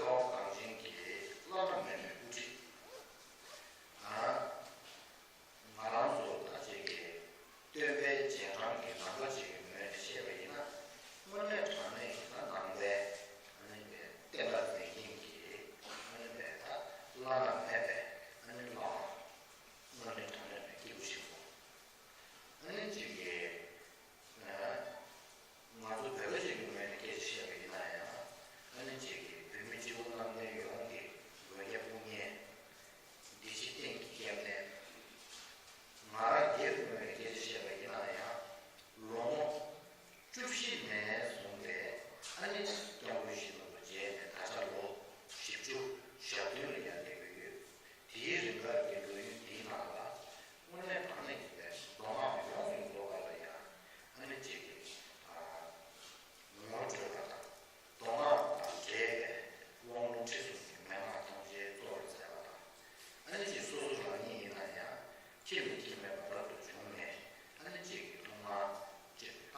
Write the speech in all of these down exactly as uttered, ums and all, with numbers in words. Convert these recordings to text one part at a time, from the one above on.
ལོ་གངས་ཅན་གྱི་བླ་ན་མེད་པའི་དབུ་ཁྲིད། ང་རང་ཚོ་ད་ཅིག་གི་སྟོན་པའི་རྗེས་འབྲང་གི་ནང་པ་ཅིག་གི་ངོས་ནས་བཤད་པ་ཡིན་ན། དངོས་གནས་དྲང་གནས་ཀྱི་ད་ནང་པའི་ཨ་ནི་པའི་བསྟན་པ་འཛིན་མཁན་གྱི་ཨ་ནི་པའི་ད་བླ་ན་མེད་པའི་ཨ་ནི་བླ་མ་དངོས་གནས་དྲང་གནས་པའི་སྐྱེས་བུ་ཆེན་པོ། ཨ་ནི་ཅིག་གི་ང་ཚོ་བོད་པ་ཞིག་གི་ངོས་ནས་སྐད་ཆ་བཤད་པ་ཡིན་ན་ཡང་། ཨ་ནི་ཅིག་གི་བོད་མི་སྤྱི་བོ་གནམ་བསྟན་ཡོངས་ཀྱི་མགོན་སྐྱབས་དཔུང་གཉེན། འདི་ཕྱི་གཏན་གྱི་སྐྱབས་གནས། ང་རང་སྒེར་ངོས་ནས་སྐད་ཆ་བཤད་པ་ཡིན་ན་ཡང་། ལོ་ངོ་བཅུ་བཞི་ནས་བཟུང་སྟེ་ཨ་ནི་སྐྱབས་མགོན་ཞིག་ལ་མཇལ་ནས་ད་ཆ་ལོ་བཞི་བཅུ་ཞེ་བདུན་ལ་ཡར་སླེབས་ཀྱི་ཡོད། དེའི་རིང་ག་གི་ལོ་ཡུན་དེའི་ནང་ལ་དངོས་གནས་དྲང་གནས་ཀྱི་པའི་མདོ་སྔགས་ཡོངས་སུ་རྫོགས་པ་ལ་ཡང་ཨ་ནི་ཅིག་གི་ངོ་སྤྲོད་པ་དང་། མདོ་སྔགས་དང་འབྲེལ་བའི་དབང་ལུང་ཁྲིད་གསུམ་གྱི་མན་ངག་ཐམས་ཅད་གཙོ་བོར་མཛད་པ་དང་། ཨ་ནི་ཅིག་སོ་སོ་རང་ཉིད་ཡིན་ན་ཡང་ཁྱིམ་ནས་ཁྱིམ་མེད་པར་རབ་ཏུ་བྱུང་ནས། ཨ་ནི་ཅིག་གི་ཐོག་མར་ཅིག་ད་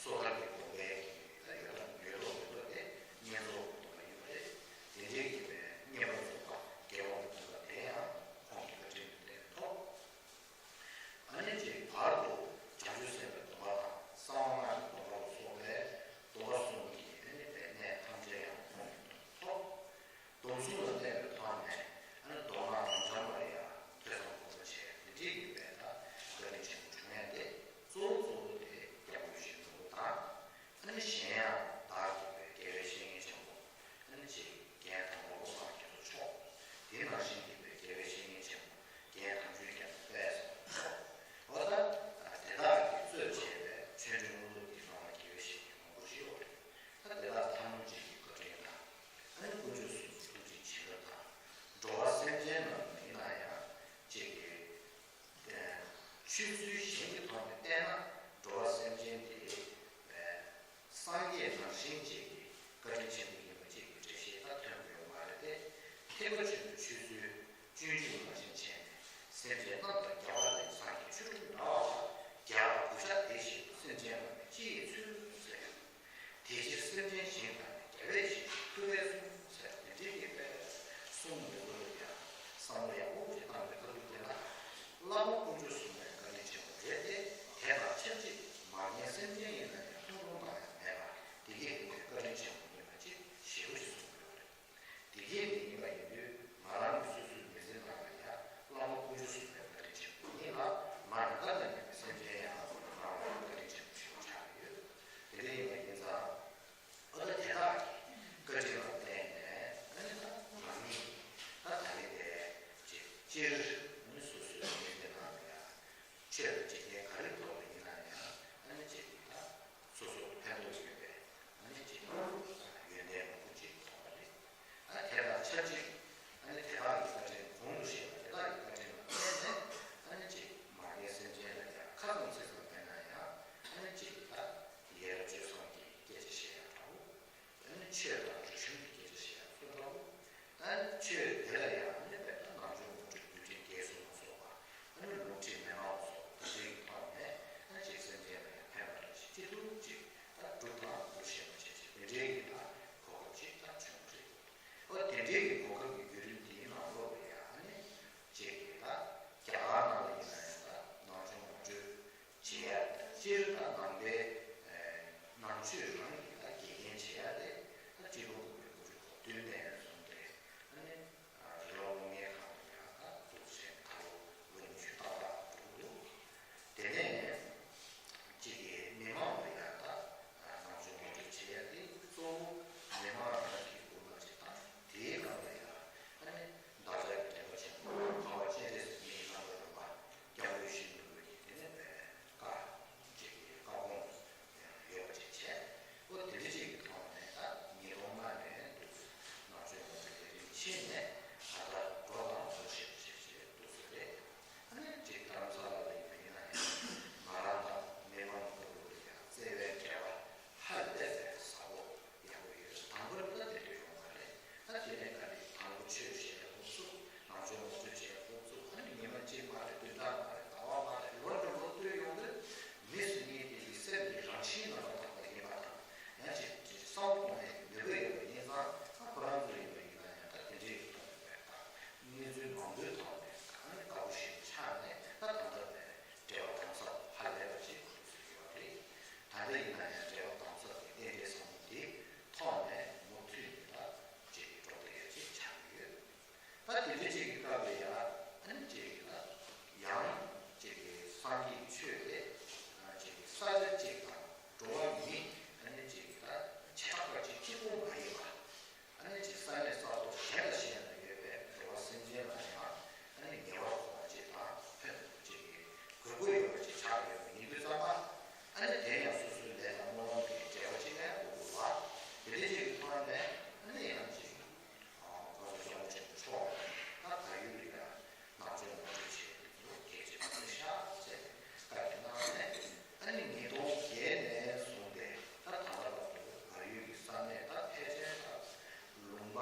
སོ་ཐར་གྱི་དགོངས་པའི་གི་ད་ཡོད་ད་ཡོད་མདོག་མེད་མདོག་དེ་བསྙེན་རྫོགས་ཀྱི་སྡོམ་པ་ཡིན་པ་རེད། དེ་འདྲའི་གི་པའི་བསྙེན་པར་རྫོགས་པ་དགེ་སློང་གི་སྡོམ་པ་དེ་ཡང་ཁོང་གི་བཀའ་དྲིན་དུ་བརྟེན་ཐོབ། ཨ་ནི་ཅིག་བར་དུ་བྱང་ཆུབ་སེམས་དཔའི་སྡོམ་པ་དང་གསང་བ་སྔགས་ཀྱི་སྡོམ་པ་ལ་སོགས་པའི་སྡོམ་པ་གསུམ་གྱི་ཨ་ནི་པའི་གནས་ཐམས་ཅད་ཡང་ཁོང་གི་ཐོབ། སྡོམ་གསུམ་ལ་གནས་པའི་ཐོག་ནས་ཨ་ནི་མདོ་སྔགས་རབ་འབྱམས་ལ་ཡང་ཐོས་བསམ་སྒོམ་པ་བྱས། དེ་འདྲའི་ཡིན་པས་ད་བཀའ་དྲིན་ཆེན་པོ་བྱུང་ཡ་དེ་གཙོ་བོ་གཙོ་བོ་དེ་སྐྱབས་མགོན་ཞིག་ནོར་བུ་དང་། ཨ་ནི་གཞན་ཡང་བདག་གི་པའི་དགེ་བའི་བཤེས་གཉེན་ཆེན་པོ་ཨ་ནི་ཅིག་རྒན་དར་མ་བློ་བཟང་རྒྱ་མཚོ་མཆོག་དེ་ནང་བཞིན་གྱི་པའི་དགེ་བའི་བཤེས་གཉེན་ཆེན་པོ་རྒན་དམ་ཆོས་རྒྱ་མཚོ་དཔལ་བཟང་མཆོག་འོ་ད་དེ་དག་གིས་གཙོས་བྱས་པའི་ཆོས་འབྲེལ་དངོས་ལུགས་ཀྱི་ནང་ལ་དགེ་བའི་བཤེས་གཉེན་མང་པོ་ཞིག་ཡོད་རེད། ད་དེ་དག་ཐམས་ཅད་ཀྱི་བཀའ་དྲིན་དང་། ཨ་ནི་དཀོན་མཆོག་གསུམ་གྱི་ཐུགས་རྗེ་བྱིན་རླབས་དང་། འགྲོ་བ་སེམས་ཅན་རྣམས་ཡིན་ན་ཡང་ཅིག་གི་ཆོས་ཚུལ་གཞན་གྱི་ཐོག་ནས་བལྟས་ན་འགྲོ་བ་སེམས་ཅན་དེ་སངས་རྒྱས་ནང་བཞིན་ཅིག་གི་བཀའ་དྲིན་ཆེན་པོ་ཡིན་པ་ཅིག་གི་འགྲེལ་བཤད་ད་ཐོན་དགོས་ཡོད་མ་རེད་དེ། ཐེག་པ་ཆེན་པོའི་ཆོས་ཚུལ་སྤྱོད་འཇུག་ནང་བཞིན་བྱས་ནས་སེམས་ཅན་རྣམས་དང་རྒྱལ་བ་དང་སངས་རྒྱས་ཆོས་དྲུག་འདྲ་བ་ལ་རྒྱལ་བ་བུ་ཤ་དེ་བཞིན་དུ་སེམས་ཅན་རྣམས་ནི་སྤྱི་ཡི་ཚུལ་ཟེར། དེ་ཕྱིར་སེམས་ཅན་གཞན་དག་ནི་རྒྱལ་བའི་ཞིང་ཐུབ་པས་གསུངས་ཟེར། དེ་འདྲའི་གི་པའི་གསུང་མི་དགོས་ལ་ཡང་བསམ་བློ་ཡག་པོ་ཅིག་བཏང་བའི་ཁ་ཐུག་དེ་ལ་བླ་མ་དཀོན་མཆོག་གསུམ་ལ་བཀའ་དྲིན་ཆེན་པོ་རེད་དེ། དེ་དང་ཆབས་ཅིག་མ་རྒན་སེམས་ཅན་ཡིན་ན་ཡང་ཐུགས་སློང་དང་ཡང་མེད་པ་དེ་གས་ཀྱི་བཀའ་དྲིན་ཆེན་པོ་ཡིན་པ་ཅིག་ཞེ་པོ་ཅིག་གསུངས་ཡོད་རེད། དེ་གས་དེ་ཡིན་པ་ཡིན་དུས་ང་རང་གི་སོ་སོའི་མི་ཚེ་ནང་ལ་ཡང་བླ་མ་དཀོན་མཆོག་གསུམ་ལ་བཀའ་དྲིན་ཆེན་པོ་ཡིན་ལ། མ་ཡང་དག་ལ་ཉེ་བའི་སེམས་ཅན་ཡང་ང་རང་ལ་བཀའ་དྲིན་ཆེན་པོ་ཞེ་པོ་ཆགས་ཡོད། དེ་འདྲ་ཡིན་པ་ཡིན་ཙང་། ཨ་ད་དེ་དག་གི་བཀའ་དྲིན་ལ་བརྟེན་ནས་ཨ་ནི་ད་རང་ཉིད་ད་ད་རེས་དེ་ཅིག་སྤྱིར་ཨ་ནི་སོ་སོའི་མི་ཚེ་ནང་ལ་ཡང་ཆོས་དང་འཇིག་རྟེན་ག་རེ་ཐོག་ལ་ཡིན་ན་ཡང་ཨ་ནི་ཅིག་གི་ད་སོ་སོར་ཕན་ཐོགས་ཡོད་པའི་ཨ་ནི་ཅིག་ཡོན་ཏན་མང་པོ་ཅིག་མཐོང་བ་རེད། ཨ་དེ་དང་ཆབས་ཅིག་ཨ་ནི་དེ་དག་གི་བཀའ་དྲིན་གོང་དུ་བཤད་པ་དེ་དག་གི་བཀའ་དྲིན་ལ་བརྟེན་ནས་ཨ་ནི་ཅིག་མ་རྒན་སེམས་ཅན་ལ་ཡང་ཁ་ཙམ་ཚིག་ཙམ་མེད་ན་ཡང་ཨ་ནི་ཅིག་ད་ཡ་རབས་སྤྱོད་བཟང་གི་སྐད་ཆ་བཤད་ཡག་འདྲ་བོ། ཨ་ནི་ཆོས་དང་རིག་གཞུང་གི་སྐད་ཆ་བཤད་ཡག་སུ་འདྲ་བོ། ཨ་ནི་ཆོས་དེ་ལ་ཡང་ཨ་ནི་དཔེར་ན་ནམ་རྒྱུན་ངོ་སྤྲོད་རྒྱུ་འབྲས་འགལ་གསུམ་ལ་སོགས་པ། ཨ་ནི་ལུང་ཁྲིད་མན་ངག་ལ་སོགས་པ་དེ་འདྲའི་ཐོག་ནས་ཨ་ནི་ཅིག་སེམས་ཅན་ལ་ཡང་ཕན་པ་འདྲ་ཞིག་ཅི་ཐུབ་ཅིག་ད་སྒྲུབ་དང་སྒྲུབ་ཤེས་པ་བྱེད་ཅིག་དེ་འདྲའི་གི་ད་གོ་སྐབས་ཅིག་ད་བྱུང་བ་རེད། ཨོ་དེ་འདྲའི་གི་གོ་སྐབས་ཀྱི་བརྒྱུད་རིམ་དེའི་ནང་ལོགས་ལ་ཡང་ཨ་ནི་ཅིག་གི་ད་རྒྱ་གར་ནང་ལ་ཡིན་ན་ཡང་ད་ནམ་རྒྱུན་ངོ་སྤྲོད་བྱེད་ཡ་སྤྱིར་ད་ནང་པའི་ནང་ཆོས་རང་གི་ད་དགེ་རྒན་བྱེད་ཡ་དེ་ད་སྤྱི་ལོ་དགུ་བརྒྱ་དགུ་བཅུ་གོ་བདུན་ནས་བཟུང་སྟེ་ཨ་ནི་རི་ལོ་ ད་དེ་འདྲ་ཅིག་གི་སྐབས་ལ་ཡང་ཨ་ནི་ཅིག་གི་ད་ཡང་ཅིག་གི་སངས་རྒྱས་ཀྱི་ཆོས་དེ་ཅིག་གི་ས་ཆ་གཅིག་དང་འགྲོ་བ་མི་ཨ་ནི་ཅིག་གི་ད་བྱེ་བྲག་པ་ཅིག་གཅིག་པོ་མ་ཡིན་པ། ཨ་ནི་ཅིག་ས་གནས་ས་ཐོག་གཞན་ལ་གཞན་ལ་ཡོད་པའི་འགྲོ་བ་སེམས་ཅན་ལ་ཡང་ཨ་ནི་ཉེ་བར་མཁོ་བ་ཅིག་དང་ཕན་ཅིག་གི་དགོས་མཁོ་ཡོད་པ་ཅིག་ཆགས་ཡོད་པ་ཡིན་དུས་ཙམ་པ། ཨ་ནི་དེ་ཡང་སོ་སོའི་ལས་དང་སྨོན་ལམ་གྱི་འབྲས་བུ་ཅིག་ལ་དགོས་དགོས་པ། དེ་འདྲ་ཅིག་གི་ཐོག་ནས་ཨ་ནི་ཡང་ཅིག་ཨ་གོ་ལ་སྦྱོང་བ་ཅིག་འཕྲོག་ད་བལ་ཡུལ་ལ་ཡང་ནང་ཆོས་ངོ་སྤྲོད་བྱས་ཏེ་གལ་ཆེ་བ་ཤ་ཚ་བཀའ་དྲིན་གནང་ནས། ཨ་ནི་ཉིས་སྟོང་བརྒྱད་ནས་བཟུང་སྟེ་ད་ད་ལྟ་བར་དུ་བལ་ཡུལ་གྱི་ས་གནས་ད་ཕལ་ཆེར་ད་ལུང་པ་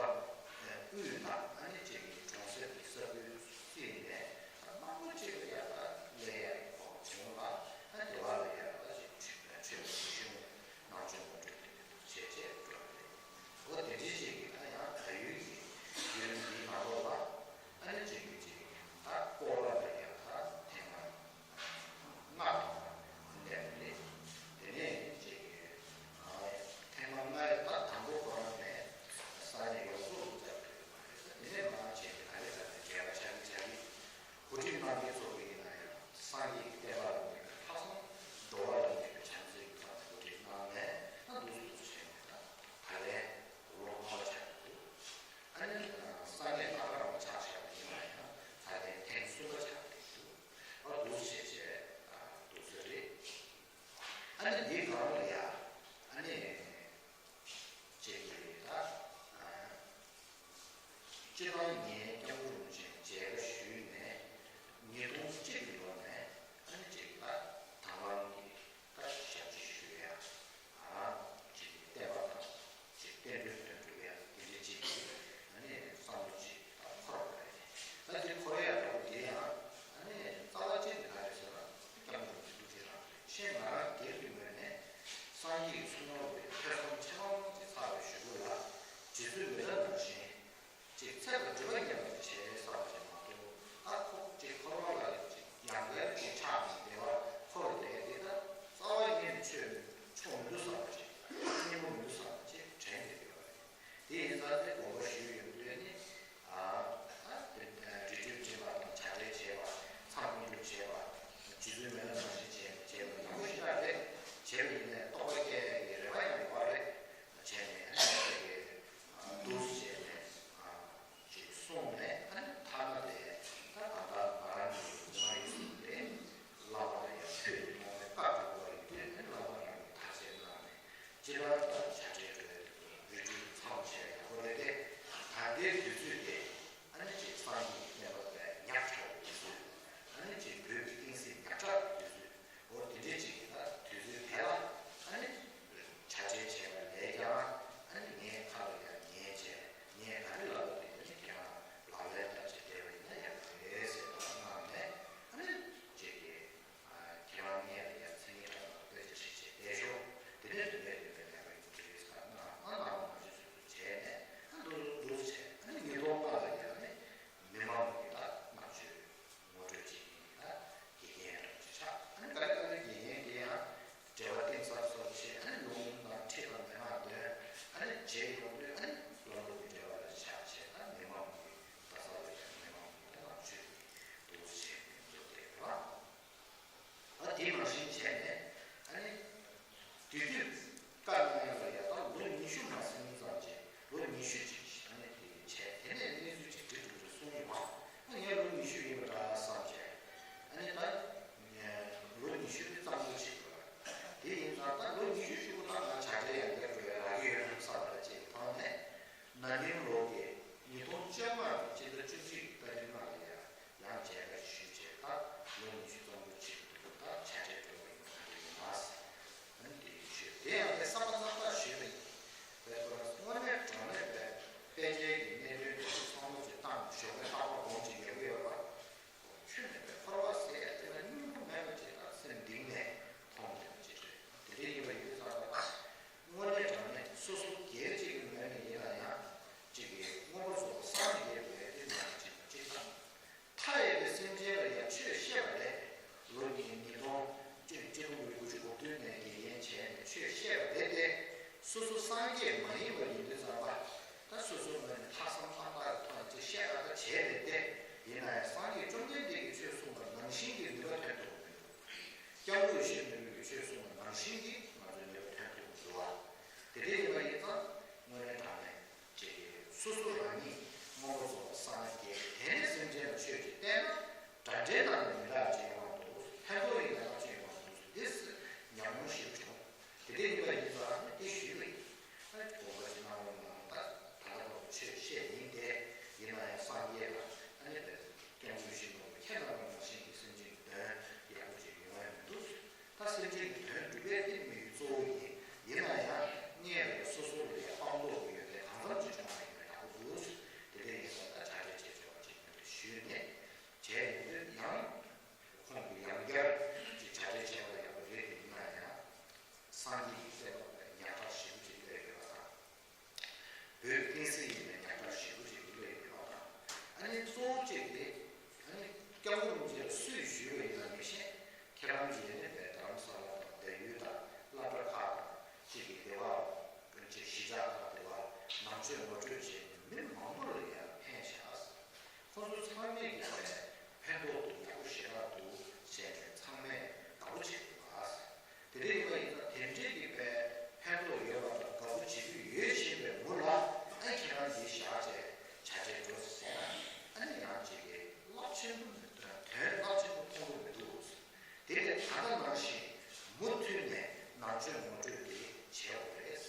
དབུས་དང་ཨ་ནི་ཅིག་གི་གྲོང་གསེབ་ཀྱི་ས་ཁུལ་བརྩིས་ནས་ད་མང་པོ་ཅིག་ལ་ཡང་ད་ལས་ཡག་གི་ཁོག་བྱུང་ལ། ཨ་དེ་བ་ལ་ཡང་ད་ཅིག་ཆོས་ཆོས་ཀྱི་གཞུང་ནང་ཆོས་ངོ་སྤྲོད་དེ་འདྲ་བྱས་བྱས་འགྲོ་གི་རེད། འོ་དེ་འདྲའི་ཅིག་གི་ད་ཡང་བལ་ཡུལ་གྱི་ཡུལ་འདིའི་ནང་ལོགས་ལ་ཨ་ནི་ཅིག་གི་ཅིག་ད་སྐོར་བ་ལ་ཡང་ད་ཐེངས་མ་ལྔ་དང་ལས་རེད། དེ་ནས་ཅིག་གི་ཐེངས་མ་ལྔ་ད་དང་པོ་ཁོ་རང་ནས་ས་གནས་ཡོངས་རྫོགས་ལ་བཙལ་དགོས་པ་རེད། དེ་ནས་མ་ཅིག་གི་ད་རེས་ད་རེས་རྒྱལ་བ་ཆགས་ཀྱི་ཆགས་ཀྱི། གོ་སྒྲིག་གནང་མཁན་ཚོ་གིས་ཡིན་ན་ཡང་སངས་རྒྱས་ཀྱི་བསྟན་པ་ལ་དམིགས་པའི་ལྷག་བསམ་འགྲོ་བ་ལ་དམིགས་པའི་བྱམས་བརྩེའི་གི་ཐོག་ནས་གོ་སྒྲིག་གནང་ནས་ད་འདུག་སེ་འདུག་སེ་བྱས་ནས་ད་ད་ལན་ལོ་ལྔ་པ་ཆགས་ཀྱི་འདུག་ཨ་ནི་སངས་རྒྱས་ད་ག་རང་ཆགས་བཞག་པ་ཡིན་ན་ཡང་ད་ལན་ཐེངས་གསུམ་པ་ཆགས་ཀྱི་འདུག་ཨ་འདུག་སེ་བྱས་བྱས་འདུག་སེ་རེད། ཨ་ནི་འདིའི་སྒང་ལ་ཡ་ཨ་ནི། ཅེས་ཀྱིས་ད། སྤྱིར་བཏང་ངས་སྐྱབས་མགོན་རིན་པོ་ཆེ་མཇལ་ཁ་ཞུས་ནས་ཉིས་སྟོང་གཅིག་གི་ལོ་ནས་ཨ་ནི་ཅིག་ད་དང་བླངས་ཀྱིས་ད་ཞབས་ཕྱི་ཞུ་ཡ། ཅིག་བསྟན་པ་དང་ཅིག་བསྟན་འགྲོའི་དོན་སྒྲུབ་ཡ་དེ་འདྲ་ཅིག་གིས་ཨ་ནི་བསམ་བློ་ཅིག་ད་འཁོར་བ་རེད། ད་དེ་འཁོར་ཡ་འདྲ་བོ་དེ་ཡང་ཨ་ནི་རྩ་བ་ཅན་དེ་ག་རེད་ཟེར་ན་སྐྱབས་མགོན་རིན་པོ་ཆེ་ཐུགས་རྗེ་རང་རེད། གཞན་ང་རང་སྒེར་གྱི་ངོས་ནས་སངས་རྒྱས་ཀྱི་གསུང་རབ་པའི་ཐོས་བསམ་ཆེ་མང་ཅིག་ཚར་བའི་གཞུག་གུ་ལ་རྗེ་བཙུན་མི་ལ་ནང་བཞིན་ཅིག་ཚེ་དང་སྒྲིབ་པ་མཉམ་པར་བྱས་ ཅིག་དེ་ཨ་ནི་སྐྱབས་མགོན་རིན་པོ་ཆེ་ལ་སུས་ཞུས་པ་ཡིན་ན་མི་ཤེས། ཁྱེད་རང་གིས་ནི་བས་རྡ་རམ་ས་ལ་དང་བལ་ཡུལ་དང་སློབ་གྲྭ་ཁག་དང་ཅིག་གི་སྡེ་བ་ཅིག་གཞིས་ཆགས་ཁག་དེ་བ་ནང་ཆོས་ངོ་སྤྲོད་བྱས་ནས་མི་མང་པོ་ལ་ཡང་ཕན་བྱས། ཁོ་ཚོ་ཚང་མས་ཀྱི་བས་ཕན་ཐོགས་འདུག་ཡག་པོ་ཞེ་དྲག་འདུག་བྱས་ནས་ཚང་མས་དགའ་པོ་བྱེད་འདུག་ཨ། དེ་རིང་བ་ཡིན་ན་དེ་འདྲའི་གི་བས་ཕན་ཐོགས་ཡོད་པ་དང་དགའ་པོ་བྱེད་རྒྱུ་ཡོད་བཞིན་པའི་མུ་ལ་ཨ་ཁྱེད་རང་འདི་བཞག་བྱས་བྱ་བྱེད་འགྲོ་ཟེར་ན་ཨ་ནི་ཡང་ཅིག་གི་རླབས་ཆེན་པོ་མི་འདུག་དོན་རླབས་ཆེན་པོ་མཐོང་གི་མི་འདུག་དེ་ལས་ད་ལྟ་ནང་བཞིན་མུ་མཐུད་ནས་ནང་ཆོས་ངོ་སྤྲོད་དེ་བྱེད་དགོས་རེད།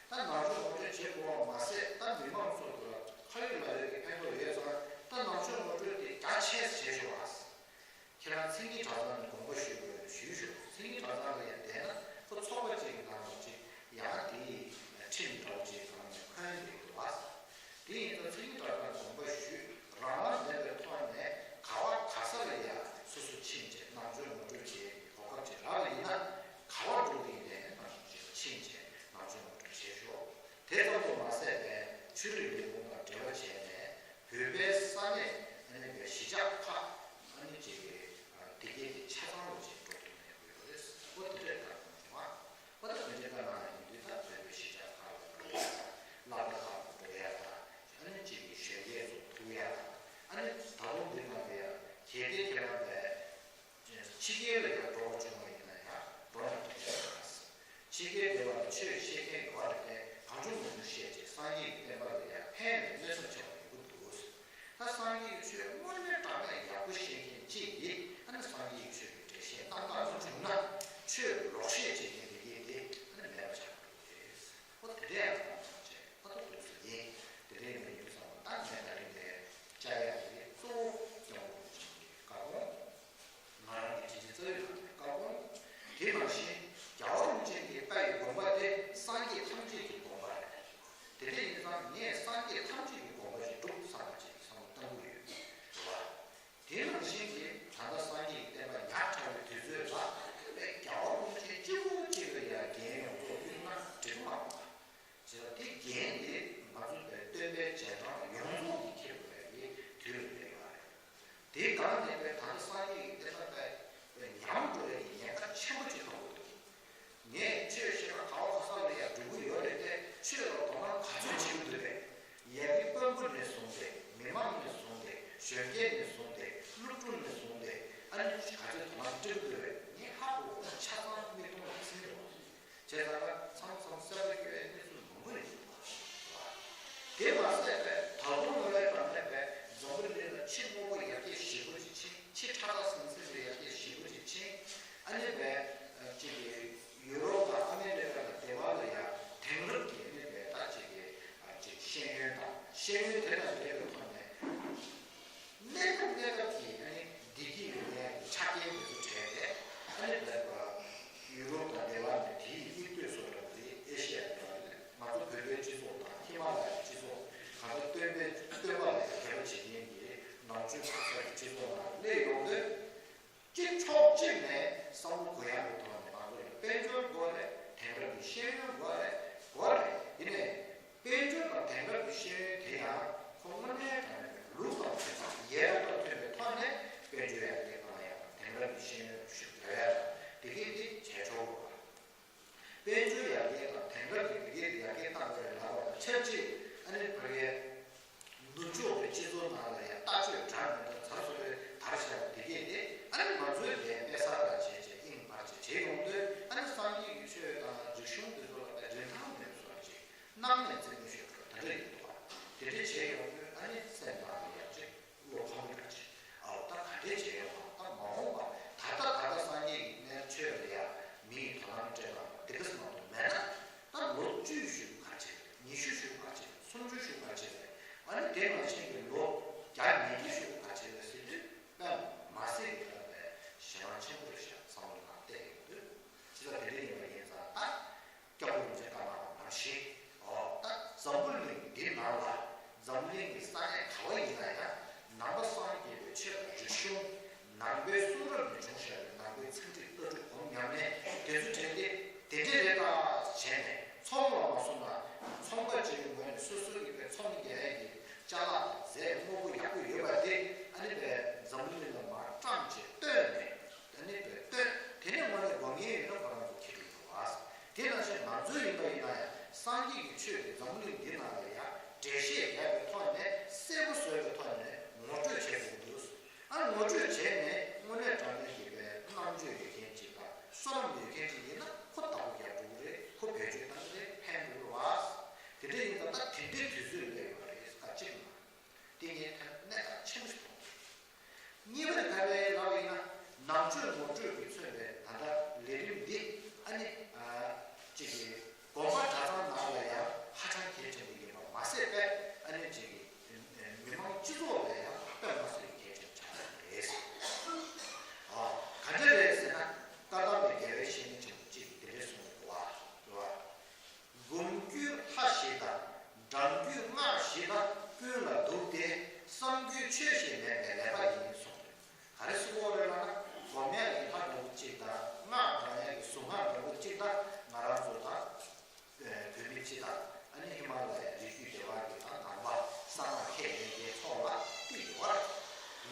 ད་ནང་ཆོས་ངོ་སྤྲོད་བྱེད་དགོས་པ་མ་ཟད་ད་མི་མང་ཚོ་ལ་ཁ་ཡོད་ལག་ཡོད་ཀྱི་ཕན་ཐོགས་ཡོད་ཙང་ད་ནང་ཆོས་ངོ་སྤྲོད་དེ་རྒྱ་ཆེ་བྱེད་ཆོག་ཨ། ཁྱེད་རང་མཚན་ཉིད་གྲྭ་ཚང་ནས་དགོངས་པ་ཞུས་དགོས་ན་ཞུས་ཤོག་མཚན་ཉིད་གྲྭ་ཚང་ལ་ཡང་བསྡད་ན་ཁོ་ཚོགས་པ་གཅིག་གི་ནང་ལ་གཅིག་ཡང་དེའི་ཁྲིམས་འདྲ་བོ་གཅིག་ནང་ནས་འཁོན་བསྡད་ཀྱི་འདུག་ཨ། དེ་ཡིན་ཙང་མཚན་ཉིད་གྲྭ་ཚང་དགོངས་པ་ཞུས་རང་དབང་ལྡན་པའི་ཐོག་ནས་ག་བ་ག་ས་ལ་ཡང་སོ་སོ་ཕྱིན་བྱས་ནང་ཆོས་ངོ་སྤྲོད་བྱེད་ཀྱི་གོ་སྐབས་ཅིག་རག་པ་ཡིན་ན་ག་བ་འགྲོ་གི་ཡིན་ནའི་ནང་ཆོས་ཕྱིན་བྱས་ནང་ཆོས་ངོ་སྤྲོད་བྱེད་ཤོག་དེ་ཙམ་དུ་མ་ཟད་པའི་ཆོས་རིག་ལས་ཁུངས་དང་འབྲེལ་བ་བྱས་ནས་བོད་པའི་ས་གནས་ཨ་ནི་བའི་གཞིས་ཆགས་ཁག་ཨ་ནི་ཅིག་གི་བདེ་སྐྱིད་ཀྱི་ཆ་ཚང་ལ་ཅིག་འགྲོ་ཐུབ་ནས་ཡོད་རེད། ཨོ་དེ་འདྲས་ད་གང་བྱུང་བ། ཨོ་ད་དེ་འདྲས་ད་ནང་ཡིན་དུས་ད་བོད་པའི་གཞིས་ཆགས་ཁག་ལ་འགྲོ་ཡ་དང་སློབ་གྲྭ་ཁག་ལ་འགྲོ་ཡ་དང་ཨ་ནི་ཅིག་གི་གཞོན་སྐྱེས་ཚོ་ཐུག་ཡ་དང་ཨ་ནི་ད་དུང་འདི་ནང་གི་ཡ་གལ་ཏེ་ཁྱེད་རང་བས། ཕྱི་རྒྱལ་ལ་ཡང་འགྲོ་བ་བྱུང་བ་ཡིན་ན་ཡང་འགྲོ་ན་འགྲིག་གི་རེད། ཕྱི་རྒྱལ་འགྲོ་བ་ལ་ཆོས་བཤད་མཁན་ཡོད་རེད་དེ་གང་བྱུང་མང་བྱུང་བཤད་ཅིག་སངས་རྒྱས་ཀྱི་བསྟན་པ་ལ་ཡང་ཕན་པའི་གནོད་འཚེ་ཆེ་བ་ཡོང་གི་འདུག་ད་སངས་རྒྱས་ཀྱི་ཆོས་དངོས་གནས་དྲང་གནས་ཡག་པོ་བཤད་མཁན་གཅིག་གིས་ཨ་ནི་སངས་རྒྱས་ཀྱི་ཆོས་ཀྱི་འགྲེལ་བཤད་གནང་སྟངས་ལ་བྱུང་ན་ཆོས་ལོག་བཤད་བྱེད་མཁན་དེ་གས་དེ་ཨ་ནི་མེད་པ་ཆགས་འགྲོ་གི་རེད། ཨོ་དེ་འདྲ་ཡང་གང་བྱུང་བྱས་ཨ་ཏོ་འདུག་སེ་ཡིན། དེ་འདྲ་ཡིན་པའི་ཡུལ་ཚང་མ་ད་ངས་ད་རིང་ནས་བཅར་ཡག་དེ་གཙོ་བོ་སྐྱབས་མགོན་རིན་པོ་ཆེ་གི་བཀའ་དགོངས། ང་རང་གི་དྲིན་ཆེན་རྩ་བའི་ལམ་གྱི་བཀའ་དགོངས། དེ་ནང་བཞིན་རྒྱལ་བ་རིན་པོ་ཆེ་གི་བཀའ་ཡི་དགོངས་པ་དེ་སངས་རྒྱས་ཐམས་ཅད་ཀྱི་དགོངས་པ་རེད། དེ་འདྲ་ཡིན་ཙང་ངས་སངས་རྒྱས་ཐམས་ཅད་ཀྱི་དགོངས་པ་ཞིག་སྒྲུབ་བསམ་པ་ཅིག་བསམ་བློ་གཏང་གི་ཡོད། རེད་བ། དེ་ནང་བཞིན་གྱི་ད་ལྟ་སངས་རྒྱས་ཀྱི་བསྟན་པ་ཉག་ཕྲ་བའི་དུས་ཚོད་ལ་རྒྱལ་བ་རིན་པོ་ཆེ་གཅིག་པུ་གཅིག་ལ་ཡང་འགན་ཡོངས་རྫོགས་བསྐུར་ན་འགྲིག་མ་རེད། བྱས་ཙང་དེ་འགན་དེ་ང་ཚོ་བའི་སྟོན་པའི་རྗེས་འབྲང་ཡོངས་རྫོགས་ཀྱིས་འཁྱེར་དགོས་པའི་དུས་ལ་སླེབས་པ་རེད། དེའི་སྒང་ནས་བའི་ད་ལྟ་སངས་རྒྱས་ཀྱི་བསྟན་པ་བའི་ཉམས་འགྲོ་བའི་ཉེན་ཁ་ཆེན་པོ་ཅིག་མཐོང་གི་འདུག་ངས་ཆོས་བཤད་ན་ག་བ་ག་ས་ལ་ཡང་འགྲོ་གི་ཡོད་རེད་དེ། ཆོས་ལ་དོ་སྣང་ག་ཚོད་བྱེད་ཀྱི་འདུག་རེད། ཡ་གི་དཔོན་པོ་ནས་བཟུང་སྟེ་མི་མང་ནས་བཟུང་སྟེ་གཞོན་སྐྱེས་ནས་བཟུང་སྟེ་སློབ་ཕྲུག་ནས་བཟུང་སྟེ་ཨ་ནི་ག་ཚོད་དོ་སྣང་སྤྲད་ཀྱི་འདུག་རེད། ངས་ཧ་གོ་བ་ཆ་ཚང་མིག་མཐོང་ལ་ཟིན་འདུག་བྱས་ཙང་ད་མཚམས་མཚམས་གསལ་པོ་སྐྱེ་བའི་གནས་ཚུལ་མང་པོ་རེད་འདུག་བ། དེ་མ་ཟད་པའི་ད་དུང་ལོ་ལས་དང་ལས་པའི་འཛམ་བུ་གླིང་ལ་ཕྱི་དངོས་པོ་ཡར་རྒྱས་ཞེ་པོ་ཅིག་ཕྱིན། ཕྱི་ཁྲ་ཁྲ་ཟིང་ཟིང་ལ་ཡར་རྒྱས་ཞེ་པོ་ཅིག་ཕྱིན། ཨ་ནི་བས་ཅིག་གི་ཡུ་རོབ་དང་ཨ་མི་རི་ཀ་དང་དེ་བ་ལ་ཡང་དེང་རབས་ཀྱི་ཨ་ནི་བས་ད་ཅིག་གི་ཅིག་ཤེས་ཡོན་དང་ཤེས་ཡོན་དེ་དང་འབྲེལ་བའི་ཐོག་ནས། གནས་སྐབས་གནས་སྐབས་ཀྱི་ཨ་ནི་བདེ་སྐྱིད་ཡོང་ཡག་གི་ཆ་རྐྱེན་དེ་ཚོ་བྲལ་ཏེ་ཨ་ནི་བས་པ་ཡུ་རོབ་དང་དེ་བ་ནས་དེའི་མིག་ལྟོས་སུ་རག་རེད། ཨེ་ཤི་ཡ་དེ་བ་ལས་ང་ཚོ་བོད་པའི་སྤྱི་ཚོགས་དང་ཧི་མ་ལ་ཡའི་སྤྱི་ཚོགས་ང་ཚོ་སྟོན་པའི་སྟོན་པ་ལ་ཡང་དད་པ་བྱེད་མཁན་གྱི་ནང་ཆོས་གོང་ས་གི་སྤྱི་ཚོགས་ནང་སླེབས་ཡོང་དུས། གཅིག་ཕྱོགས་གཅིག་ནས་བསམ་བློ་གུ་ཡངས་པའི་ཐོག་ནས་ང་ཚོ་ལ་དཔལ་འབྱོར་དགོས་རེད། དེང་རབས་ཀྱི་ཤེས་ཡོན་དགོས་རེད། དགོས་རེད། ཡིན་ནའི་དཔལ་འབྱོར་དང་དེང་རབས་ཀྱི་ཤེས་ཡོན་དེ་ཡང་ཁོ་དངོས་གནས་དྲང་གནས་ལུགས་དང་མཐུན་པ་ཡས་རབས་དང་མཐུན་པའི་ཐོག་ནས་དཔལ་འབྱོར་ཡར་རྒྱས་གཏོང་ཡ་དང་དེང་རབས་ཀྱི་ཤེས་ཡོན་ཞིག་དགོས་ཡ་དེ་གས་དེ་བྱས་ཆོག་གི་རེད། དཔལ་འབྱོར་ཡར་རྒྱས་དང་དེང་རབས་ཀྱི་འཕེལ་རྒྱས་ཡར་རྒྱས་བཏང་དགོས་རེད་ལབ་པ་དང་ཆབས་ཅིག་ཨ་ནི་ཕ་གིའི་ནུབ་ཕྱོགས་ཀྱི་སྤྱི་ཚོགས་ནང་ལ་ཡང་ལྟ་སྤྱོད་འདྲ་མི་འདྲ་ཚར་སོ་རེ་དར་ཤར་དེ་གས་དེ་ཨ་ནི་ང་ཚོའི་ལས་དཔེ་གསར་དང་བྱས་བྱས་དབྱིངས་འབར་བྱས་བྱས་ཡོང་དུས་ཨ་ནི་སངས་རྒྱས་ཀྱི་ཆོས་དང་རིག་གཞུང་དེ་ཚོ་ལ་རིན་ཐང་མེད་པ་བཟོ་བ་ཅིག་སྣང་མེད་བཙན་པོ་ཞིག་འགྲོ་དེ་འདྲ་ཡིན་འདུག་བ། དེ་འདྲ་བྱས་ཡོང་དུས་ཨ་ནི་སེམས་ནང་ལ་ཡང་ཅིག་བློ་ཕམ་འདྲ་ཅིག་ཨའོ་ད་ག་འདྲས་བྱས་ཡོང་བ་ད་མ་འོངས་པ་ད་ལྟ་ད་ལྟ་སངས་རྒྱས་ཀྱི་གནས་ཆོས་ལ་ཡང་མི་ཡི་དོ་སྣང་སྤྲད་པ་དེ་ག་ཙམ་མ་གཏོགས་མེད་ན་ད་ལོ་བཅུ་ཞུ་ག་ཅིག་ཉི་ཤུ་ཞུ་ག་ཅིག་སུམ་ཅུ་ཞུ་ག་ཅིག་ཨ་ནི་དེ་མ་ཕྱིན་པའི་ལོ་བརྒྱ་ཉིས་བརྒྱ་ཞུ་ག་ཅིག་ཟེར་དུས་དཔེ་མ་སྲིད་ཀྱི་ད་དཔེ་ཞེད་སྣང་ཆེན་པོ་རེད་ཤག་བསམ་བློ་ནང་བསྡད་ཡོང་དུས་ཇི་ལྟར་དེ་འདྲ་ཡིན་པ་ཡིན་ཙང་ད། སྐྱབས་མགོན་རིན་པོ་ཆེ་བཀའ་གནང་བ་ནང་བཞིན། ཨོ། ད་འཛམ་བུ་གླིང་འདི་ནང་ལ་འཛམ་གླིང་གི་ས་གནས་ག་བ་ཡིན་ན་ཡང་ནང་པ་སངས་རྒྱས་པའི་ཆོས་དང་རིག་གཞུང་། ནང་པའི་གསུང་རབ་ནས་བྱུང་བཞག་པའི་ནང་པའི་ཚིག་འགྲེལ་བཀའ་སྒྲུབ་སྒོམ་ཉམས་ལེན་དེ་ཚོ་དྲན་ཏེ་དེ་འདྲས་རེད་ད་བྱས་ནས་ཚོགས་མ་མ་སོང་ན་ཚོགས་པ་གཅིག་གི་ངོས་ནས་སོ་སོ་གི་པའི་ཚོགས་མི་རྒྱག་ཡ་གི་ ཅ་ལག་དང་རྫས་དངོས་པོ་ཡག་པོ་ཡོད་པ་དེ་ཨ་ནི་པའི་འཛམ་བུ་གླིང་ལ་མར་བཀྲམ་བྱས་སྟོན་ནས་ཨ་ནི་པའི་སྟོན་དེ་ནས་དངོས་གནས་དགོས་ངེས་ཡོད་ན་ཁོ་རང་ཚོ་ཁྱེར་འགྲོ་དགོས་པ། དེ་ནང་བཞིན་ང་ཚོ་ཡིན་པ་ཡིན་ན་ཡང་སངས་རྒྱས་ཀྱི་ཆོས་དེ་འཛམ་བུ་གླིང་འདི་ནང་ལ་ཡང་འགྲེལ་བཤད་རྒྱག་པའི་ཐོག་ནས་གསལ་པོ་བཟོས་པའི་ཐོག་ནས་ངོ་སྤྲོད་བྱེད་དགོས་འདུག་ཨ་ངོ་སྤྲོད་བྱས་ནས་དངོས་གནས་དྲང་གནས་ཀྱི་པའི་རྣམ་དཔྱོད་ཡོད་མཁན་ཅིག་དང་བསོད་ནམས་ཡོད་མཁན་ཅིག་ཡིན་ན་ཁོ་བདག་པོ་རྒྱག་འགྲོ་གི་རེད། ཁོ་བེད་སྤྱོད་བཏང་གི་རེད། ཕན་འགྲོ་གི་རེད་བ། དེ་འདྲ་ཡིན་ཙང་ད་དེ་འདྲའི་དུས་ཚོད་སླེབས་ཡོད་རེད་ཁ་གཅིག་མ། དེ་ངས་ད་གནད་འགག་ཆེན་པོ་ཞིག་མཐོང་གི་རེད། གཉིས་པ་དེ་ག་རེ་ལབ་ཡིན་ན་ནང་ཆོས་ངོ་སྤྲོད་ཀྱིས་མཚོན་པའི་ད་ལྟ་ལས་རིམ་འདི་ཨ་ནི་ཅིག་གི་དགོན་པ་གྲྭ་ཚང་ནང་ལ་ཡང་ཧ་ཅང་གལ་ཆེན་པོ་ཡིན་པ་མ་ཟད་པས་ཨ་ནི་ཅིག་གི་མི་མང་སྤྱི་ཚོགས་ལ་ཡང་དཔེ་མ་སྲིད་པའི་གལ་ཆེན་ཆགས་ཡོད་རེད། ཨ་ག་འདྲ་རེད་ཟེར་ན་བཀའ་གདམས་པའི་རྒྱལ་བའི་བཤེས་གཉེན་ཆེན་པོ་གཅིག་གིས་འདི་འདྲ་གསུངས་འདུག་བ། སྒོམ་རྒྱུ་ལྷ་ཞིག་དང་། བགྲང་རྒྱུ་སྔགས་ཞིག་དང་ཀུན་ལ་འདུག་སྟེ། བསམ་རྒྱུའི་ཆོས་ཤིག་མེད་པའི་ལས་པ་ཡིན་གསུངས་ཏེ། ག་རེ་ཟེར་གྱི་ཡོད་རེད་ལབ་ན། སྒོམ་ཡག་གི་ལྷ་འདྲ་བོ་གཅིག་དང་སྔགས་བགྲང་ཡག་གི་གཟུངས་སྔགས་འདྲ་བོ་གཅིག་དང་ང་རང་ཚོ་དང་། བོད་མི་སྤྱི་དང་ཨ་ནི་ཧི་མ་ལ་ཡའི་རི་རྒྱུད་སྡེ་བ་གི་དང་ནང་པ་གསང་སྔགས་ཁས་ལེན་མཁན་ཚོ་ལ་ཏིག་ཡོད་རེད།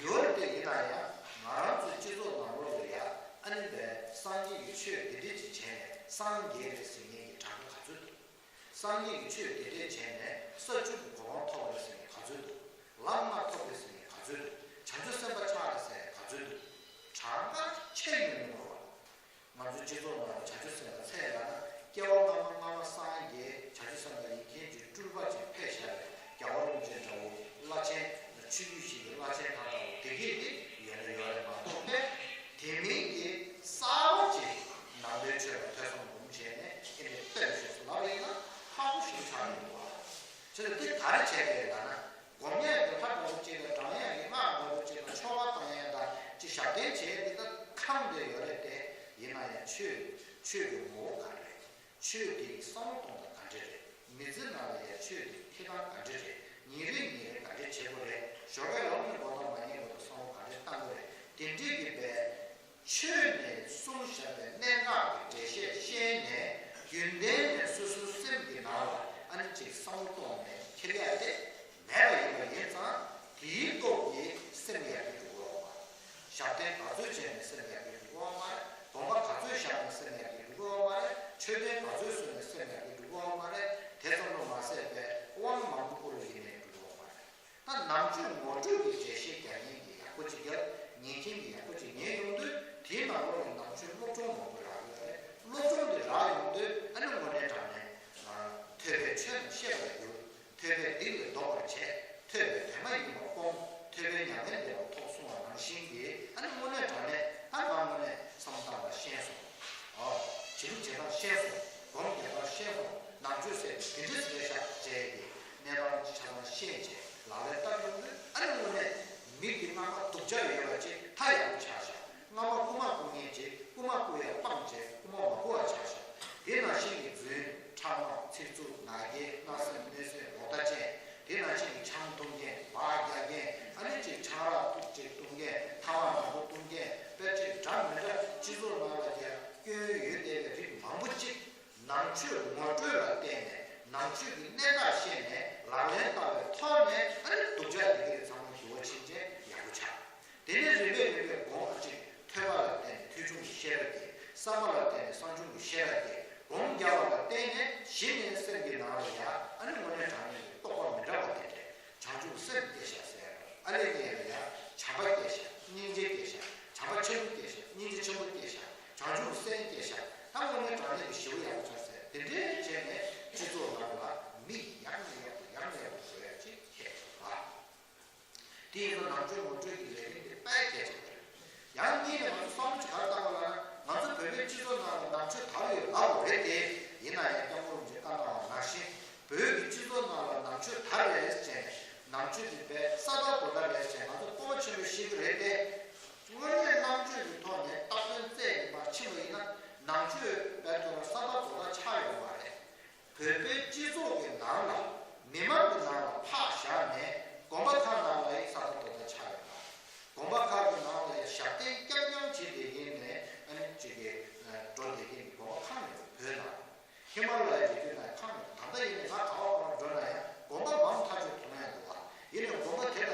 ཡོད་རེད་དེ་ཡིན་ན་ཡང་ང་རང་ཚོའི་སྤྱི་ཚོགས་ནང་ལོགས་ལ་ཡ་ཨ་ནི་པའི་སངས་རྒྱས་ཀྱི་ཆོས་འདི་འདྲས་ཅིག་བྱས་ནས་སངས་རྒྱས་རེད་ཟེར་མཁན་གྱི་གྲངས་ཀ་ག་ཚོད་འདུག་སངས་རྒྱས་ཀྱི་ཆོས་དེ་འདྲས་བྱས་ནས་ས་བཅུ་པའི་གོ་འཕང་ཐོབ་རེད་ཟེར་མཁན་ག་ཚོད་འདུག་ལམ་ལྔ་ཐོབ་རེད་ཟེར་མཁན་ག་ཚོད་འདུག་བྱང་ཆུབ་སེམས་དཔའ་ཆགས་རེད་ཟེར་མཁན་ག་ཚོད་འདུག་གྲངས་ཀ་ཆད་ཡོད་མི་འགྲོ་བ། ང་ཚོའི་སྤྱི་ཚོགས་ནང་ལ་བྱང་ཆུབ་སེམས་དཔའ་ཚད་ལ་ན་སྐྱེ་བ་སྔ་མ་སྔ་མ་སངས་རྒྱས་བྱང་ཆུབ་སེམས་དཔའ་ཡིན་མཁན་གྱི་སྤྲུལ་པ་ཅིག་ཕེབས་བཞག་པའི་རྒྱལ་བ་རིན་པོ་ཆེ་འདྲ་བོ་བླ་ཆེན་ཆོས་བརྒྱུད་ཞིག་གི་བླ་ཆེན་དང་འདྲ་བོ་དེ་གས་དེ་ཡོད་ན་ཡོད་རེད་མ་གཏོགས་པས་དེ་མིན་གྱི་གསར་པ་ཅིག་ནང་པའི་ཆོས་ལ་ཐོས་བསམ་སྒོམ་བྱས་ནས་ཨེ་འདྲ་བསྟན་བཞུགས་སུ་ལབ་ཡིན་ན་ཁག་པོ་ཞིག་ཆགས་ཡོང་གི་འདུག་བ། བྱས་ཙང་དེ་ག་རེ་བྱས་པས་ལབ་ན། སྒོམ་ཡས་ཀྱི་ལྷ་འདྲ་བོ་གཅིག་དང་བགྲང་ཡས་ཀྱི་སྔགས་འདྲ་བོ་གཅིག་དང་ཆོ་ག་བཏང་ཡས་དང་ཅིག་ཞབས་བརྟན་བྱེད་ཡས་འདི་ལྟར་ཁམས་དེ་ཡོད་རེད་དེ། ཡིན་ན་ཡང་ཆོས་ཆོས་ཀྱི་ངོ་བོ་ག་རེ་རེད། ཆོས་དེ་ཡི་བསམ་བློ་གཏོང་སྟངས་ག་འདྲ་རེད། མི་ཚེ་ནང་ལ་ཡང་ཆོས་དེ་འཁྱེར་སྟངས་ག་འདྲ་རེད། ཉིན་རེ་ཉིན་རེ་ག་འདྲ་བྱེད་དགོས་རེད། ཞོགས་ཀས་ལངས་ནས་འགོ་དང་མ་ཉལ་གོང་དུ་བསམ་བློ་ག་འདྲ་བཏང་དགོས་རེད། དེ་འདྲས་ཀྱི་བས། ཆོས་ནས་གསུངས་བཞག་པའི་གནད་འགག་གི་འགྲེལ་བཤད་ཤེས་ནས་རྒྱུན་ལྡན་ནས་སོ་སོའི་སེམས་ཀྱི་ནང་ལ་ཨ་ནི་ཅིག་བསམ་བློ་གཏོང་ནས་འཁྱེར་ཡ་དེ་མེད་པ་ཡིན་པ་ཡིན་ཙང་དེའི་སྟོབས་ཀྱིས་སེམས་ཡར་རྒྱས་འགྲོ་གི་ཡོད་མ་རེད། ཞབས་བརྟན་ག་ཚོད་བྱས་ནས་སེམས་ཡར་རྒྱས་འགྲོ་གི་ཡོད་མ་རེད། སྡོམ་པ་ག་ཚོད་བཞག་ནས་སེམས་ཡར་རྒྱས་འགྲོ་གི་ཡོད་མ་རེད། མཆོད་རྟེན་ག་ཚོད་བཟོས་ནས་སེམས་ཡར་རྒྱས་འགྲོ་གི་ཡོད་མ་རེད། དེ་ཙམ་དུ་མ་ཟད་པའི་དབང་མང་པོ་བསྐུར་ཡིན་ནས་འགྲོ་གི་ཡོད་མ་རེད། ད་ནང་ཆོས་ངོ་སྤྲོད་ཀྱི་འགྲེལ་བཤད་རྒྱག་མཁན་གྱི་ཡག་པོ་ཅིག་རྒྱབ། ཉན་མཁན་གྱི་ཡག་པོ་ཅིག་ཉན་ཡོང་དུས་དེའི་ནང་ལོགས་ནས་ནང་ཆོས་སློབ་སྦྱོང་མང་པོ་རག་ཡོད་རེད། སློབ་སྦྱོང་དེ་རག་ཡོང་དུས་ཨ་ནི་དངོས་གནས་དྲང་གནས་ཐོས་པས་ཆོས་རྣམས་ཤེས་པར་འགྱུར། ཐོས་པས་སྡིག་ལས་ལྡོག་པར་བྱེད། ཐོས་པས་དོན་མ་ཡིན་པ་སྤོང་། ཐོས་པས་མྱ་ངན་འདས་པ་ཐོབ་གསུངས་པ་ནང་བཞིན་གྱི་ཨ་ནི་དངོས་གནས་དྲང་གནས་ད་ང་དངོས་གནས་བསམ་བློ་བཏང་བ་ཤེས་སོང་། ཨོ། བྱེད་ལུགས་བྱེད་སྟངས་ཤེས་སོང་། སྒོམ་རྒྱག་སྟངས་ཤེས་སོང་། ནང་ཆོས་ཟེར་དེ་འདི་འདྲ་ཟེར་ཤག་བྱས་ཏེ་གནས་སྟངས་ཆ་ཚང་ཤེས་བྱས་ལག་ལེན་བསྟར་ཡོང་དུས་ཨ་ནི་དངོས་གནས་མི་འདི་སྔ་མ་སྡུག་ཅག་ཡོད་པ་ཅིག་ད་ཡག་པོ་ཆགས་ཤག་སྔ་མ་རྐུ་མ་རྐུ་མཁན་ཅིག་རྐུ་མ་རྐུ་ཡ་སྤངས་བྱས་རྐུ་མ་མ་རྐུ་བ་ཆགས་ཤག་དེ་ནང་བཞིན་གྱི་རྫུན། ཁྲག་དམག་ཚིག་རྩུབ། ནག་འགེལ། བརྣབ་སེམས། གནོད་སེམས། ལོག་ལྟ་ཅན། དེ་ནང་བཞིན་གྱི་ཆང་འཐུང་མཁན། སྦག་རྒྱག་མཁན། ཨ་ནི་ཅིག་ཆང་རག་ཐུག་ཅིག་འཐུང་མཁན། ཐ་མག་མང་པོ་འཐུང་མཁན། དཔེ་ཁྲིད་འདྲ་མི་འདྲ་སྤྱི་ཚོགས་ནང་ལ་ཡ་སྐྱོན་ཡོད་བསྡད་པའི་རིགས་མང་པོ་ཅིག་ནང་ཆོས་ངོ་སྤྲོད་ལ་བརྟེན་ནས་ནང་ཆོས་ཀྱི་གནད་འགག་ཤེས་ནས་ལག་ལེན་བསྟར་བའི་ཐོག་ནས་ཨ་ནི་སྡུག་ཅག་དེ་ག་རེ་ཚང་མ་འགྱུར་བ་ཕྱིན་ཆད་ཡག་པོ་ཆགས། དེ་ནས་རིམ་པས་རིམ་པས་སྒོམ་ཅིག་ཐོས་པ་ལ་བརྟེན་ནས་ཐོས་བྱུང་གི་ཤེས་རབ་སྐྱེ། བསམ་པ་ལ་བརྟེན་ནས་བསམ་བྱུང་གི་ཤེས་རབ་སྐྱེ། སྒོམ་རྒྱག་པ་ལ་བརྟེན་ནས་གཞི་ནས་སེམས་ཀྱི་ནང་ལ་ཡ་ཨ་ནི་དངོས་གནས་དྲང་གནས་ཀྱི་རྟོགས་པ་མི་འདྲ་བ་དེ་འདྲས་བྱང་ཆུབ་སེམས་སྐྱེ་ཤག་ཟེར། ཨ་ལས་ངས་ལ་ཡ་བྱམས་པ་སྐྱེ་ཤག་སྙིང་རྗེ་སྐྱེ་ཤག་བྱམས་པ་ཆེན་པོ་སྐྱེ་ཤག་སྙིང་རྗེ་ཆེན་པོ་སྐྱེ་ཤག་བྱང་ཆུབ་སེམས་སྐྱེ་ཤག་ད་དངོས་གནས་དྲང་གནས་ཀྱི་ཞི་བ་ཡག་པོ་ཆགས་ཟེར། དེ་འདྲས་བྱས་ནས་སྤྱི་ཚོགས་ནང་ལ་མི་ཡག་ནས་ཡག་པོ་ཡག་ནས་ཡག་པོ་བཟོ་ཡག་ཅིག་ཁྱེད་ཚོ་ལ། དེ་ཡིན་ན་ནང་ཆོས་ངོ་སྤྲོད་ཀྱི་ལས་རིམ་དེ་དཔེ་གལ་ཆེན་པོ་རེད། ཡང་གཉིས་ནས་ང་ཚོ་བསམ་བློ་ཅིག་ག་རེ་བཏང་བ་ལབ་ན། ང་ཚོ་བོད་པའི་སྤྱི་ཚོགས་ནང་ལ་ནང་ཆོས་དར་ཡོད་ལབ་དགོས་རེད་དེ། ཡིན་ན་ཡང་སྐྱབས་མགོན་རིན་པོ་ཆེས་བཀའ་གནང་བ་ནང་བཞིན་བོད་ཀྱི་སྤྱི་ཚོགས་ནང་ལ་ནང་ཆོས་དར་རེད་ཟེར་ནས་ནང་ཆོས་ཀྱི་བས་ས་དར་རྡོ་དར་རེད་ཟེར་ང་ཚོ་སྤོབས་པ་ཆེན་པོས་བཤད་ཀྱི་རེད་དེ། དངོས་གནས་རྣམ་དཔྱོད་ཀྱི་ཐོག་ནས་བཏགས་དོན་རྩད་ནས་མར་ཕྱིན་པ་ཡིན་ན་ནང་ཆོས་བས་ཐོག་ལ་ས་དར་རྡོ་དར་ཆགས་ཡོད་མ་རེད། བོད་པའི་སྤྱི་ཚོགས་ཀྱི་ནང་ལ་མི་མང་གི་ནང་ལ་ཕར་བཞག་ནས་དགོན་པ་ཁག་ནང་ལ་ཡང་ས་དར་རྡོ་དར་ཆགས་ཡོད་པ། དགོན་པ་ཁག་གི་ནང་ལ་ཡང་ཞབས་བརྟན་རྐྱང་རྐྱང་བྱེད་བསྡད་མཁན་ནས་ཨ་ནི་ཅིག་གི་འགྲོ་བསྡད་མཁན་གྱི་དགོན་པ་ཁག་ཡོད་བོད་ནང་། ཧི་མ་ལ་ཡའི་རི་རྒྱུད་ནང་ཁག་ཡོད། ད་ལྟ་ཡིན་ནའི་ང་ག་བ་ག་བ་འགྲོ་ན་ཡང་དགོན་པ་མང་ཐག་ཆོད་མཐོང་ཡག་འདུག་བ།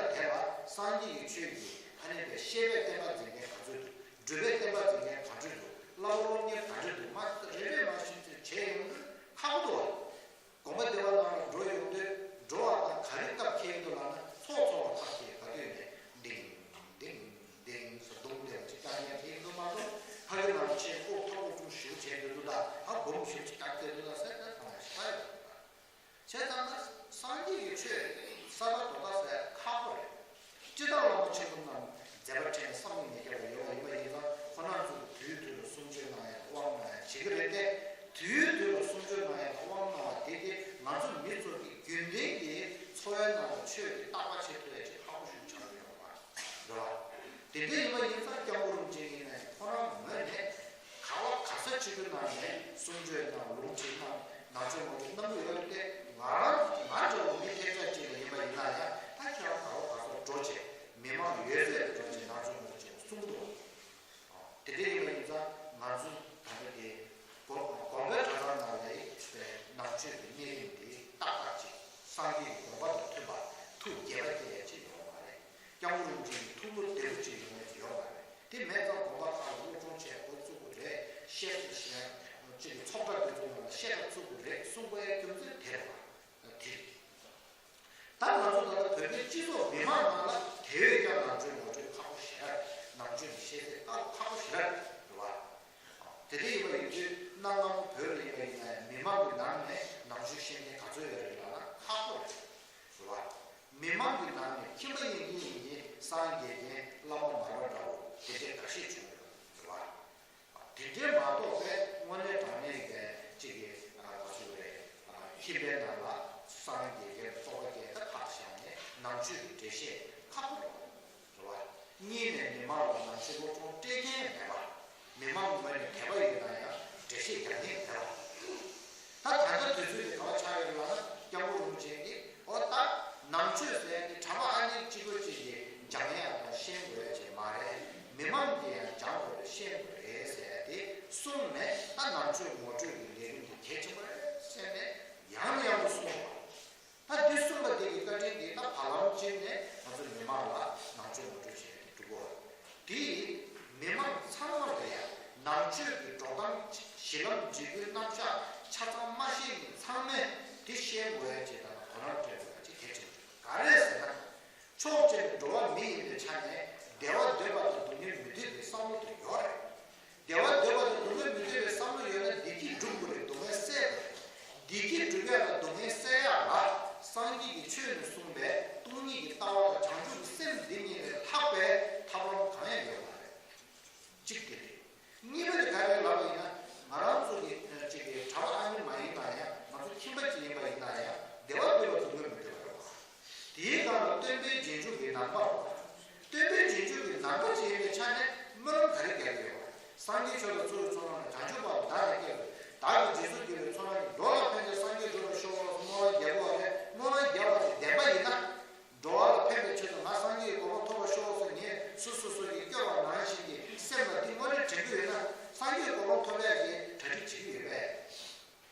སངས་རྒྱས་ཀྱི་ཆོས་ཀྱི་ཨ་ནི་པའི་བཤད་པའི་བསྟན་པ་འཛིན་མཁན་ག་ཚོད་འདུག་སྒྲུབ་པའི་བསྟན་པ་འཛིན་མཁན་ག་ཚོད་འདུག་བསླབ་པ་སློབ་གཉེར་ག་ཚོད་འདུག་མ་རེ་རེ་མ་ཤེས་ཚོད་བྱས་ཡོང་དུས་ཁག་པོ་འདུག་བ། དགོན་པ་སྡེ་བ་ནང་ལ་འགྲོ་ཡོང་དུས་འགྲོ་བ་དང་ག་རེ་སྐབས་འཁེལ་འདུག་ལབ་ན་ཚོགས་འཚོགས་པ་ཁག་ཅིག་ག་དུས་ནས་ལྡིང་ལྡིང་ལྡིང་ཟེར་རྡུང་བསྡད་པ་ཅིག་ཀྱང་ཡང་འཁེལ་འདུག་མ་གཏོགས་ཕ་གི་ནང་ཆེན་ཁོག་ཐོག་ལ་ཅུང་ཞིག་བྱས་འདུག་ད་ཨ་སྒོམ་ཞིག་ཅིག་བརྒྱབ་བསྡད་འདུག་ད་ཟེར་ད་ཐང་ཞིག་ད་ཡོད། བྱས་ཙང་ན་སངས་རྒྱས་ཀྱི་ཆོས་གསར་པ་དོ་ད་ཟེར་ཁག་པོ་རེད། སྤྱིར་བཏང་བླ་མ་ཆེན་པོ་རྣམས་མཛད་པ་ཕྲན་བསམ་གྱིས་མི་ཁྱབ་པ་ཡོད་པ་ཡིན་པ་ཡིན་ཙང་ཁོ་རང་ཚོས་དུས་དུས་ལ་གསུང་ཆོས་གནང་ཡག་དབང་གནང་ཡག་བྱེད་ཀྱི་རེད་དེ། དུས་དུས་ལ་གསུང་ཆོས་གནང་ཡག་དབང་གནང་བ་དེ་དེ་ང་ཚོ་མི་ཚོ་གི་རྒྱུན་ལྡན་གྱི་འཚོ་བའི་ནང་ལ་ཆོས་ཀྱི་བརྟག་པ་བྱེད་ཐུབ་ཡག་ཅིག་ཁག་པོ་ཞིག་ཆགས་ཀྱི་ཡོད་པ་རེད་བ། དེ་འདྲ་ཡིན་པ་ཡིན་ཙང་སྐྱབས་མགོན་རིན་པོ་ཆེ་ཡིན་ནའི་ཁོ་རང་ངོས་ནས་ག་བ་ག་ས་ཆེ་རྒྱུ་ནང་ནས་གསུང་ཆོས་དང་ལུང་ཁྲིད་དང་ནང་ཆོས་ངོ་སྤྲོད་གནང་གི་ཡོད་རེད་དེ། ང་རང་ང་འདྲ་བོ་མི་ཐེབས་ཆག་ཅིག་ལ་ཡིན་པ་ཡིན་ན་ཡང་ད་ཁྱེད་རང་ག་བ་ག་ས་འགྲོ་བྱས་མི་མང་ཡོད་ཚད་ལ་འགྲོ་བྱས་ནང་ཆོས་ངོ་སྤྲོད་གསུང་འདུག་དེ་འདྲ་ཡིན་པ་ཡིན་ཙང་ང་ཚོ་ད་ལྟ་དེ་དགོན་དགོན་པའི་གྲྭ་ཚང་ནང་ལ་ཡིན་པའི་ནང་ཆོས་ཀྱི་གནས་རིམ་དེ་ཏག་ཏག་ཅིག་སངས་རྒྱས་ཀྱི་དགོངས་པ་དང་མཐུན་པ་ཐུགས་དགྱེས་པ་སྐྱེ་ཡ་ཅིག་ཡོད་མ་རེད། སྐྱབས་མགོན་རིན་པོ་ཆེ་གི་ཐུགས་བློ་བདེ་པོ་ཅིག་ཡོང་ཡ་ཅིག་ཡོད་མ་རེད། དེ་མེད་ཙང་དགོན་པ་ཁག་ལ་སློབ་སྦྱོང་བྱས་འགོ་བཙུགས་དགོས་རེད། བཤད་སྲོལ་ཞིག་ཅིག་གི་ཚོགས་གྲྭ་དེ་ཚོ་ནང་ལ་བཤད་གྲྭ་བཙུགས་དགོས་རེད་གསུང་དགོས་ཡ་རྒྱུ་མཚན་དེ་རེད་བ། དེ་རེད། ད་ང་ཚོ་ད་ལྟ་བོད་པའི་སྤྱི་ཚོགས་མི་མང་ནང་ལ་དེ་བས་ཀྱང་ནང་ཆོས་ངོ་སྤྲོད་ཁག་པོ་ཞེ་དྲག་ནང་ཆོས་ཀྱི་ཤེས་ཚད་ཁག་པོ་ཞེ་དྲག་རེད་བ། དེ་འདྲ་ཡིན་པ་ཡིན་དུས་གནའ་སྔ་མོ་བོད་ལ་ཡིན་པ་ཡིན་ན་ཡང་མི་མང་གི་ནང་ནས་ནང་ཆོས་ཤེས་མཁན་ག་ཚོད་ཡོད་རེད་ལབ་ན་ཁག་པོ་རེད། རེད་བ། མི་མང་གི་ནང་ནས་ཁྱིམ་པ་ཡིན་གྱི་ཡིན་གྱི་སངས་རྒྱས་མཁན་བླ་མ་མར་པ་འདྲ་བོ་དེ་འདྲས་འགའ་ཤས་བྱུང་ཡོད་རེད་བ། དེ་འདྲས་མ་གཏོགས་པའི་དངོས་གནས་དྲང་གནས་ཀྱི་གཅིག་གི་ག་ཚོད་རེད། ཁྱིམ་པའི་ནང་ལ་སངས་རྒྱས་མཁན་ཙོག་པ་སྐད་ད་ཁག་བཞག་ནས་ནང་ཆོས་ཀྱི་འགྲེལ་བཤད་ཁག་པོ་རེད་བ། གཉིས་ནས་མི་མང་ལ་ནང་ཆོས་སློབ་སྦྱོང་སྤྲད་མཁན་མེད་པ། མི་མང་ངོས་ནས་དད་པ་ཡོད་ན་ཡང་འགྲེལ་བཤད་རྒྱག་མཁན་མེད་པ། ད་ད་ལྟ་དུས་ཚོད་འདི་ག་བ་ཆགས་ཡོད་ལབ་ན་སྐྱབས་མགོན་རིན་པོ་ཆེ་གིས་ཨོ་ད་ནང་ཆོས་ཟེར་ནི་གྲྭ་པ་ཨ་ནེ་གཅིག་པོ་གཅིག་གིས་སྦྱང་ཡག་དང་ཤེས་དགོས་ཡག་ཅིག་མ་རེད། མི་མང་གིས་ཡང་སྦྱང་དགོས་རེད་ཤེས་དགོས་རེད་ཟེར་ཏེ་གསུངས་ནས་ད་ནང་ཆོས་ངོ་སྤྲོད་ཀྱི་ལས་རིམ་འདི་གལ་ཆེན་པོ་རེད་ཟེར་ནས་ཡང་ནས་ཡང་དུ་གསུངས་པ། ད་འདི་གསུངས་པ་འདི་གི་བཀའ་དྲིན་འདི་ད་བར་ལམ་ཅིག་ནས་ང་ཚོ་མི་མང་ལ་ནང་ཆོས་ངོ་སྤྲོད་བྱས་ཏེ་འགྲོ་གི་ཡོད་རེད། དེ་ཡིས་མི་མང་ཚང་མ་ལ་ཡང་ནང་ཆོས་ཀྱི་འགྲོ་སྟངས་གཞི་ལམ་འབྲས་བུའི་རྣམ་གཞག་ཆ་ཚང་མ་ཤེས་མཁན་ཚང་མས་དེ་ཤེས་དགོས་ཡ་ཅིག་དང་དོ་སྣང་སྤྲད་དགོས་ཡ་ཅིག་གལ་ཆེན་པོ་རེད། ག་རེ་ཟེར་ན། ཕྱོགས་གཅིག་ནས་འགྲོ་བ་མི་ཡིན་པའི་ཆ་ནས་བདེ་བ་འདོད་པ་དང་སྡུག་བསྔལ་མི་འདོད་པའི་བསམ་བློ་དེ་ཡོད་རེད། བདེ་བ་འདོད་པ་དང་སྡུག་བསྔལ་མི་འདོད་པའི་བསམ་བློ་ཡོད་ན་བདེ་སྐྱིད་སྒྲུབ་དགོས་རེད། སྡུག་བསྔལ་སེལ་དགོས་རེད། བདེ་སྐྱིད་སྒྲུབ་ཡག་དང་སྡུག་བསྔལ་སེལ་ཡག་ལ་སངས་རྒྱས་ཀྱི་ཆོས་ནས་གསུངས་པའི་སྟོང་ཉིད་ཀྱི་ལྟ་བ་དང་བྱང་ཆུབ་ཀྱི་སེམས་འདི་གཉིས་ལས་ལྷག་པའི་ཐབས་ལམ་གང་ཡང་ཡོད་མ་རེད། གཅིག་དེ་རེད། གཉིས་པ་དེ་ག་རེ་ལབ་པ་ཡིན་ན་ང་རང་ཚོ་གི་གཅིག་གི་གྲྭ་པ་ཨ་ནེ་མ་ཡིན་ན་ཡང་ང་ཚོ་ཁྱིམ་པ་གཅིག་ཡིན་པ་ཡིན་ན་ཡང་བདེ་བ་འདོད་པ་སྡུག་བསྔལ་མི་འདོད་པ་རེད་བ། དེའི་སྒང་ལ་སྟོན་པའི་རྗེས་འཇུག་གི་ནང་པ་རེད་བ། སྟོན་པའི་རྗེས་འཇུག་གི་ནང་པ་ཅིག་ཡིན་པའི་ཆ་ནས་སྨོན་ལམ་ག་རེ་རྒྱག་གི་ཡོད་བ། སངས་རྒྱས་ཆོས་དང་ཚོགས་ཀྱི་ཚོགས་རྣམས་ལ། བྱང་ཆུབ་བར་དུ་བདག་ནི་སྐྱེ་དགོས། བདག་གིས་རྗེས་སུ་བརྒྱུད་པའི་ཚོགས་རྣམས་ཀྱིས། འགྲོ་ལ་ཕན་ཕྱིར་སངས་རྒྱས་འགྲུབ་པར་ཤོག་ཟེར་སྨོན་ལམ་རྒྱག་དགོས་པ་རེད། སྨོན་ལམ་རྒྱག་པ་དེ་བདེན་པ་ཡིན་ན། འགྲོ་བ་ལ་ཕན་པའི་ཆེད་དུ་ང་སངས་རྒྱས་ཀྱི་གོ་འཕང་ཐོབ་པར་ཤོག་ཟེར་ངས་སོ་སོ་སོ་ཡིས་སྐྱོ་བ་ནང་བཞིན་གྱི་སེམས་ལ་འདི་དངོས་གནས་དྲན་གྱི་ཡོད་ན་སངས་རྒྱས་ཀྱི་གོ་འཕང་ཐོབ་ཡག་གི་གྲ་སྒྲིག་བྱེད་ཀྱི་ཡོད་པས།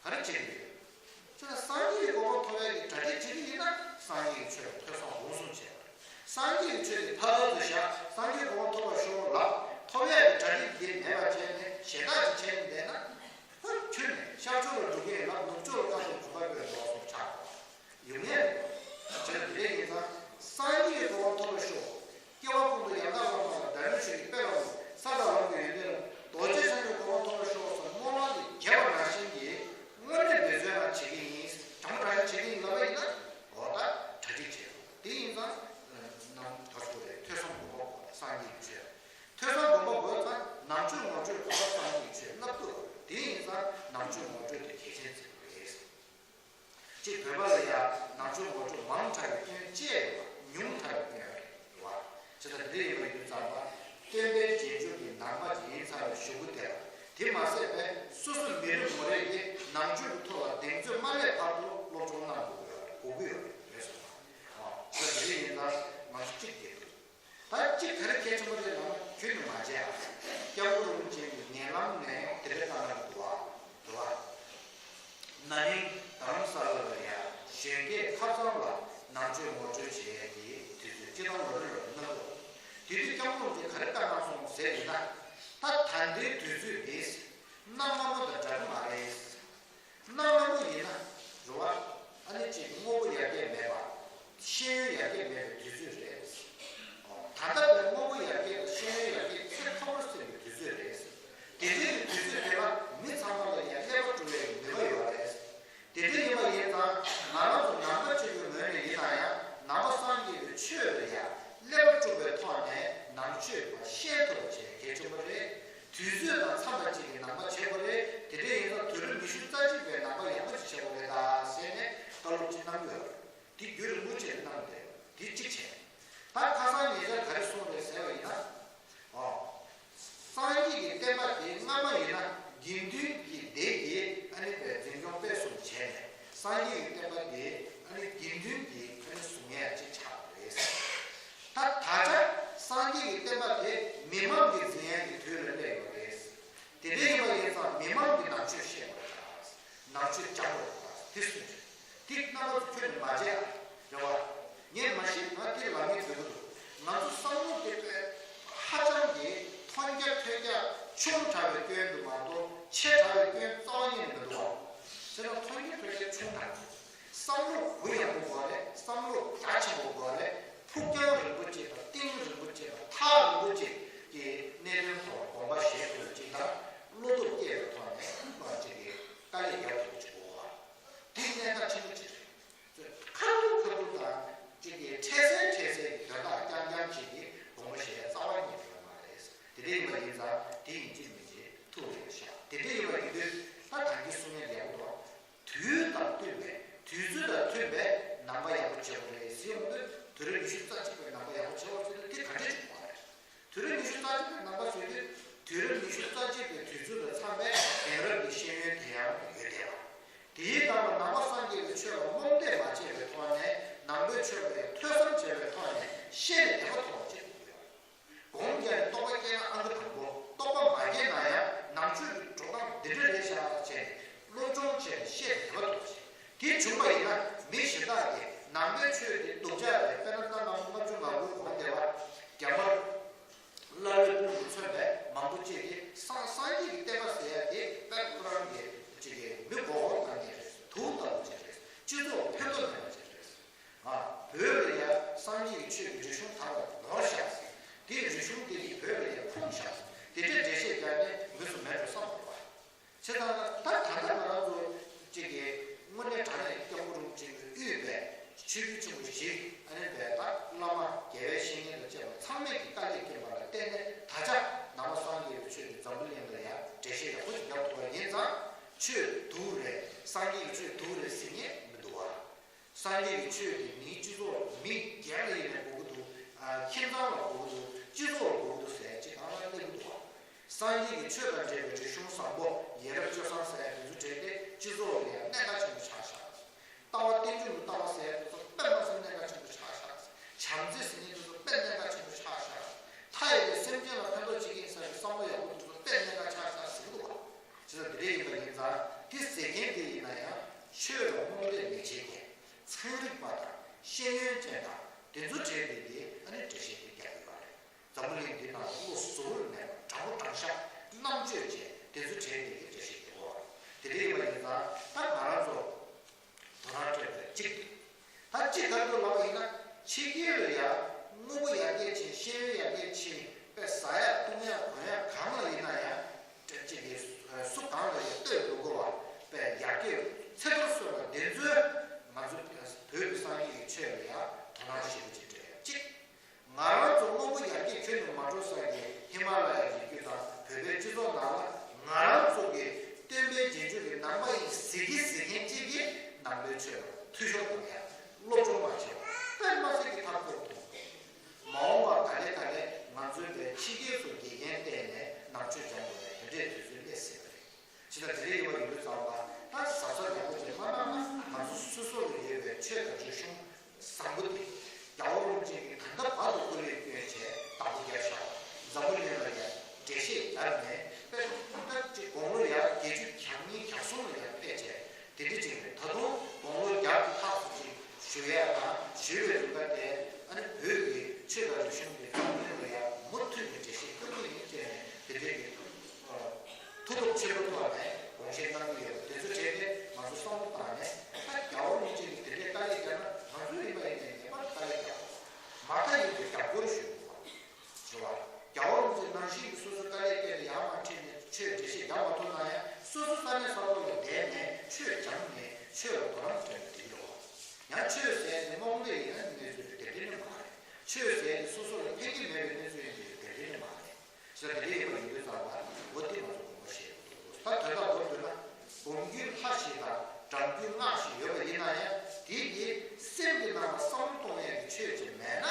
ག་རེ་བྱེད་ཀྱི་ཡོད། ཅེ་ན་སངས་རྒྱས་ཀྱི་གོ་འཕང་ཐོབ་ཡག་གི་གྲ་སྒྲིག་བྱེད་ཀྱི་ཡིན་ན་སངས་རྒྱས་ཀྱི་ཆོས་ལ་ཐོས་བསམ་སྒོམ་གསུམ་བྱེད་པ་རེད། སངས་རྒྱས་ཀྱི་ཆོས་དེ་ཕར་ཕར་དུ་བཞག་སངས་རྒྱས་གོ་འཕང་ཐོབ་པར་ཤོག་ལབ་ཐོབ་ཡག་གི་གྲ་སྒྲིག་དེ་མེད་པ་བྱས་ནས་གཞན་དག་ཅིག་བྱས་ནས་བསྡད་ན། ཧ་ཁྱོད་ནི་ཤར་ཕྱོགས་ལ་འགྲོ་གི་ཡིན་ལབ་ནུབ་ཕྱོགས་ལ་བཀའ་དང་འགྲུལ་པ་བོས་འགྲོ་སོང་ཆགས་དགོས། ཡོང་ངེས་རེད། བྱས་ན་དེ་འདྲ་ཡིན་ཙང་སངས་རྒྱས་ཀྱི་གོ་འཕང་ཐོབ་པར་ཤོག་སྐྱེ་བ་ཀུན་ཏུ་ཡང་དག་བློ་སྦྱོང་བ་དང་། བདག་ཉིད་ཆོས་ཀྱི་དཔལ་ལ་འགོད་པའི། ས་དང་ལམ་གྱི་ཡོན་ཏན་ལ། རྡོ་རྗེ་འཆང་ཆེན་གོ་འཕང་ཐོབ་པར་ཤོག་ཟེར་སྨོན་ལམ་དེ་རྒྱས་པ་ནང་བཞིན་གྱིས་དངོས་གནས་འབད་བརྩོན་རང་བྱེད་ཀྱི་ཡིན། དྲང་པོ་དྲང་བཞག་བྱེད་ཀྱི་ཡིན་ལབ་པ་ཡིན་ན། འོ་ད་གྲ་སྒྲིག་བྱེད་དགོས། དེ་ཡིན་ཙང་ནམ་ད་ཚོ་རེད། ཐོས་བསམ་སྒོམ་པ་དགོས་སངས་རྒྱས་ཀྱི་ཆོས། ཐོས་བསམ་སྒོམ་པ་དགོས་ཙང་ནང་ཆོས་ངོ་སྤྲོད་དགོས་པ་སངས་རྒྱས་ཀྱི་ཆོས་བསླབ་དགོས། དེ་ཡིན་ཙང་ནང་ཆོས་ངོ་སྤྲོད་དེ་གལ་ཆེན་ཟེར་དགོས་རེད། གཅིག་བོད་པ་ལ་ཡང་ནང་ཆོས་ངོ་སྤྲོད་མང་དྲགས་པའི་སྐྱོན་བཅས་ཡོད་པ། ཉུང་དྲགས་པའི་སྐྱོན་རེད་བ། བྱས་ཙང་འདི་ཡིན་པ་ཡིན་དུས་ཙམ་པ་སྟོན་པའི་རྗེས་འཇུག་གི་ནང་པ་ཅིག་ཡིན་ཚར་བའི་གཞུག་གུ་དེ་ལ་དེ་མ་ཟད་པའི་སོ་སོ་མི་རེ་ངོ་རེ་ཡིས་ནང་ཆོས་ཀྱི་ཐོག་ལ་གདེང་ཚོད་མ་སླེབས་བར་དུ་སློབ་སྦྱོང་གནང་དགོས་ཀྱི་ཡོད་རེད། དགོས་ཀྱི་ཡོད་རེད་ཟེར་བ། བྱས་ཙང་འདི་ཡིན་ཙང་ང་ཚོ་གཅིག་དེ་འདུག་ད་གཅིག་ག་རེ་གལ་ཆེན་པོ་རེད་ལབ་ན་ཁྱོན་ནས་མ་བྱས་ཨ། སྐྱབས་མགོན་རིན་པོ་ཆེ་གི་ཉེ་ལམ་ནས་དེ་འདྲ་བཏང་གི་འདུག་ཨ། འདུག་ཨ། ན་ནིང་རྡ་རམ་ས་ལ་ལ་ཡ་གཞོན་སྐྱེས་ཁ་ཚང་ལ་ནང་ཆོས་ངོ་སྤྲོད་བྱེད་ཡས་ཀྱི་དུས་ཚོད་སྤྱི་བཏང་ལོ་རེ་ལོ་རེ་ ཡིན་ན། ད་ད་ལྟའི་དུས་ཚོད་འདི་གནའ་སྔ་མོ་དང་འདྲ་གི་མ་རེད། གནའ་སྔ་མོ་ཡིན་ན་རེད་བ། ཨ་ནི་ཅིག་དངོས་པོ་ཡར་རྒྱས་མེད་པ། ཤེས་ཡོན་ཡར་རྒྱས་མེད་པའི་དུས་ཚོད་རེད། ད་ལྟ་བའི་དངོས་པོ་ཡར་རྒྱས་དང་ཤེས་ཡོན་ཡར་རྒྱས་ཚད་མཐོ་པོར་སོན་པའི་དུས་ཚོད་རེད། དེ་འདྲའི་དུས་ཚོད་དེ་ལ་མི་ཚང་མ་ལ་ཡང་ཀླད་པ་དཀྲུག་པའི་ནུས་པ་ཡོད་རེད། དེ་འདྲ་ཡིན་པ་ཡིན་ཙང་ང་རང་ཚོ་ནང་པ་གཅིག་པུའི་ངོས་ནས་ཡིན་ན་ཡང་ནང་པ་སངས་རྒྱས་པའི་ཆོས་ལ་ཡང་ཀླད་པ་དཀྲུག་པའི་ཐོག་ནས་ནང་ཆོས་པ་ཤེས་ཐུབ་པ་བྱེད་གལ་ཆེན་པོ་རེད། དུས་ཚོད་དང་འཚམས་པ་གཅིག་གི་ནང་པ་བྱེད་དགོས་རེད། དེ་འདྲ་ཡིན་ཙང་དུས་རབས་ཉི་ཤུ་རྩ་གཅིག་པའི་ནང་པ་ཡག་པོ་ཅིག་བྱེད་དགོས་རེད་ད་ཟེར་ནས་བཀའ་སློབ་ཅིག་གནང་གི་ཡོད་རེད། དེ་རྒྱུན་རིང་པོ་བྱས་ནས་གནང་བསྡད་ཡོད་རེད། དེ་གཅིག་བྱས། ད་ཁ་སང་ཉེ་ཆར་ག་རེ་གསུངས་རེད་ཟེར་བ་ཡིན་ན། ཨོ། སངས་རྒྱས་ཀྱི་བསྟན་པ་དེ་སྔ་མ་ཡིན་ན་དགེ་འདུན་གྱི་སྡེ་དེ་ཨ་ནི་པའི་འཛིན་སྐྱོང་སྤེལ་གསུམ་བྱས་ནས་སངས་རྒྱས་ཀྱི་བསྟན་པ་དེ་ཨ་ནི་དགེ་འདུན་གྱི་ཨ་ནི་གཟུངས་ཡས་ཅིག་ཆགས་པ་རེད། ད་ད་ཆ་སངས་རྒྱས་ཀྱི་བསྟན་པ་དེ་མི་མང་གི་འཛིན་ཡས་ཀྱི་དུས་ལ་སླེབས་ཡོད་རེད། དེ་འདྲ་ཡིན་པ་ཡིན་ཙང་མི་མང་གི་ནང་ཆོས་ཤེས་དགོས་རེད། ནང་ཆོས་སྦྱང་དགོས་རེད། དེ་གསུངས་རེད། དེ་རྣམ་པ་ཚོ་ཁྱོན་ནས་མ་བརྗེད་ཨ། རེད་བ། ངས་མ་གཞི་ང་དེ་ལབ་མཁན་བཟོས་ཀྱི་འདུག་ང་ཚོ་བསམ་བློ་དེ་དཔེ་ཧ་ཅང་གི་མཐོང་རྒྱ་ཐོས་རྒྱ་ཆུང་དྲགས་པའི་སྐྱོན་དུ་མ་གཏོགས་ཆེ་དྲགས་པའི་སྐྱོན་རྩ་བ་ཉིད་ནས་མི་འདུག་བ། དེ་ལ་མཐོང་རྒྱ་ཐོས་རྒྱ་ཆུང་དྲགས། བསམ་བློ་གུ་ཡངས་པོ་དགོས་རེད། བསམ་བློ་རྒྱ་ཆེན་པོ་དགོས་རེད། ཕུགས་རྒྱང་རིང་པོ་ཅིག་དང་གཏིང་རིང་པོ་ཅིག་དང་ཐག་རིང་པོ་ཅིག་གི་གནད་དོན་ཐོག་དགོངས་པ་བཞེས་དགོས་ཅིག་དང་བློ་སྟོབས་སྐྱེད་པའི་ཐོག་ནས་མ་ཅིག་གི་དཀའ་ལས་རྒྱག་ཐུབ་ཅིག་དགོས་བ། དེ་གནད་འགག་ཆེན་པོ་ཅིག་རེད། ཁ་ཐུག་ཁ་ཐུག་དང་ཅིག་གི་འཕྲལ་སེལ་འཕྲལ་སེལ་གྱི་དོན་དག་རྐྱང་རྐྱང་ཅིག་གི་དགོངས་པ་བཞེས་རྩ་བ་ཉིད་ཡོད་མ་རེད། དེ་འདྲ་ཡིན་པ་ཡིན་ཙང་དེ་ཡིན་གཅིག་མིན་གཅིག་ཐུགས་ལ་བཞག་དེ་འདྲ་ཡིན་པ་ཡིན་དུས་ད་ད་གིན་གསུང་ཡ་ཡག་པོ་འདུག་དུས་དང་བསྟུན་པའི་དུས་ཚོད་དང་མཐུན་པའི་ནང་པ་ཡག་པོ་བྱེད་དགོས་རེད་ཟེར་ཡོང་དུས་དུས་རབས་ཉི་ཤུ་རྩ་གཅིག་པའི་ནང་པ་ཡག་པོ་བྱེད་དགོས་ཟེར་དུས་དེ་ག་འདྲས་བྱུང་བ་རེད། དུས་རབས་ཉི་ཤུ་རྩ་གཅིག་པའི་ནང་པ་ཟེར་དུས་དུས་རབས་ཉི་ཤུ་རྩ་གཅིག་པའི་དུས་ཚོད་དང་འཚམས་པའི་དེང་རབས་ཀྱི་ཤེས་ཡོན་དེ་ཡང་ཡོད་བསྡད་པ། དེའི་སྟེང་ལ་ནང་པ་སངས་རྒྱས་པའི་ཆོས་ལ་རྨོངས་དད་མ་བྱས་པའི་ཐོག་ནས་ནང་པའི་ཆོས་ལ་ཡང་ཐོས་བསམ་བྱས་པའི་ཐོག་ནས་ཤེས་རིག་དད་པ་མཐོ་བ་བྱེད་དགོས་ཡོད། སྒོམ་རྒྱག་ནས་རྟོགས་པ་སྐྱེས་ན་ཨང་ཀི་དང་པོ། རྟོགས་པ་མ་སྐྱེས་ན་ཡང་ནང་ཆོས་ཀྱི་འགྲོ་སྟངས་འདི་འདྲ་རེད་ཤག་བྱས་ནས་སློབ་སྦྱོང་བྱས་ནས་ཤེས་དགོས་པ་འདུག་ཅེས། དེ་བྱུང་བ་ཡིན་ན་མི་གཞན་དག་གིས་ནང་པའི་ཆོས་དེ་སྡུག་ཅག་རེད། དཔེར་ན་གནའ་སྔ་མོ་ལྔ་བཅུ་ང་དགུའི་གོང་དེ་བ་རྒྱ་དམར་བླ་རི་སྤུན་གྱིས་མཚོན་པའི་མང་པོ་ཅིག་གིས་སངས་སངས་རྒྱས་ཀྱི་བསྟན་པ་ཟེར་ཡ་དེ་དཔེ་ཁོ་རང་གི་ཅིག་གི་མི་མགོ་སྐོར་བཏང་མཁན་རེད། དུག་ལྟ་བུ་ཅིག་རེད། སྤྱི་ཚོགས་ལ་ཕན་ཐོགས་མེད་པ་ཅིག་རེད། ང་བོད་ལ་ཡ་སངས་རྒྱས་ཀྱི་ཆོས་ཀྱི་རིག་གཞུང་དར་བ་ནོར་བཞག་ཟེར། དེའི་རིག་གཞུང་དེ་ཡིས་བོད་ལ་ཡ་ཕུང་བཞག་ཟེར། དེ་འདྲའི་འགྲེལ་བཤད་རྒྱག་མཁན་མི་ཚོ་མེད་འགྲོ་བསམ་འདུག་བ། བྱས་ཙང་ད་ད་ལྟ་ང་རང་ཚོ་གཅིག་གིས་དངོས་གནས་དྲང་གནས་སྐྱབས་མགོན་རིན་པོ་ཆེ་གིས་དབུས་པའི་ཆོས་བརྒྱུད་ཆེན་པོ་བཞི་ཨ་ནི་བའི་ད་བླ་མ་དགེ་བའི་བཤེས་གཉེན་དང་བཅས་པ་ཚང་མས་ཀྱི་དཀའ་ལས་བརྒྱབ་པ་ལ་བརྟེན་ནས་ད་ཆ་ནང་པ་སངས་རྒྱས་པའི་ཆོས་ཀྱི་འཛམ་བུ་གླིང་ལ་ཡ་འགྲེལ་བཤད་ཡག་པོ་ཞིག་རྒྱག་ཐུབ་པ་ཡིན་ཙང་ཆོས་སྡུག་རེད། སངས་རྒྱས་ཀྱི་ཆོས་སྡུག་རེད་ཟེར་མཁན་མི་འདུག་བ། སངས་རྒྱས་ཀྱི་ཆོས་དེ་མིའི་སྤྱི་ཚོགས་ལ་མི་སྒེར་ལ་ཡིན་ནའི་དགོས་ཀྱི་འདུག་ཨ། ཁྱིམ་ཚང་ལ་དགོས་ཀྱི་འདུག་སྤྱི་ཚོགས་ལ་དགོས་ཀྱི་འདུག་ཟེར་ཅིག་ཨང་ལ་སླེབས་ཀྱི་འདུག་བ། སངས་རྒྱས་ཀྱི་ཆོས་དང་འབྲེལ་བའི་རིག་གཞུང་བཟང་པོ་ཡ་རབས་སྤྱོད་བཟང་ཟེར་ཡ་དེ་ཚོ་བྲལ་ཏེ་སྤྱི་ཚོགས་ལ་ཡང་གནད་འགག་ཆེན་པོ་ཆགས་ཤག་ལྟ་བ་རྟེན་འབྱུང་གི་ལྟ་བ་ཟེར་ཡ་དེ་ཚོ་དཔེ་མ་སྲིད་གནད་འགག་ཆེན་པོ་ཆགས་ཤག་བྱམས་བརྩེ་ཟེར་མཁན་དེ་ཚོ་དཔེ་གནད་འགག་ཆེན་པོ་ཆགས་ཤག་མཐའ་ཡས་པའི་སེམས་ཅན་ལ་ཕན་ཐོགས་བྱེད་ཀྱི་ཡིན་ཟེར་བའི་བསམ་བློ་ཡག་པོ་དེ་ཚོ་དཔེ་གནད་འགག་ཆགས་ཤག་ཟེར་གྱི་འདུག་བ། བྱས་ཙང་དེ་འདྲ་ཡིན་པ་ཡིན་ཙང་དེ་ཟེར་མཁན་དེ་ཡིན་ན་ཡང་ཆོས་ལ་རྨོངས་དད་མི་བྱེད་མཁན། ཚན་རིག་པ་དང་ཤེས་ཡོན་ཅན་དང་དེ་ཚོ་གྲས་དེ་གིས་ཨ་ནི་འགྲེལ་བཤད་དེ་རྒྱག་གི་ཡོད་རེད། འཛམ་བུ་གླིང་འདི་ནང་བློ་གཟུ་བོར་མེད་པ་དྲང་པོ་དྲང་བཞག་རྣམ་དཔྱོད་ཅན་དེ་ཚོ་གྲས་དེ་གིས་འགྲེལ་བཤད་རྒྱག་གི་ཡོད་རེད། དེ་འདྲ་ཡིན་པ་ཡིན་ཙང་ད་ང་རང་ཚོ་དོ་སྣང་སྤྲད་པ་གཅིག་དེ། ད་གཅིག་ག་རེ་འདུག་ལབ་པ་ཡིན་ན་ཕྱི་རྒྱལ་ལ་ཡ་དངོས་པོ་ཡར་རྒྱས་ཕྱིན། ཤེས་ཡོན་ཡར་རྒྱས་ཕྱིན། དཔེ་ཟ་ཡག་བཏུང་ཡག་གོན་ཡག་གང་ལ་ཡིན་ན་ཡང་། སྤྲད་ཅིག་གིས་སུ་གང་ལ་ཡང་ལྟོས་མི་དགོས་པ་དཔེ་ཡར་རྒྱས་ཚད་མཐོར་སོན་པ་འདི་ཚོས་ང་ཚོ་བོད་ཀྱི་སངས་རྒྱས་ཀྱི་ཆོས་ལ་ཡང་དོ་སྣང་ཞེ་པོ་ཅིག་སྤྲད་ཡག་གཅིག་ང་རང་ཚོ་དངོས་པོ་ཡར་རྒྱས་ཁྱོན་ནས་མ་འགྲོ་ས་ཀྱི་ཧི་མ་ལ་ཡའི་རི་རྒྱུད་དང་བོད་པའི་སྤྱི་ཚོགས་ནང་ལ་ང་རང་ཚོ་གི་སྟོན་པའི་རྗེས་འཇུག་གི་ནང་པ་ཡིན་ཟེར་གི་ཟེར་མཁན་གཅིག་གིས་ནང་པའི་ཆོས་ལ་འཐུས་ཤོར་དང་ཡང་སློབ་སྦྱོང་མ་བྱས་པ་དཔེ་མ་སྲིད་ཀྱི་ཐབས་སྐྱོ་པོ་མཐོང་གི་འདུག་མ་འོངས་པ་ག་ལེ་ག་ལེ་ང་ཚོའི་བའི་ཕྱི་རྒྱལ་ཚོ་དགེ་རྒན་བསྟེན་ནས་ནང་ཆོས་སྦྱང་དགོས་པའི་དེ་འདྲའི་དུས་ཚོད་སླེབས་ཟིན་པ་རེད། ཇི་ལྟར་དེ་འདྲ་ཡིན་པ་ཡིན་དུས་ཙམ་པ་ད་གཟབ་གཟབ་ཡག་པོ་ཅིག་མ་གནང་ན་ང་ཚོ་སོ་སོ་ལ་ཡོད་པའི་ཆོས་དང་རིག་གཞུང་བཟང་པོ་དེ་རྒྱལ་བ་རིན་པོ་ཆེ་གིས་ད་ལྟ་བར་དུ་སྐུ་ལས་བསྐྱོན་བྱས་བདག་པོ་རྒྱབ་བཞག་འཛམ་བུ་གླིང་ལ་ཡང་འགྲེལ་བཤད་རྒྱབ་ནས་དཔེ་ད་ཅིག་དགུང་ལོ་ཡར་བརྒྱད་ཅུ་གྱ་གཉིས་གྱ་གསུམ་ལ་ཡང་ཕེབས་བྱས་དེ་འདྲ་ཅིག་རེད། ད་དུང་དགུང་ལོ་བརྒྱ་དང་ལྷག་ཙམ་ཅིག་བཞུགས་ཡག་དང་བཞུགས་པའི་རིམ་པ་དེ་ཨ་ནི་བོད་ཀྱི་ཆོས་དང་རིག་གཞུང་དེ་འཛམ་བུ་གླིང་ལ་ཡང་མུ་མཐུད་ནས་འགྲེལ་བཤད་སྐྱོན་གྱི་ཡིན་ཅེས། ཆེན་པོ་ཐོག་ནས་དགོངས་བཞེས་གནང་གི་ཡོད་པ་དེ་ཚོ་བྱས་ཏེ་ང་ཚོ་བསམ་བློ་བཏང་ནས། ད་རྒྱལ་བ་རིན་པོ་ཆེ་གིས་དེ་འདྲའི་དཀའ་ལས་བརྒྱབ་ན་ང་ཚོ་ཡིན་པ་ཡིན་ནའི་ངེས་པར་དུ་དཀའ་ལས་རྒྱག་དགོས། མ་མཐའ་ཡིན་དུས་རྒྱབ་སྐྱོར་ཞུ་དགོས་པ་རེད་བ། རྒྱལ་བ་རིན་པོ་ཆེ་ནང་བཞིན་གྱི་སོ་སོ་དཀའ་ལས་བརྒྱབ་ནས་ཡར་མར་ཁྲིད་ནས་ཆོས་འགྲེལ་བཤད་རྒྱག་མ་ཐུབ་ན་ཡང་། སོ་སོ་ས་གནས་ས་ཐོག་ལ་བསྡད་ནས་ཆོས་སྦྱངས་ནས་ཆོས་ལ་དོ་སྣང་སྤྲད་ན་འགྲིག་གི་རེད་བ། ཡང་ཆོས་ཟེར་ནས་རྨོངས་དད་ཡིན་ན་གནས་ཚུལ་དེ་འདྲ་ནི་མ་རེད། ཆོས་ཟེར་ནས་སོ་སོ་ལ་ཕན་གྱི་མེད་པའི་གནས་ཚུལ་ཡིན་པའི་དེ་འདྲ་ནི་མ་རེད། ཟེར་དེ་འདྲ་ཡིན་པ་ཡིན་དུས་ཙམ་པ་འོ་དེ་ང་ཚོ་དགོངས་པ་བཞེས་དགོས་འདུག་ད་དོན་དག་མདོར་བསྡུས་ན། སྒོམ་རྒྱུའི་ལྷ་ཞིག་དང་བགྲང་རྒྱུའི་སྔགས་ཤིག་ཡོད་པ་ཡིན་ན་ཡང་། དེ་གིས་སེམས་ཀྱི་ནང་ལ་བསམ་བློ་གཏོང་ཡས་ཀྱི་ཆོས་ཅིག་མེད་ན་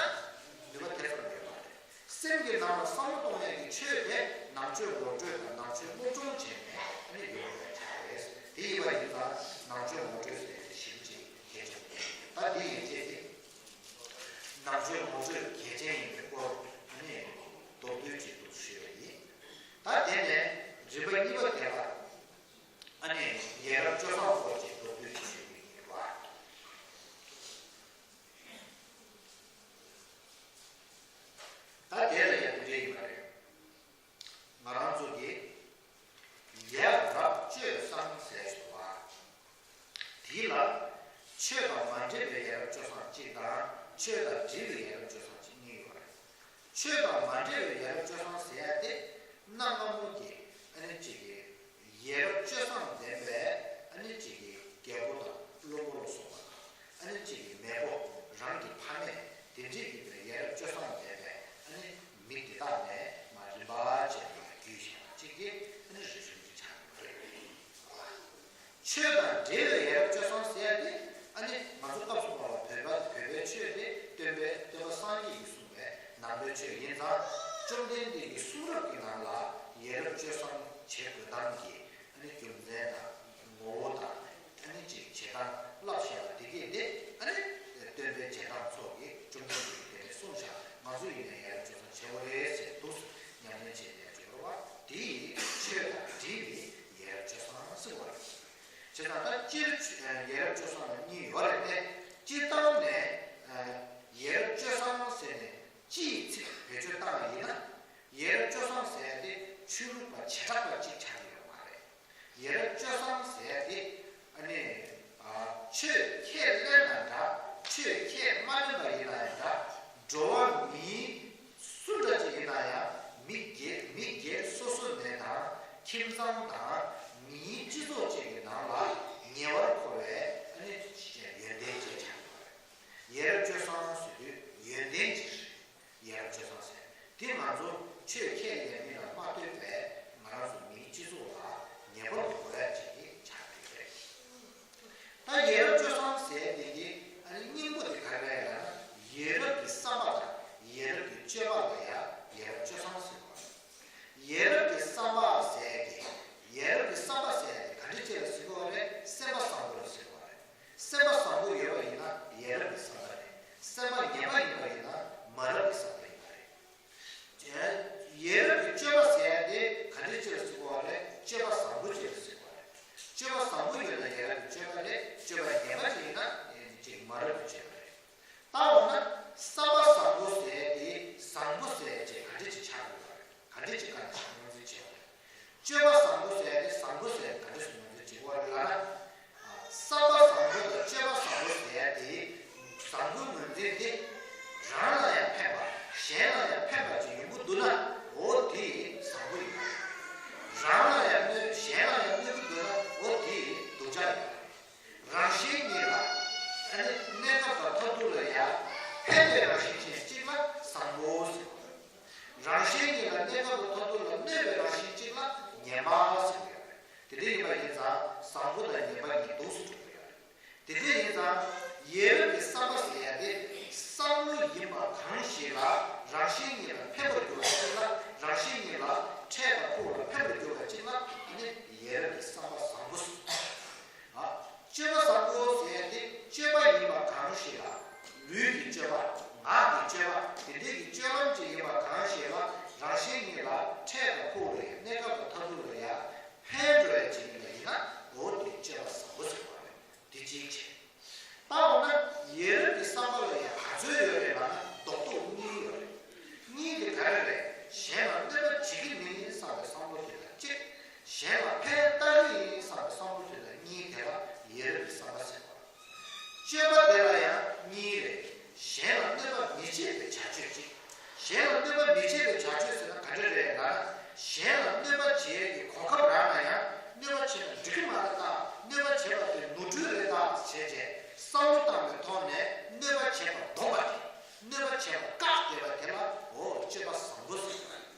ནུས་པ་དེ་ཙམ་ཡོད་མ་རེད། སེམས་ཀྱི་ནང་ལ་བསམ་བློ་གཏོང་ཡས་ཀྱི་ཆོས་དེ་ནང་ཆོས་ངོ་སྤྲོད་དང་ནང་ཆོས་སློབ་སྦྱོང་བྱས་ནས་ཨ་ནི་ཡོང་བའི་ཆ་རེད། དེ་ཡིན་པ་ཡིན་ཙང་ནང་ཆོས་ངོ་སྤྲོད་ཟེར་ཡས་དེ་ཞེ་པོ་ཅིག་གལ་ཆེན་པོ་རེད། ད་འདི་ཡན་ཆད་དེ། ནང་ཆོས་ངོ་སྤྲོད་གལ་ཆེན་ཡིན་པའི་སྐོར་ཨ་ནི་མདོར་བསྡུས་ཅིག་ཏུ་ཞུས་པ་ཡིན། ད་དེ་ནས་རིམ་པ་གཉིས་པ་དེ་ལ་ཨ་ནི་ཡ་རབས་སྤྱོད་བཟང་སྐོར་གྱི་མདོར་བསྡུས་ཅིག་ཞུས་པ་ཡིན་པ། ད་དེ་ལ་ཡང་དེ་འདྲ་ཡིན་པ་རེད། ང་རང་ཚོ་གིས་ཡ་རབས་སྤྱོད་བཟང་ཟེར་བ། དེ་ལ་ཆོས་དང་མ་འབྲེལ་བའི་ཡ་རབས་སྤྱོད་བཟང་གཅིག་དང་། ཆོས་དང་འབྲེལ་བའི་ཡ་རབས་སྤྱོད་བཟང་གཅིག་གཉིས་ཡོད་རེད། ཆོས་དང་མ་འབྲེལ་བའི་ཡ་རབས་སྤྱོད་བཟང་ཟེར་ཡ་དེ་གནའ་སྔ་མོ་གི་ཨ་ནི་གཅིག་གི་ཡ་རབས་སྤྱོད་བཟང་ལྡན་པའི་ཨ་ནི་གཅིག་གི་རྒྱལ་པོ་དང་བློན་པོ་ལ་སོགས་པ་དང་། ཨ་ནི་གཅིག་གི་མེས་པོ་རང་གི་ཕ་མེས་དེ་འདྲས་ཡིན་པའི་ཡ་རབས་སྤྱོད་བཟང་ལྡན་པའི་ཨ་ནི་མི་དེ་དག་ནས་མར་རིམ་པ་བྱས་ནས་བརྒྱུད་བཞག་པ་གཅིག་གི་ཨ་ནི་རིག་གཞུང་གི་ཆགས་ཡོད་པ་རེད། ཆོས་དང་འབྲེལ་བའི་ཡ་རབས་སྤྱོད་བཟང་ཟེར་ཡ་དེ་ཨ་ནི་ང་ཚོ་སྐབས་སུ་བབས་པ་བོད་པ་བོད་པའི་ཆོས་དེ་སྟོན་པའི་སྟོན་པ་སངས་རྒྱས་ཀྱིས་གསུངས་པའི་ནང་པའི་ཆོས་ཡིན་ཙང་། བཅོམ་ལྡན་འདས་ཀྱི་གསུང་རབ་ཀྱི་ནང་ལ་ཡ་རབས་སྤྱོད་བཟང་བྱེད་དགོས་སྟངས་ཀྱི་ཨ་ནི་རྒྱུ་མཚན་དང་ངོ་བོ་དང་། ཨ་ནི་ཅིག་བྱེད་སྟངས་བསླབ་བྱ་བ་དེ་གས་དེ་ཨ་ནི་སྟོན་པའི་རྗེས་འབྲང་ཚོ་གིས་བཅོམ་ལྡན་འདས་ཀྱིས་དེ་འདྲ་གསུངས་བཞག་ང་ཚོ་ཡིན་ནའི་ཡ་རབས་སྤྱོད་བཟང་བྱེད་དགོས་རེད་ཟེར་འདུག་ཉམས་ལེན་བྱེད་ཡ་སྦྱོར་བ་དེ་ཡིས་ཆོས་དང་འབྲེལ་བའི་ཡ་རབས་སྤྱོད་བཟང་ཟེར་བ་རེད། བྱས་ཙང་ད་སྤྱིར་ཡ་རབས་སྤྱོད་བཟང་ལ་གཉིས་ཡོད་རེད་དེ། སྤྱིར་བཏང་ནས་ཡ་རབས་སྤྱོད་བཟང་ཟེར་ནས་སྤྱིའི་ཚིག་བེད་སྤྱོད་བཏང་བ་ཡིན་ན། ཡ་རབས་སྤྱོད་བཟང་ཟེར་ཡ་དེ་ཆོས་ལུགས་པ་བྱེ་བྲག་པ་གཅིག་ཆགས་ཀྱི་ཡོད་མ་རེད། ཡ་རབས་སྤྱོད་བཟང་ཟེར་ཡ་དེ་ཨ་ནི་ཆོས་ཁས་ལེན་ན་འདྲ། ཆོས་ཁས་མ་ལེན་པ་ཡིན་ན་ཡང་འདྲ། འགྲོ་བ་མིའི་སུ་འདྲ་ཅིག་ཡིན་ན་ཡང་མི་སྒེར་མི་སྒེར་སོ་སོ་ནས་དང་ཁྱིམ་ཚང་དང་མིའི་སྤྱི་ཚོགས་ཅིག་གི་ནང་ལ་ཉེ་བར་མཁོ་བའི་ཨ་ནི་ཡོན་ཏན་ཅིག་ཆགས་ཡོད་པ་རེད། ཡ་རབས་སྤྱོད་བཟང་ཟེར་དུས་ཡོན་ཏན་ཅིག་རེད། ཡ་རབས་སྤྱོད་བཟང་ཟེར་དེ་ང་ཚོ་ཆོས་ཁས་ལེན་མིན་ལ་མ་ལྟོས་པའི་ང་རང་ཚོ་མིའི་སྤྱི་ཚོགས་ལ་ཉེ་བར་མཁོ་ཡ་ཅིག་གི་ཆགས་ཡོད་པ་རེད། ད་ཡ་རབས་སྤྱོད་བཟང་ཟེར་དེ་གི་ཨ་ནི་སྙིང་པོ་དེ་ག་རེ་རེད་ལབ་ན། ཡ་རབས་ཀྱི་བསམ་པ་དང་ཡ་རབས་ཀྱི་སྤྱོད་པ་ལ་ཡ་ཡ་རབས་སྤྱོད་བཟང་ཟེར་བ་རེད། ཡ་རབས་ཀྱི་བསམ་པ་ཟེར་གི་ཡ་རབས་ཀྱི་བསམ་པ་ཟེར་དེ་ག་འདྲ་ཅིག་ལ་ཟེར་གི་ཡོད་རེད། སེམས་པ་བཟང་པོ་ལ་ཟེར་གི་ཡོད་རེད། སེམས་པ་བཟང་པོ་ཡོད་པ་ཡིན་ན་ཡ་རབས་ཀྱི་བསམ་པ་རེད། སེམས་པ་ངན་པ་ཡིན་པ་ཡིན་ན་མ་རབས་ཀྱི་བསམ་པ་ཡིན་པ་རེད། ཡ་རབས་ཀྱི་སྤྱོད་པ་ཟེར་ཡ་དེ་ག་འདྲ་ཅིག་ལ་ཟེར་གི་ཡོད་རེད། སྤྱོད་པ་བཟང་པོ་ཅིག་ལ་ཟེར་གི་ཡོད་རེད། སྤྱོད་པ་བཟང་པོ་ཡོད་ན་ཡ་རབས་ཀྱི་སྤྱོད་པ་རེད། སྤྱོད་པ་ངན་པ་ཅིག་ཡིན་ན་ཅིག་མ་རབས་ཀྱི་སྤྱོད་པ་རེད། ད་འོ་ན་བསམ་པ་བཟང་པོ་ཟེར་ཡ་དེ་བཟང་པོ་ཟེར་ཡ་ཅིག་ག་འདྲ་ཅིག་ཆགས་ཡོད་རེད། ག་འདྲ་ཅིག་ག་ནས་ངོས་འཛིན་བྱེད་པ་རེད། སྤྱོད་པ་བཟང་པོ་ཟེར་ཡ་དེ་བཟང་པོ་ཟེར་ཡ་ག་འདྲ་ཞིག་ངོས་འཛིན་བྱེད་དགོས་རེད་ལབ་ན། བསམ་པ་བཟང་པོ་དང་སྤྱོད་པ་བཟང་པོ་ཟེར་ཡ་དེ་བཟང་པོའི་ངོས་འཛིན་དེ་རང་ལ་ཡང་ཕན་པ་གཞན་ལ་ཡང་ཕན་པ་ཅིག་ཡོང་གི་འདུག་ན་འོ་དེ་བཟང་པོ་ཡིན་པ་རེད། རང་ལ་ཡང་གནོད་གཞན་ལ་ཡང་གནོད་ཀྱི་འདུག་ན་འོ་དེ་སྡུག་ཅག་ཡིན་པ་རེད། རང་གཞན་གཉིས་ལ་ཨ་ནི་གནས་སྐབས་དང་མཐར་ཐུག་ལ་ཡང་ཕན་པའི་རང་བཞིན་ཅན་གཅིག་ལ་བཟང་པོ་ཟེར་བ་རེད། རང་གཞན་གཉིས་ལ་གནས་སྐབས་དང་མཐར་ཐུག་ལ་གནོད་པའི་རང་བཞིན་གཅིག་ལ་ངན་པ་ཟེར་བ་རེད། དེ་འདྲ་ཡིན་པ་ཡིན་ཙང་བཟང་པོ་དང་ངན་པ་གཉིས་འདུག་སེ་འགྲོ་གི་ཡོད་རེད། དེ་འདྲ་ཡིན་ཙང་ཡ་རབས་ཀྱི་བསམ་པ་ཟེར་ཡ་དེ་བསམ་བློ་ཡིན་པ་གང་ཞིག་ལ་རང་གཞན་གཉིས་ལ་ཕན་པར་འགྱུར་བ་གཅིག་ལ་རང་གཞན་གཉིས་ལ་འཕྲད་དང་ཕུགས་ལ་ཕན་པར་འགྱུར་བ་གཅིག་ལ་ཨ་ནི་ཡ་རབས་ཀྱི་བསམ་པ་བཟང་པོ་ཟེར། ཨ། སྤྱོད་པ་བཟང་པོ་ཟེར་ཡ་དེ་སྤྱོད་པ་ཡིན་པ་གང་ཞིག་ལ་ལུས་ཀྱི་སྤྱོད་པ་ངག་གི་སྤྱོད་པ་དེ་འདྲའི་གི་སྤྱོད་ལམ་ཅིག་ཡིན་པ་གང་ཞིག་ལ་རང་གཞན་གཉིས་ལ་འཕྲད་དང་ཕུགས་ལ་ཡང་གནས་སྐབས་དང་མཐར་ཐུག་ལ་ཡང་ཕན་འགྲོ་ཡ་ཅིག་ཡིན་པ་ཡིན་ན་འོ་དེ་སྤྱོད་པ་བཟང་པོ་ཟེར་བ་རེད། དེ་གཅིག་བྱས། ད་འོ་ན་ཡ་རབས་ཀྱི་བསམ་པ་ལ་ཡང་ག་ཚོད་ཡོད་རེད་ལབ་ན་རྡོག་རྡོག་གཉིས་ཡོད་རེད། གཉིས་དེ་ག་རེ་རེད། གཞན་ལ་གནོད་པ་མི་བྱེད་པའི་བྱ་སྤྱོད་ཟེར་ན་ག་འདྲ་རེད་ལབ་ན། གཞན་ལ་གནོད་པ་བྱེད་ཀྱི་གོ་སྐབས་རག་ན་ཡང་གནོད་པ་བྱས་ན་འགྲིག་གི་མ་རེད་ད། གནོད་པ་བྱས་པ་དེ་ནོར་འཁྲུལ་རེད་ད་བྱས་རྗེས་བསམ་བློ་བཏང་བའི་ཐོག་ནས་གནོད་པ་བྱས་པ་ལྡོག་པ་དེ། གནོད་པ་བྱས་པ་བཀག་བསྡད་པ་དེ་ལ་འོ་སྤྱོད་པ་བཟང་པོ་ཟེར།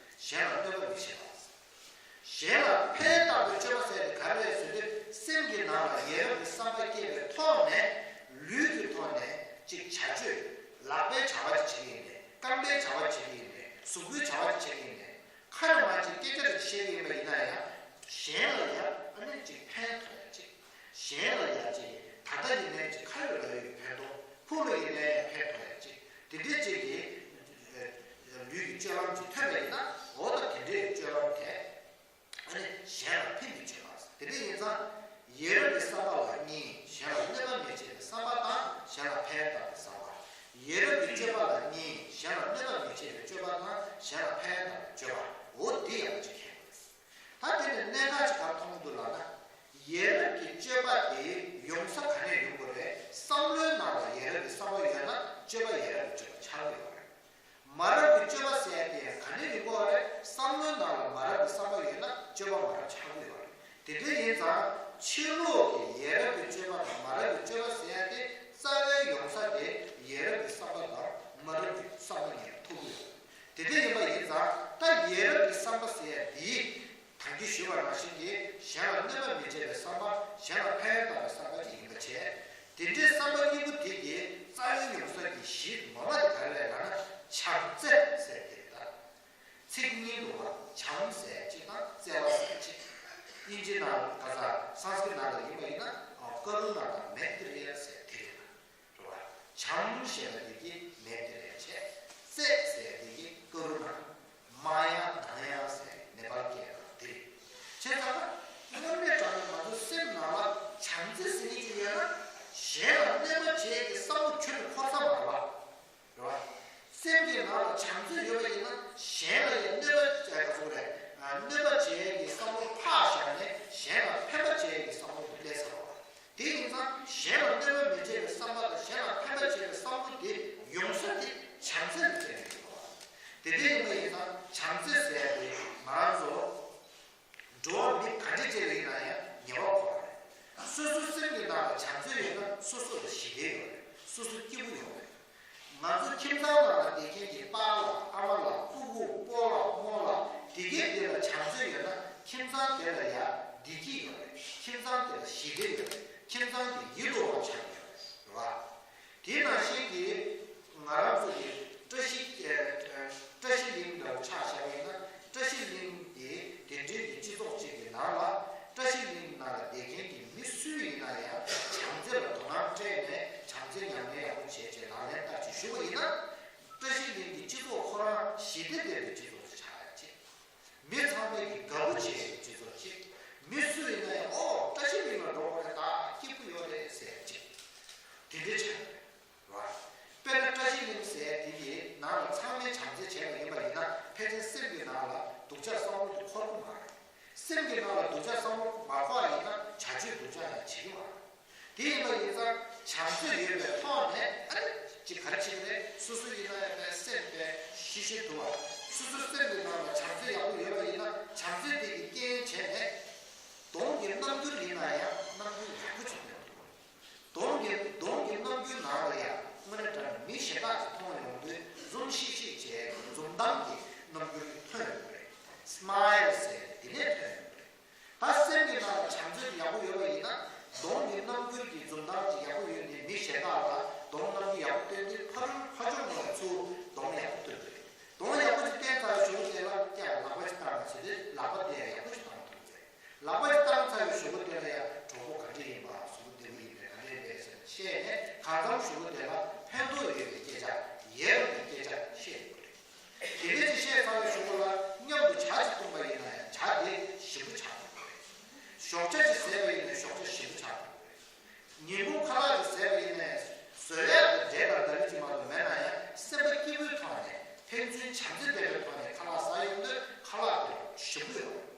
གཞན་ལ་གནོད་པ་མི་བྱེད་པ། གཞན་ལ་ཕན་བཏགས་པའི་སྤྱོད་པ་ཟེར་དེ་ག་རེ་རེད་ཟེར་དུས། སེམས་ཀྱི་ནང་ལ་ཡ་རབས་ཀྱི་བསམ་པ་སྐྱེས་པའི་ཐོག་ནས། ལུས་ཀྱི་ཐོག་ནས་ཅིག་བྱ་སྤྱོད། ལག་པའི་བྱ་བ་ཅིག་བྱེད་ཀྱི་ཡིན་པས། རྐང་པའི་བྱ་བ་ཅིག་བྱེད་ཀྱི་ཡིན་པས། གཟུགས་པོའི་བྱ་བ་ཅིག་བྱེད་ཀྱི་ཡིན་པས། ཁ་ནས་མར་ཅིག་སྐད་ཆ་ཅིག་བཤད་ཀྱི་ཡིན་པ་ཡིན་ན་ཡང་། གཞན་ལ་ཡ་ཨ་ནི་ཅིག་ཕན་ཐོགས་ཡ་ཅིག་གཞན་ལ་ཡ་ཅིག་ད་ལྟ་ཡིན་ནའི་ཅིག་ཁ་ཡོད་ལག་ཡོད་ཀྱི་ཕན་ཐོགས། ཕུགས་ལ་ཡིན་ནའི་ཡང་ཕན་ཐོགས་ཡ་ཅིག་དེ་འདྲའི་ཅིག་གི་ལུས་ཀྱི་སྤྱོད་ལམ་ཅིག་ཐོན་པ་ཡིན་ན། འོ་ད་དེ་འདྲའི་སྤྱོད་ལམ་དེ་ཨ་ནི་གཞན་ལ་ཕན་པའི་སྤྱོད་པ། དེ་འདྲ་ཡིན་ཙང་། ཡ་རབས་ཀྱི་བསམ་པ་ལ་གཉིས། གཞན་ལ་གནོད་པ་མི་བྱེད་པའི་བསམ་པ་དང་། གཞན་ལ་ཕན་བཏགས་པའི་བསམ་པ། ཡ་རབས་ཀྱི་སྤྱོད་པ་ལ་གཉིས། གཞན་ལ་གནོད་པ་མི་བྱེད་པའི་སྤྱོད་པ་དང་། གཞན་ལ་ཕན་བཏགས་པའི་སྤྱོད་པ། འོ་འདི་ཡག་པོ་ཅིག་མཁྱེན་དགོས། ད་དེ་ནས་གནད་འགག་ཅིག་ག་རེ་མཐོང་གི་འདུག་ལབ་ན། ཡ་རབས་ཀྱི་སྤྱོད་པ་དེ་ཡོང་ས་ག་ནས་ཡོང་དགོས་རེད། བསམ་བློའི་ནང་ལ་ཡ་རབས་ཀྱི་བསམ་པ་ཡོད་ན་སྤྱོད་པ་ཡ་རབས་ཀྱི་སྤྱོད་པ་ཆགས་ཀྱི་ཡོད་རེད། མ་རབས་ཀྱི་སྤྱོད་པ་ཟེར་ཡ་དེ་ཡང་ག་ནས་ཡོང་གི་ཡོད་རེད། བསམ་བློའི་ནང་ལ་མ་རབས་ཀྱི་བསམ་པ་ཡོད་ན་སྤྱོད་པ་མ་རབས་ཆགས་ཀྱི་ཡོད་རེད། དེ་འདྲ་ཡིན་ཙང་ཕྱི་ལོགས་ཀྱི་ཡ་རབས་ཀྱི་སྤྱོད་པ་དང་མ་རབས་ཀྱི་སྤྱོད་པ་ཟེར་ཡ་དེ་རྩ་བའི་ཡོང་ས་དེ་ཡ་རབས་ཀྱི་བསམ་པ་དང་མ་རབས་ཀྱི་བསམ་པ་གཉིས་ལ་ཐུག་གི་ཡོད་རེད། དེ་འདྲ་ཡིན་པ་ཡིན་ཙང་ད་ཡ་རབས་ཀྱི་བསམ་པ་ཟེར་ཡ་འདི། ད་གིན་ཞུས་པ་ནང་བཞིན་གྱི་གཞན་ལ་གནོད་པ་མི་བྱེད་པའི་བསམ་པ། གཞན་ལ་ཕན་བཏགས་པའི་བསམ་པ་ཅིག་ཡིན་པ་བྱས། དེ་འདྲའི་བསམ་པ་གཉིས་པོ་དེ་གི་རྩ་བའི་ཡོང་ས་ཀྱི་གཞི་ངོ་མ་དེ་ག་རེ་རེད་ལབ་ན། བྱམས་བརྩེ་ཟེར་དེ་རེད་ད། ཚིག་གཉིས་འདུག་བ། བྱམས་ཟེར་གཅིག་དང་བརྩེ་བ་ཟེར་གཅིག་དབྱིན་ཇི་ནང་ག་ས་སཾ་སྐྲྀ་ཏ་ནང་ལ་ཡིན་པ་ཡིན་ན་ཀ་རུ་ཎ་དང་མེ་ཏྲེ་ཡ་ཟེར་དེ་རེད། རེད་བ། བྱམས་ཞེས་པ་དེ་གི་མེ་ཏྲེ་ཡ་བྱས། བརྩེ་ཟེར་དེ་གི་ཀ་རུ་ཎ། མ་ཡ་དང་ཡ་ཟེར་ནེ་པཱལ་སྐད་ལ་དེ་རེད། བྱས་ཙང་དངོས་གནས་དྲང་གནས་ང་ཚོ་སེམས་ནང་ལ་བྱམས་བརྩེ་ཟེར་མཁན་ཅིག་ཡོད་ན། གཞན་ལ་གནོད་པ་བྱེད་ཀྱི་བསམ་བློ་ཁྱོན་ནས་འཁོར་ས་མ་རེད་བ། རེད་བ། སེམས་ཀྱི་ནང་ལ་བྱམས་བརྩེ་ཡོད་པ་ཡིན་ན་གཞན་ལ་ཡང་གནོད་པ་བྱས་ག་ཚོད་རེད། གནོད་པ་བྱེད་ཀྱི་བསམ་བློ་ཕར་བཞག་ནས་གཞན་ལ་ཕན་པ་བྱེད་ཀྱི་བསམ་བློ་དེ་སླེབས་ཚར་བ། དེ་ཡིན་ཙང་གཞན་ལ་གནོད་པ་མི་བྱེད་པའི་བསམ་པ་དང་གཞན་ལ་ཕན་པ་བྱེད་པའི་བསམ་བློ་དེ་ཡོང་ས་དེ་བྱམས་བརྩེ་ལ་བརྟེན་ནས་ཡོང་བ། དེ་འདྲ་ཡིན་པ་ཡིན་ཙང་བྱམས་བརྩེ་ཟེར་ཡ་དེ་ང་རང་ཚོ་འགྲོ་བ་མི་ག་འདྲ་ཅིག་ལ་ཡིན་ན་ཡང་ཉེ་བར་འཁོར་བ་རེད། སོ་སོའི་སེམས་ཀྱི་ནང་ལ་བྱམས་བརྩེ་ཡོད་ན་སོ་སོ་ལ་ཞི་བདེ་ཡོད་རེད། སོ་སོ་སྐྱིད་པོ་ཡོད་རེད། ང་ཚོ་ཁྱིམ་ཚང་ནང་ལ་བསྡད་མཁན་གྱི་པཱ་ལགས་ཨ་མ་ལགས་ཕྲུ་གུ་སྤོ་ལགས་རྨོ་ལགས་དེ་གའི་དེ་ལ་བྱམས་བརྩེ་ཡོད་ན་ཁྱིམ་ཚང་དེ་ལ་ཡ་བདེ་སྐྱིད་ཡོད་རེད། ཁྱིམ་ཚང་དེ་ལ་ཞི་བདེ་ཡོད་རེད། ཁྱིམ་ཚང་དེ་ཡིད་དུ་འོང་བ་ཆགས་ཡོད་རེད། རེད་བ། དེ་ནང་བཞིན་གྱི་ང་རང་ཚོ་གི་བཀྲ་ཤིས་ཨ་བཀྲ་ཤིས་གླིང་འདྲ་བོ་ཆ་བཞག་པ་ཡིན་ན་བཀྲ་ཤིས་གླིང་དེ་དེ་འདྲའི་གི་སྤྱི་ཚོགས་གཅིག་གི་ནང་ལ་བཀྲ་ཤིས་གླིང་ནང་ལ་བསྡད་མཁན་གྱི་མི་སུ་ཡིན་ན་ཡང་བྱམས་བརྩེ་ལ་དོ་སྣང་སྤྲད་ནས་བྱམས་བརྩེ་ཉམས་ལེན་ཡག་པོ་བྱས་བྱས་ལག་ལེན་བསྟར་བྱས་ཞུ་བ་ཡིན་ན། བཀྲ་ཤིས་གླིང་གི་སྤྱི་ཚོགས་ཁོ་རང་ཞི་བདེ་ལྡན་པའི་སྤྱི་ཚོགས་ཤིག་ཆགས་ཡག་ཅིག་མི་ཚང་མས་ཀྱི་དགའ་པོ་བྱེད་ཡག་སྤྱི་ཚོགས་ཅིག་མི་སུ་ཡིན་ན་ཡང་ཨོ་བཀྲ་ཤིས་གླིང་ལ་འགྲོ་དགོས་རེད་ད་སྐྱིད་པོ་ཡོད་རེད་ཟེར་ཡག་ཅིག་དེ་འདྲའི་ཆགས་ཡོད་རེད་བ། དཔེར་ན་བཀྲ་ཤིས་གླིང་ཟེར་ཡག་དེ་གི་ནང་ལ་ཚང་མས་བྱམས་བརྩེ་བྱས་པ་ཡིན་པ་ཡིན་ན་ཕལ་ཆེར་སེམས་ཀྱི་ནང་ལ་སྡུག་ཅག་བསམ་བློ་དེ་འཁོར་གི་མ་རེད། སེམས་ཀྱི་ནང་ལ་སྡུག་ཅག་བསམ་བློ་མ་འཁོར་བ་ཡིན་ན་བྱ་སྤྱོད་སྡུག་ཅག་ཡང་བྱེད་ཀྱི་མ་རེད། དེ་ཡིན་པ་ཡིན་ཙང་བྱམས་བརྩེ་ཡོད་པའི་ཐོག་ནས་ཨ་ནི་ཅིག་ག་རེ་བྱེད་ཀྱི་རེད། སོ་སོ་ཡིན་ན་ཡང་པའི་སེམས་པའི་ཤི་ཤི་འདུག་བ། སོ་སོའི་སེམས་ཀྱི་ནང་ལ་བྱམས་བརྩེ་ཡག་པོ་ཡོད་པ་ཡིན་ན་བྱམས་བརྩེ་དེ་གི་རྐྱེན་བྱས་ནས་གདོང་གི་རྣམ་འགྱུར་ཡིན་ན་ཡང་རྣམ་འགྱུར་ཡག་པོ་ཅིག་སྟོན་འདུག་གདོང་གི་གདོང་གི་རྣམ་འགྱུར་ནང་ལ་ཡང་དངོས་གནས་དྲང་མི་གཞན་དག་ཅིག་མཐོང་ཡོང་དུས་འཛུམ་ཤིག་ཤིག་བྱས་འཛུམ་མདངས་ཀྱི་རྣམ་འགྱུར་གྱི་ཐོན་ཡོང་གི་རེད། སི་མའིལ་ཟེར་དེ་ནས་ཐོན་ཡོང་གི་རེད། ད་སེམས་ཀྱི་ནང་ལ་བྱམས་བརྩེ་ཡག་པོ་ཡོད་པ་ཡིན་ན་གདོང་གི་རྣམ་འགྱུར་གྱི་འཛུམ་མདངས་ཅིག་ཡག་པོ་ཡོད་ནས་མི་གཞན་དག་ལ་གདོང་རྣམ་འགྱུར་ཡག་པོ་སྟོན་དུས་ཕར་ཕར་ཕྱོགས་ནས་ཚུར་གདོང་ཡག་པོ་སྟོན་དགོས་རེད། གདོང་ཡག་པོ་ཅིག་བསྟན་ཚར་གཞུག་གུ་དེ་ལ་ཀྱང་ལག་པ་ཅིག་བཏང་ནས་བྱས་ཏེ་ལག་པ་དེ་ཡག་པོ་ཅིག་བཏང་ཐུབ་རེད། ལག་པ་ཅིག་བཏང་ཚར་བའི་གཞུག་གུ་དེ་ལ་ཡང་གྲོད་ཁོག་ག་འདྲ་ཡིན་པ་གཟུགས་པོ་བདེ་པོ་ཡིན་པས་ག་འདྲ་ཡིན་པས་ཟེར་བཤད་ནས་གང་འཚམ་གཞུག་གུ་དེ་ལ་ཕན་ཐོགས་ཡོད་པའི་སྐད་ཆ་ཡག་པའི་སྐད་ཆ་བཤད་དགོས་རེད། དེ་འདྲ་ཅིག་བཤད་ཚར་བའི་གཞུག་གུ་ལ་མཉམ་དུ་ཇ་ཅིག་བཏུང་པ་ཡིན་ན་ཡང་ཇ་དེ་ཞིམ་པོ་ཆགས་ཐུབ་ཀྱི་རེད། ཞོགས་ཇ་ཅིག་ཟས་པ་ཡིན་ན་ཞོགས་ཇ་ཞིམ་པོ་ཆགས་ཐུབ་ཀྱི་རེད། ཉིན་གུང་ཁ་ལག་ཅིག་ཟས་པ་ཡིན་ན་ཡང་ཟོས་ཡག་དེ་འབྲས་དང་ལྡ་ལི་ཅིག་མ་གཏོགས་མེད་ན་ཡང་སེམས་པ་སྐྱིད་པོའི་ཐོག་ནས་ཕན་ཚུན་བྱམས་བརྩེ་ལྡན་པའི་ཐོག་ནས་ཁ་ལག་ཟ་ཡོང་དུས་ཁ་ལག་དེ་ཞིམ་པོ་ཡོད་རེད།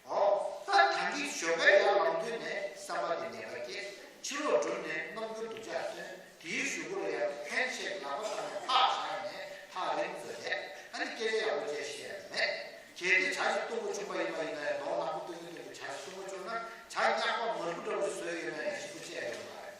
ཨོ། ད་ད་གིན་ཞོགས་ཀས་ཡར་ལངས་དུས་ནས་བསམ་པ་དེ་ནད་པ་སྐྱེས། ཕྱི་ལོགས་འགྲོ་ནས་རྣམ་འགྱུར་སྡུག་ཅག་སྟོན། དེའི་གཞུག་གུ་ལ་ཡང་ཕན་ཆད་ལག་པ་བཏང་ནས་ཕར་བཞག་ནས་ཐག་རིང་དུ་བསྡད། པ་ཡིན་པ་ཡིན་ན་ཡང་གདོང་ནག་པོ་སྟོན་གྱི་སྟོན་གྱི་བྱ་ཞིག་མཐོང་གི་བྱུང་ན་བྱ་སྙག་པ་མར་ཁུ་འདྲ་བོ་ཞིག་བཟོས་ཡོད་ན་ཡང་ཞེ་པོ་སྐྱིད་ཡོང་མ་རེད།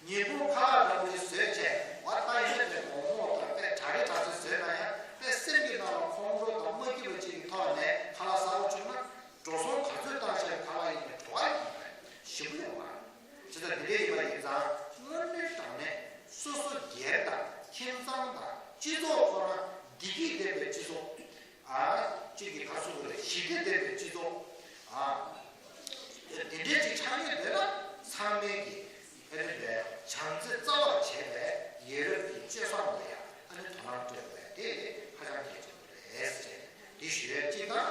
ཉིན་གུང་ཁ་ལག་འདྲ་བོ་ཞིག་བཟོས་བྱས་བ་ད་ཡིན་ན་དེ་མོག་མོག་དང་དཔེ་གྲ་རེ་གྲ་ཚོད་བཟོས་ན་ཡང་དཔེ་སེམས་ཀྱི་ནང་ལ་ཁོང་ཁྲོ་དང་མ་སྐྱིད་པ་ཅིག་གི་ཐོག་ནས་ཁ་ལག་ཟ་བ་བྱུང་ན་འགྲོ་སོང་ག་ཚོད་བཏང་བྱས་ཁ་ལག་ཡིན་ནའི་བྲོ་བ་ཡོང་མ་རེད། ཞེ་པོ་ཡོང་མ་རེད། བྱས་ཙང་འདི་འདྲ་ཡིན་པ་ཡིན་ཙང་དངོས་གནས་དྲང་གནས་སོ་སོ་སྒེར་དང་ཁྱིམ་ཚང་དང་སྤྱི་ཚོགས་ཁོ་རང་བདེ་སྐྱིད་ལྡན་པའི་སྤྱི་ཚོགས། ཨ། གཅིག་གིས་ཁ་གསོ་དགོས་རེད། ཞི་བདེ་ལྡན་པའི་སྤྱི་ཚོགས། ཨ། དེ་འདྲའི་ཅིག་ཆགས་ཡོད་འདོད་ན་ཚང་མས་ཀྱི་ཨ་ནི་བྱམས་བརྩེ་རྩ་བར་བྱས་པའི་ཡ་རབས་ཀྱི་སྤྱོད་བཟང་ལ་ཡང་ཨ་ནི་དོ་སྣང་སྤྲད་དགོས་དེ་ཧ་ཅང་གལ་ཆེན་པོ་རེད་ཟེར་ནས་འདི་ཞུ་ཡས་གཅིག་དང་།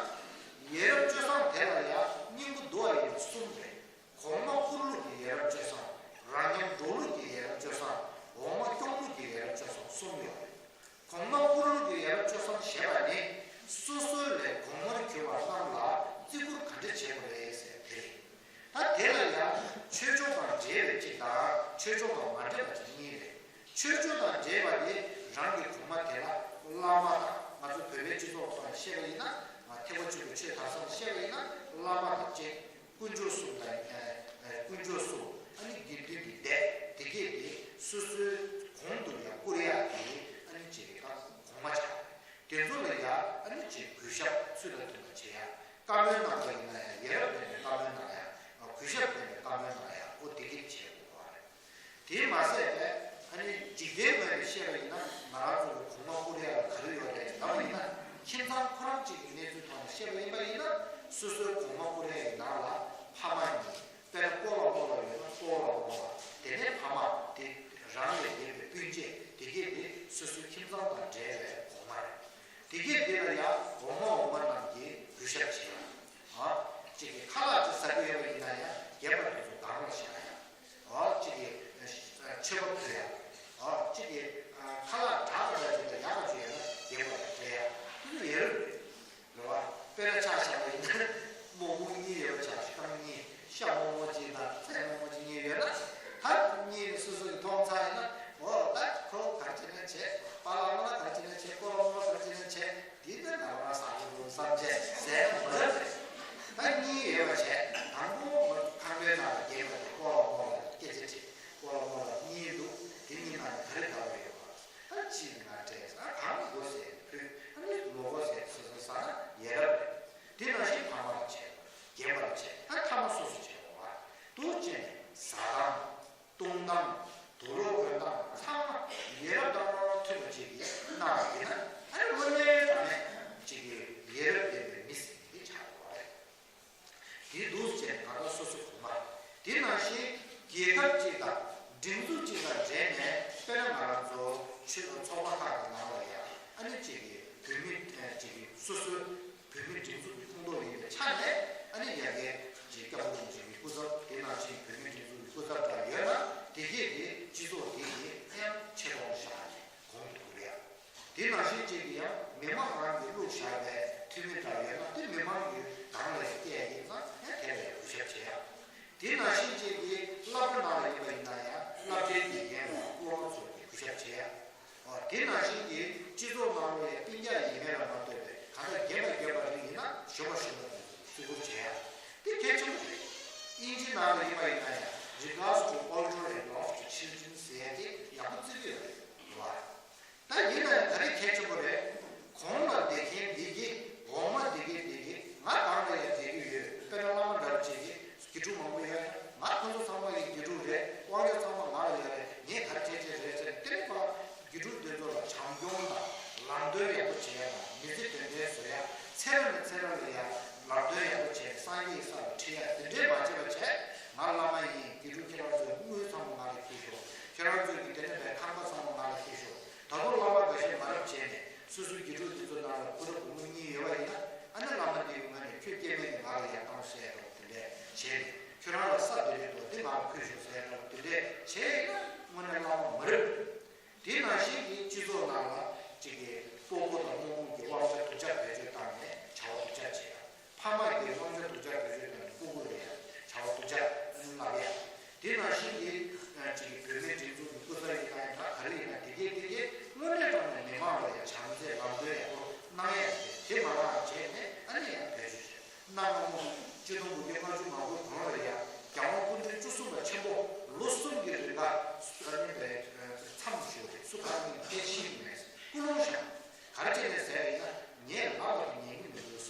ཡ་རབས་སྤྱོད་བཟང་དེ་ལ་ཡང་སྙིང་པོ་འདུག་པ་ཡིན་ན་གསུམ་རེད། གོང་མ་བཀུར་ལུགས་ཀྱི་ཡ་རབས་སྤྱོད་བཟང་། རང་མཉམ་འགྲོ་ལུགས་ཀྱི་ཡ་རབས་སྤྱོད་བཟང་། འོག་མ་སྐྱོང་ལུགས་ཀྱི་ཡ་རབས་སྤྱོད་བཟང་གསུམ་ཡོད་རེད། གོང་མ་བཀུར་ལུགས་ཀྱི་ཡ་རབས་སྤྱོད་བཟང་ཞེས་པ་ནི་སོ་སོ་ལས་གོང་མར་གྱུར་པ་རྣམས་ལ་བརྩི་བཀུར་ག་འདྲ་བྱེད་དགོས་རེད་ཟེར་དེ་རེད། ད་དེ་ལ་ཡང་ཆོས་ཕྱོགས་དང་འབྲེལ་བའི་གཅིག་དང་ཆོས་ཕྱོགས་དང་མ་འབྲེལ་བ་གཅིག་གཉིས་རེད། ཆོས་ཕྱོགས་དང་འབྲེལ་བ་དེ་རང་གི་གོང་མ་དེ་ལ་བླ་མ་དང་ང་ཚོ་བོད་པའི་སྤྱི་ཚོགས་ཐོག་ནས་བཤད་པ་ཡིན་ན་ཐེག་པ་ཆེན་པོའི་ཆོས་དར་ས་ལ་བཤད་པ་ཡིན་ན་བླ་མ་དང་བཅས། དཀོན་མཆོག་གསུམ་དང་། ཨ། དཀོན་མཆོག་གསུམ། ཨ་ནི་དགེ་འདུན་གྱི་སྡེ་དེ་གས་དེ་སོ་སོའི་གོང་དུ་ཡང་བཀུར་ཡག་གི་ཨ་ནི་ཅིག་གི་ད་གོང་མ་ཆགས་པ་རེད། དེ་ཚོ་ལ་ཡང་ཨ་ནི་ཅིག་གུས་ཞབས་ཚུལ་དང་མཐུན་པ་བྱེད་ཡག་བཀའ་མོལ་གནང་པ་ཡིན་ན་ཡང་ཡ་རབས་ལྡན་པའི་བཀའ་མོལ་གནང་ཡག་གུས་ཞབས་ལྡན་པའི་བཀའ་མོལ་གནང་ཡག་འོ་དེ་གས་བྱེད་དགོས་པ་རེད། དེས་མ་ཟད་པས་ཨ་ནི་འཇིག་རྟེན་ངོས་ནས་བཤད་པ་ཡིན་ན་ང་རང་ཚོ་གི་གོང་མ་བཀུར་ཡག་ལ་ག་རེ་ཡོད་རེད་ལབ་པ་ཡིན་ན་ཁྱིམ་ཚང་ཁོ་རང་གཅིག་གི་གནས་ཚུལ་ཐོག་ནས་བཤད་པ་ཡིན་པ་ཡིན་ན་སོ་སོའི་གོང་མ་བཀུར་ཡག་གི་ནང་ལ་ཕ་མ་གཉིས་དཔེར་ན་སྤོ་ལོ་སྤོ་ལོ་ཡོད་ན་སྤོ་ལོ་སྤོ་ལོ་དེ་ནས་ཕ་མ་དེ་རང་ལས་བརྒལ་བའི་སྤུན་མཆེད་དེ་གས་དེ་སོ་སོའི་ཁྱིམ་ཚང་དང་འབྲེལ་བའི་གོང་མ་རེད། དེ་གས་དེ་ལ་ཡང་འོག་མ་འོག་མ་རྣམས་ཀྱིས་གུས་ཞབས་བྱེད་ཡག་ཨ། གཅིག་གིས་ཁ་ལག་ཅིག་ཟ་གི་ཡོད་པ་ཡིན་ན་ཡང་རྒན་པ་དེ་ཚོ་སྒང་ལ་བཞག་ཡག་ཨ། གཅིག་གིས་མཆོད་པ་ཕུལ་ཡག་ཨ། གཅིག་གིས་ཁ་ལག་དྲག་པ་འདྲ་ཅིག་དང་ཡག་པ་ཅིག་ཡོད་ན་རྒན་པ་ལ་སྤྲད་ཡག་དེ་ཚོ་ཡོད་རེད། རེད་བ། དཔེར་ན་ཆ་བཞག་པ་ཡིན་ན་རྨོག་མོག་གཉིས་ཡོད་པ་ཆ་བཞག་རྐང་གཉིས་ཤ་རྨོག་མོག་གཅིག་དང་ཚལ་རྨོག་མོག་གཅིག་གཉིས་ཡོད་ན་ད་གཉིས་ནི་སོ་སོ་གིས་མཐོང་ཚར་ཡིན་ན་འོ་ད་ཁོ་ག་རེ་བྱས་ན་བྱས། པཱ་ལགས་རྨོ་ལགས་ག་རེ་བྱས་ན་བྱས། ཀོ་ལགས་རྨོ་ལགས་ག་རེ་བྱས་ན་བྱས། འདི་ནི་ང་རང་ཟ་གི་འདུག་བསམ་བྱས་ཟས་མ་རེད། ད་གཉིས་ཡོད་པ་བྱས་དང་པོ་ཁང་པའི་ནང་ལ་བསྡད་པ་དེ་ཀོ་ལགས་རྨོ་ལགས་སྐད་ཆ་དྲིས། ཀོ་ལགས་རྨོ་ལགས་གཉིས་འདུག་དེ་གཉིས་ནང་ནས་ག་རེ་དགའ་བ་ཡོད་པ། ད་གཅིག་ནི་ང་སྤྲད་ཟེར། ཨ་གང་དགོས་ཟེར་ཕུལ། ཨ་ནི་མ་དགོས་ཟེར་སོ་སོ་ཟ་ན་ཡ་རབས་རེད། དེ་ནང་བཞིན་ཕ་མ་ལ་བྱས། རྒན་པ་ལ་བྱས། ཨ་ཐ་མ་སོ་སོ་བྱས་པ་བ། འདུག་བྱས་ནས་ཟ་སྟངས། བཏུང་སྟངས། དུག་ལོག་གོན་སྟངས་ཚང་མ་ཡ་རབས་དང་མཐུན་པ་ཅིག་གིས་གནང་བ་ཡིན་ན་ཨ་ནི་དངོས་གནས་དྲང་གནས་ཅིག་གི་ཡ་རབས་ལྡན་པའི་མི་ཟེར་མཁན་དེ་ཆགས་ཡོད་པ་རེད། དེ་འདུག་ཟེར་ནས་ང་ཚོ་སོ་སོ་གོང་མ། དེ་ནང་བཞིན་རྒྱལ་ཁབ་ཅིག་དང་སྒྲིག་འཛུགས་ཅིག་དང་འབྲེལ་ནས་དཔེར་ན་ང་རང་ཚོ་ཆོས་ཚོགས་པ་ཁག་གི་ནང་ལ་ཡང་ཨ་ནི་ཅིག་གི་བོད་མི་ཅིག་གི་སོ་སོའི་བོད་མི་སྒྲིག་འཛུགས་ཀྱི་ཁོངས་གཏོགས་ཡིན་པའི་ཆ་ནས་ཨ་ནི་ཡ་གིའི་ཅིག་སྐྱབས་མགོན་རིན་པོ་ཆེའི་སྐུ་ཚབ་དེ་ནང་བཞིན་བོད་མི་སྒྲིག་འཛུགས་ཀྱི་སྐུ་ཚབ་འདྲ་ཡོད་ན་དེ་གས་དེ་སྤྱི་ཚོགས་དེ་ཡི་ཨ་ཡང་ཆེ་མཐོང་བཞག་ནས་གོང་དུ་བཀུར་ཡ། དེ་ནང་བཞིན་ཅིག་གིས་ཡང་མི་མང་རང་གིས་བླུགས་བཞག་པའི་འཐུས་མི་འདྲ་ཡོད་ན་དེ་མི་མང་གི་སྒང་ལ་ཡང་བསྐྱལ་ཡིན་ཙང་ཡང་དེ་ལ་ཡང་གུས་ཞབས་བྱེད་ཡ། དེ་ནང་བཞིན་ཅིག་གིས་སློབ་གྲྭ་ནང་ལ་ཡིན་པ་ཡིན་ན་ཡང་སློབ་གྲྭའི་དགེ་རྒན་ལ་སློབ་མ་ཚོ་གིས་གུས་ཞབས་བྱེད་ཡ། ཨོ་དེ་ནང་བཞིན་གྱིས་སྤྱི་ཚོགས་ནང་ལ་ཡང་སྤུན་ཀྱག་ཡིན་མིན་ལ་མ་ལྟོས་པའི་གང་ལྟར་རྒན་པ་རྒན་པ་རེ་ཡིན་ན་གཞོན་པ་གཞོན་པ་དེ་ཚོ་བརྩི་བཀུར་བྱེད་ཡ། དེ་གལ་ཆེན་པོ་རེད། དབྱིན་ཇི་ནང་ལ་ཡིན་པ་ཡིན་ན་ཡང་Regards to older and lost children ཟེར་ཡ་དེ་ཡག་པོ་བརྩི་གི་ཡོད་རེད་བ། ད་ཡིན་ན་ཡང་ག་རེ་གལ་ཆེན་པོ་རེད། གོང་ལ་བསྡད་མཁན་འདི་གིས་འོག་མ་འདི་གིས་འདི་གིས་ང་གང་ལ་ཡང་བསྡད་ཀྱི་ཡོད། དཔེར་ན་བླ་མ་འདྲ་བོ་ཅིག་གིས་དགེ་ཕྲུག་མང་པོ་ཡོད། ང་ཁོ་ཚོ་ཚང་མ་གི་དགེ་ཕྲུག་རེད། དབང་ཆ་ཚང་མ་ང་ལ་ཡོད་རེད། ངས་ག་རེ་བྱས་བྱས་རེད་ཟེར་ནས་དེ་ནས་ཕར་དགེ་ཕྲུག་དེ་ཚོ་ལ་བྱམས་སྐྱོང་དང་ལམ་སྟོན་ཡག་པོ་བྱེད་ཡ་དང་མི་ཚེ་དོན་ལྡན་བཟོ་ཡ། ཚེ་རབས་ནས་ཚེ་རབས་ལ་ཡང་ལམ་སྟོན་ཡག་པོ་བྱས་ནས་སངས་རྒྱས་ཀྱི་ས་ལ་ཁྲིད་ཡ་དེ་འདྲས་མ་བྱས་པ་བྱས། ང་བླ་མ་ཡིན། དགེ་ཕྲུག་ཁྱེད་རང་ཚོའི་དངུལ་ཚང་མ་ང་ལ་ཁྱེར་ཤོག་ཁྱེད་རང་ཚོའི་གི་དེ་ནས་པའི་ཁང་པ་ཚང་མ་ང་ལ་ཁྱེར་ཤོག་ད་དུང་བླ་མ་འགའ་ཤས་མ་རབས་བྱས་ནས་སོ་སོའི་དགེ་ཕྲུག་དེ་ཚོ་ནང་ལ་བུ་དང་བུ་མོ་གཉིས་ཡོད་པ་ཡིན་ན་ཨ་ནི་བླ་མ་དེའི་ངོས་ནས་ཁྱོད་སྐྱེ་དམན་ནི་ང་ལ་ཡར་བཏང་ཟེར་ཡ་འདྲ་བོ་དེ་འདྲས་བྱས་ནས་ཁྱོད་རང་ལ་ས་དེ་འདྲས་འདུག་དེ་ང་ལ་ཕུལ་ཤོག་ཟེར་ཡ་འདྲ་བོ་དེ་འདྲས་བྱས་ཡིན་ན་དངོས་གནས་བླ་མ་མ་རེད། དེ་ནང་བཞིན་གྱི་སྤྱི་ཚོགས་ནང་ལ་གཅིག་གི་སྤོ་བོ་དང་རྨོ་མོ་གི་དབང་ཆ་སྡུག་ཅག་བེད་སྤྱོད་བཏང་ནས་བྱ་བ་སྡུག་ཅག་བྱེད་ཡ། ཕ་མ་གི་དབང་ཆ་སྡུག་ཅག་བེད་སྤྱོད་བཏང་ནས་སྤོ་བོ་ལ་ཡ་བྱ་བ་སྡུག་ཅག་བསླབ་ཡ། དེ་ནང་བཞིན་གྱི་གཅིག་གི་བོད་མིའི་སྒྲིག་འཛུགས་ཀྱི་སྐུ་ཚབ་ཡིན་ན་ཡང་འདྲ་ག་རེ་ཡིན་ན་དེ་གས་དེ་གས་དངོས་གནས་དྲང་གནས་མི་མང་ལ་ཡ་བྱམས་བརྩེ་ལམ་སྟོན་ཡག་པོ་གནང་ཡ་དེ་དེ་མ་གནང་བ་བྱས་ནས་ཨ་ནི་ཡང་བེད་སྤྱོད་བྱེད། གནའ་སྔ་མོ་ཆིག་སྟོང་དགུ་བརྒྱ་ལྔ་བཅུ་ང་དགུ་གོང་ལ་ཡ་རྒྱལ་དབང་སྐུ་ཕྲེང་བཅུ་གསུམ་པ་ཆེན་པོ་ལོ་གསུམ་གྱི་རིང་ལ་ཨ་ནི་པའི་མཚམས་བཞུགས་ཏེ་སུ་གང་གིས་ཕལ་ཆེར་མེད། ཀུན་སློང་བཞག་ག་རེ་བྱས་ནས་ཟེར་ཡིན་ན་ངས་ལབ་པ་དེ་ཉན་གྱི་མི་འདུག་བྱས་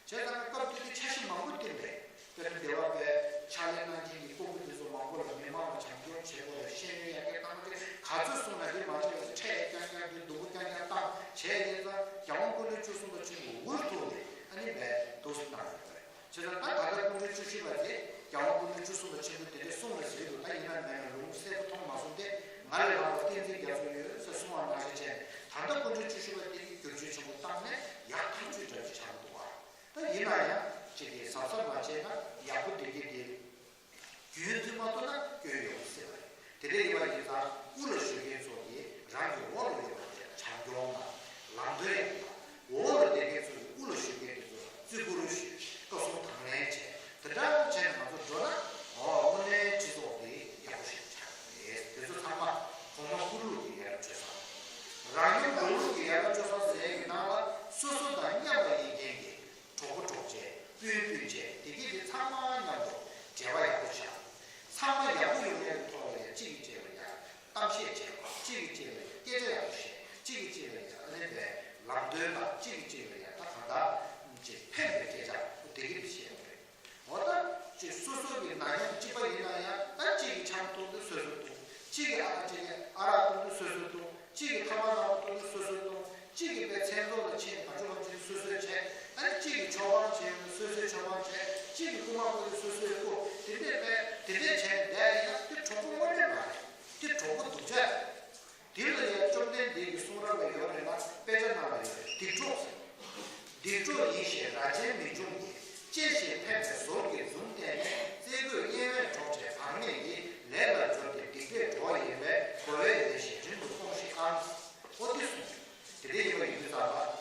ཙང་སྐབས་དེ་དུས་འཆར་གཞི་མང་པོ་བཏིང་བས། དཔེར་ན་སྡེ་བ་པའི་ཕྱག་ལས་གནང་མཁན་གྱི་སྐུ་ངོ་དེ་ཚོ་མང་པོ་ལ་མི་མང་ལ་བྱམས་སྐྱོང་བྱེད་དགོས་རེད། ཤེས་ཡོན་ཡར་རྒྱས་གཏང་རྒྱུ་ག་ཚོད་སོང་ན་དེ་མ་བྱས་པར་ཁྲལ་རྐྱང་རྐྱང་དེ་སྡུག་པོ་རྐྱང་རྐྱང་བཏང་བྱས་ཡིན་ཙང་རྒྱལ་དབང་སྐུ་ཕྲེང་བཅུ་གསུམ་པ་ཆེན་པོ་འུར་ཐུག་ནས་ཨ་ནི་བས་འདུག་སེ་བཏང་ཡོད་པ་རེད། བྱས་ཙང་ད་ད་ལྟ་སྐུ་ཕྲེང་བཅུ་བཞི་པ་དེ་རྒྱལ་དབང་སྐུ་ཕྲེང་བཅུ་གསུམ་པ་ཆེན་པོ་དེ་འདྲས་གསུངས་རེད་ཟེར་གྱི་འདུག་ད་ཡིན་ན་མིན་ན་ལུང་གསལ་པོ་མཐོང་མ་སོང་སྟེ། ང་ལས་ལྷག་པ་བསྟན་འཛིན་རྒྱ་མཚོ་ཡོད་ཟེར་གསུང་བ་ནང་བཞིན་བྱས་ནས་ད་ལྟ་སྐུ་ཕྲེང་བཅུ་བཞི་པ་དེ་གི་བསྒྱུར་བཅོས་ཆེན་པོ་བཏང་ནས་ཡག་ཐག་ཆོད་འདྲ་ཅིག་ཆགས་འདུག་བ། ད་ཡིན་ན་ཡང་ཅིག་གིས་གཟབ་གཟབ་མ་བྱས་ན་ཡག་པོ་འདི་གི་དེ་རྒྱུན་མཐུད་མ་ཐུབ་ན་སྐྱོན་ཡོང་སྲིད་པ་རེད། དེ་འདྲ་ཡིན་པ་ཡིན་ཙང་དབུ་ལ་བཞུགས་མཁན་ཚོ་གིས་རང་གི་འོག་ལ་ཡོད་པ་དེ་བྱམས་སྐྱོང་དང་ལམ་སྟོན་ཡང་དང་། འོག་ལ་བསྡད་མཁན་ཚོ་གིས་དབུ་ལ་བཞུགས་མཁན་དེ་ཚོ་ལ་བརྩི་བཀུར་ཞུས། སྐུ་གསུང་དང་ལེན་བྱས། དེ་འདྲ་བྱས་ནས་ང་ཚོ་འགྲོ་ན་འོ་དངོས་གནས་སྤྱི་ཚོགས་དེ་ཡག་པོ་ཞིག་ཆགས་ཀྱི་རེད། དེ་ཚོ་ཚང་མ་གོང་མ་ཀུན་ལུགས་ཀྱི་ཡར་སྤྲོད་ས། རང་ཉིད་འགྲོ་ལུགས་ཀྱི་ཡར་སྤྲོད་ས་ཟེར་ཡག་གི་ནང་ལ་སོ་སོ་དང་མཉམ་པ་ཡིན་མཁན་གྱི་གྲོགས་པོ་གྲོགས་མཆེད་སྤུན་སྤུན་མཆེད་དེ་གས་དེ་ཚང་མ་མཉམ་དུ་འབྲེལ་བ་ཡག་པོ་བྱ། ཚང་མ་ཡག་པོ་ཡོང་ཡག་གི་ཐོག་ལ་ཡང་གཅིག་གིས་གཅིག་ལ་ཡང་གཏམ་བཤད་བྱེད་པ། གཅིག་གིས་གཅིག་ལ་ཡང་སྐད་ཆ་ཡག་པོ་བཤད། གཅིག་གིས་གཅིག་ལ་ཡང་ཨ་ནི་བའི་ལམ་སྟོན་དང་གཅིག་གིས་གཅིག་ལ་ཡང་ད་གང་ལྟར་ཅིག་ཕན་པའི་སྐད་ཆ་དེ་གས་དེ་བཤད་པ་རེད། འོ་ད་ཅིག་སོ་སོ་གི་ནང་མི་གཅིག་པ་ཡིན་ན་ཡང་ད་གཅིག་གིས་ཆང་འཐུང་དུས་སོ་སོས་འཐུང་། གཅིག་གིས་ཨ་ཅིག་ཨ་རག་འཐུང་དུས་སོ་སོས་འཐུང་། གཅིག་གིས་ཐ་མག་ནག་པོ་འཐུང་དུས་སོ་སོས་འཐུང་། གཅིག་གིས་པའི་མཚན་ཚོགས་ལ་ཕྱིན་ག་ཅུང་མ་ཕྱིན་སོ་སོས་བྱས། ཨ་ནི་གཅིག་གིས་ཆོ་ག་བྱས་ཡོང་དུས་སོ་སོས་ཆོ་ག་བྱས། གཅིག་གིས་རྐུ་མ་རྐུ་དུས་སོ་སོས་རྐུ། དེ་འདྲས་པས་དེ་འདྲས་བྱས་ནས་བསྡད་ཡིན་ན་དེ་གྲོགས་པོ་དངོས་གནས་མ་རེད། དེ་གྲོགས་པོ་སྡུག་ཅག་རེད། དེ་ལ་ཡང་བཅོམ་ལྡན་འདས་ཀྱི་གསུང་རབ་ལ་ཡོད་རེད་ལ་དཔེ་ཆ་ནང་ལ་ཡོད་རེད། སྡིག་གྲོགས་ཟེར། སྡིག་གྲོགས་ཡིན་ཞེས་རྭ་ཅན་མི་འབྱུང་གི། གཅེས་ཤིང་ཕན་པའི་ཟོར་གྱི་འཛུམ་བསྟན་ནས། རྩེ་རྒོད་གཡེང་བས་གྲོགས་བྱས་བག་མེད་ཀྱི། ལས་ལ་སྦྱོར་ཏེ་སྡིག་པའི་གྲོགས་ཡིན་པས། གོ་བས་ལེགས་ཤིང་རིང་དུ་སྤོངས་ཤིག་ཨང་། ཨོ་དེ་གསུངས། དེ་འདྲ་ཡིན་པ་ཡིན་དུས་ཙམ་པ།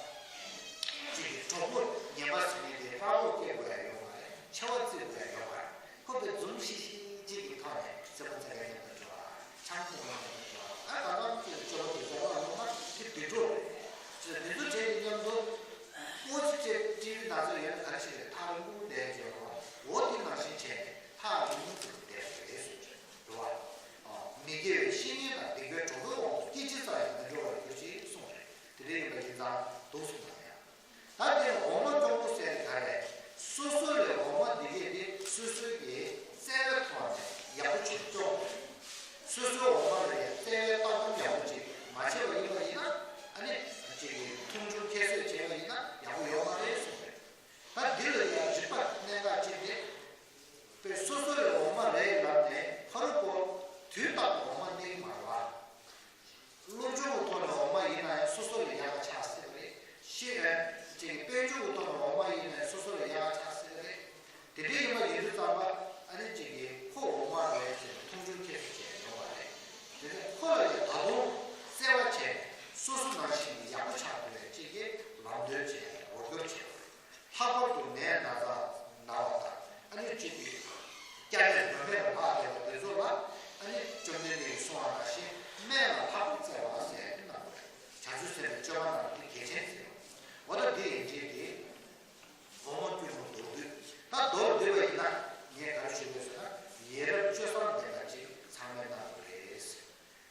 གཅིག་གིས་གྲོགས་པོ་ངན་པ་ཟེར་མཁན་དེ་ཕར་ལོག་སྐྱེལ་དགོས་ཡ་ཡོད་མ་རེད། ཆེ་བ་བརྩི་དགོས་ཡ་ཡོད་མ་རེད། ཁོ་པའི་འཛུམ་ཤིག་ཤིག་གཅིག་གི་ཐོག་ནས་རྩེད་མོ་རྩེ་ག་མཉམ་དུ་འགྲོ་བ། ཆང་འཐུང་ག་མཉམ་དུ་འགྲོ་བ། ཨ་ད་ལྟ་ཚོས་སྤྱོད་པ་དེ་ཚོ་ལ་ཡོང་ན་དེ་སྡིག་གྲོགས་རེད། ཅེས་འདི་ཚོ་བྱས་ཏེ་མཉམ་དུ་ཨོ་ཙི་ཅེས་ཀྲི་བི་ན་ཚོ་ཡོད་ན་ག་རེ་བྱེད་རེད། ཐག་རིང་པོ་བསྡད་བྱས་རོགས། འོ་དེ་ནང་བཞིན་བྱས་ནས་ཐག་རིང་པོ་བསྡད་པ་རེད་གསུངས་རེད། འགྲོ་བ། མི་དགེ་བའི་བཤེས་གཉེན་དང་སྡིག་པའི་གྲོགས་པོའི་དབང་དུ་སྐྱེ་འཆི་ས་ཡང་མི་འགྲོ་བར་གྱུར་ཅིག་གསུངས་རེད། དེ་འདྲ་ཡིན་པ་ཡིན་ཙང་འདུག་གསུངས་པ་ཡང་། ད་དེ་འོག་མ་གཅོང་པོ་ཟེར་ག་རེ། སོ་སོ་ལས་འོག་མ་འདི་གས་དེ་སོ་སོའི་གི་བརྩེ་བའི་ཐོག་ནས་ཡག་པོ་བྱེད་སྐྱོང་དགོས། སོ་སོའི་འོག་མ་ལ་ཡང་བརྩེ་བའི་ལྟ་སྒོམ་ཡག་པོ་ཅིག་མ་བྱས་པ་ཡིན་པ་ཡིན་ན་ཨ་ནི་ཅིག་གི་མཐོང་ཆུང་ཁྱད་གསོད་བྱས་པ་ཡིན་ན་ཡག་པོ་ཡོད་མ་རེད་གསུངས་རེད། ད་འདི་ལ་ཡང་རིག་པ་གནད་འགག་ཅིག་དེ། དཔེ་སོ་སོ་ལས་འོག་མ་རེད་ལབ་ནས་ཕ་རུ་པོ་དུས་རྟག་ཏུ་འོག་མ་གནས་ཀྱི་མ་རེད་བ། སློབ་སྦྱོང་གི་ཐོག་ནས་འོག་མ་ཡིན་ན་ཡང་སོ་སོ་ལས་ཡག་ག་ཆགས་སྲིད་པ་རེད། ཤེས་ཡོན་ཅིག་གི་དཔལ་འབྱོར་གྱི་ཐོག་ནས་འོག་མ་ཡིན་ན་ཡང་སོ་སོ་ལས་ཡག་ག་ཆགས་སྲིད་པ་རེད། དེ་འདྲ་ཡིན་པ་ཡིན་དུས་ཙམ་པ་ཨ་ནི་ཅིག་གིས་ཁོ་འོག་མ་རེད་ཟེར་ནས་མཐོང་ཆུང་ཁྱད་གསོད་བྱས་ཡོང་བ་རེད། དེ་ནས་ཁོ་ལ་ཡང་ད་དུང་བརྩེ་བ་བྱས་ནས་སོ་སོ་ནང་བཞིན་གྱི་ཡག་པོ་ཆགས་ཐུབ་པའི་ཅིག་གི་ལམ་སྟོན་བྱས་རོགས་སྐྱོར་བྱས་པ་རེད། ལྷག་པར་དུ་ནད་ན་ཚ་ན་བ་དང་ཨ་ནི་གཅིག་གིས་སྐྱ་ནད་ནད་མེད་ལ་ལྷག་བསྡད་པ་དེ་ཚོ་ལ་ཨ་ནི་བཅོམ་ལྡན་འདས་ཀྱིས་གསུངས་པ་ནང་བཞིན་སྨན་ལ་ལྷག་པར་བརྩེ་བ་ཟེར་ཡག་གི་གནང་བ་རེད། བྱང་ཆུབ་སེམས་དཔའི་སྤྱོད་པ་ནང་ལ་དེ་གལ་ཆེན་ཟེར་བ། འོ་ད་འདི་ཡན་ཆད་དེ་འོ་མ་སྐྱུར་མོ་མདོར་བསྡུས། ད་མདོར་བསྡུས་པ་ཡིན་ན་ངས་ག་རེ་ཞུ་དགོས་ཟེར་ན་ཡ་རབས་སྤྱོད་བཟང་ལྡན་པ་ཅིག་ཚང་མས་གནང་དགོས་རེད།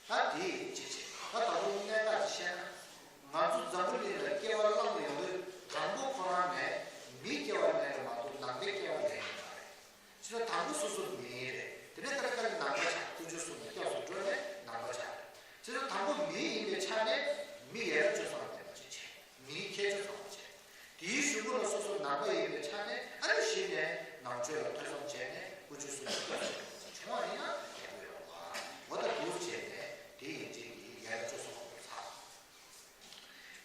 ད་དེ་ཅི་བྱེད། ད་ད་དུང་གནད་འགག་ཅིག་བཤད་ན། ང་ཚོ་འཛམ་བུ་གླིང་ལ་སྐྱེ་བ་བླངས་ཡོང་དུས་དང་པོ་ཁོ་རང་ནས་མིའི་སྐྱེ་བ་ལེན་པ་མ་གཏོགས་ནང་པའི་སྐྱེ་བ་ལེན་ཡོད་མ་རེད། བྱས་ཙང་དང་པོ་སོ་སོ་མི་རེད། དེ་ནས་ཁ་ར་ཁ་རི་ནང་པ་ཆགས། དཀོན་མཆོག་གསུམ་ལ་སྐྱབས་སུ་འགྲོ་ནས་ནང་པ་ཆགས་རེད། བྱས་ཙང་དང་པོ་མི་ཡིན་པའི་ཆ་ནས་མི་ཡ་རབས་སྤྱོད་བཟང་ལྡན་པ་ཅིག་བྱས། མིའི་ཁྱད་ཆོས་ཚང་བ་བྱས། དེའི་གཞུག་གུ་ལ་སོ་སོ་ནང་པ་ཡིན་པའི་ཆ་ནས་ཨ་ནི་གཞི་ནས་ནང་ཆོས་ལ་ཐོས་བསམ་བྱས་ནས་དཀོན་མཆོག་གསུམ་ལ་སྐྱབས་སུ་འགྲོ་བ་བྱུང་བ་ཡིན་ན་ཡག་པོ་ཡོད་པ། འོ་ད་འདུག་བྱས་ནས་དེ་ཡིན་གཅིག་གིས་ཡ་རབས་སྤྱོད་བཟང་པོ་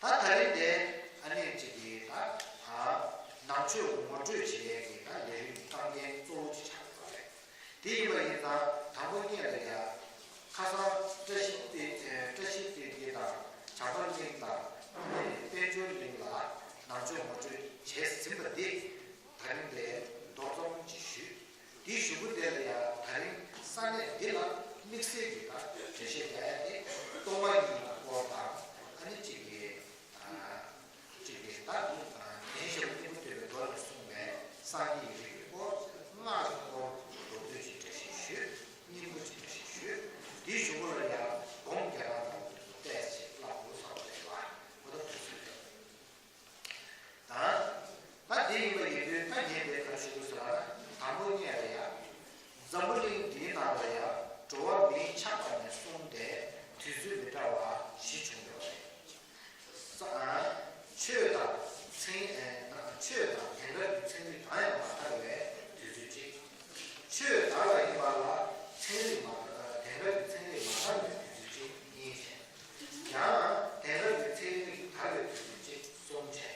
ཚར། ད་ད་རིང་དེ་ཨ་ནི་གཅིག་གིས་ད་ནང་ཆོས་ངོ་སྤྲོད་བྱེད་ཡས་ཀྱི་ད་ལས་རིམ་གཏོང་མཁན་གཙོ་བོ་ཅིག་ཆགས་ཡོད་པ་རེད། དེ་ཡིན་པ་ཡིན་ཙང་དང་པོ་ཉིད་ལ་ཡ། ཁ་སང་བཀྲ་ཤིས་པའི་ཨེ་བཀྲ་ཤིས་པའི་གི་དང་བྱམས་པ་གླིང་དང་ཨ་ནི་དཔལ་འབྱོར་གླིང་ལ་ནང་ཆོས་ངོ་སྤྲོད་བྱས་ཟིན་པ་འདི་ད་རིང་ལས་མདོར་ཙམ་ཅིག་ཞུས། དེའི་གཞུག་གུ་དེ་ལ་ཡང་ད་རིང་ས་གནས་འདི་ལ་དམིགས་བསལ་གྱི་ད་འགྲེལ་བཤད་རྒྱག་ཡ་དེ་གཏོར་མ་གཉིས་ཀྱི་སྐོར་དང་ཨ་ནི་གཅིག་གི་ཨ་གཅིག་གི་ད་གདན་ཞབས་སྙིང་པོ་དེ་ལ་མདོ་ལ་གསུངས་པའི་ས་ ཆོས་དང་ཚན་ཨེ་ན་ཆོས་དང་དེང་རབས་ཀྱི་ཚན་རིག་གང་ཡང་མ་དར་བའི་དུས་ཚོད་ཅིག་ཆོས་དར་བ་ཡིན་པ་ལ་ཚན་རིག་མ་དར་དེང་རབས་ཀྱི་ཚན་རིག་མ་དར་བའི་དུས་ཚོད་ཅིག་གཉིས་བྱས། ཡང་དེང་རབས་ཀྱི་ཚན་རིག་དར་བའི་དུས་ཚོད་ཅིག་གསུམ་བྱས།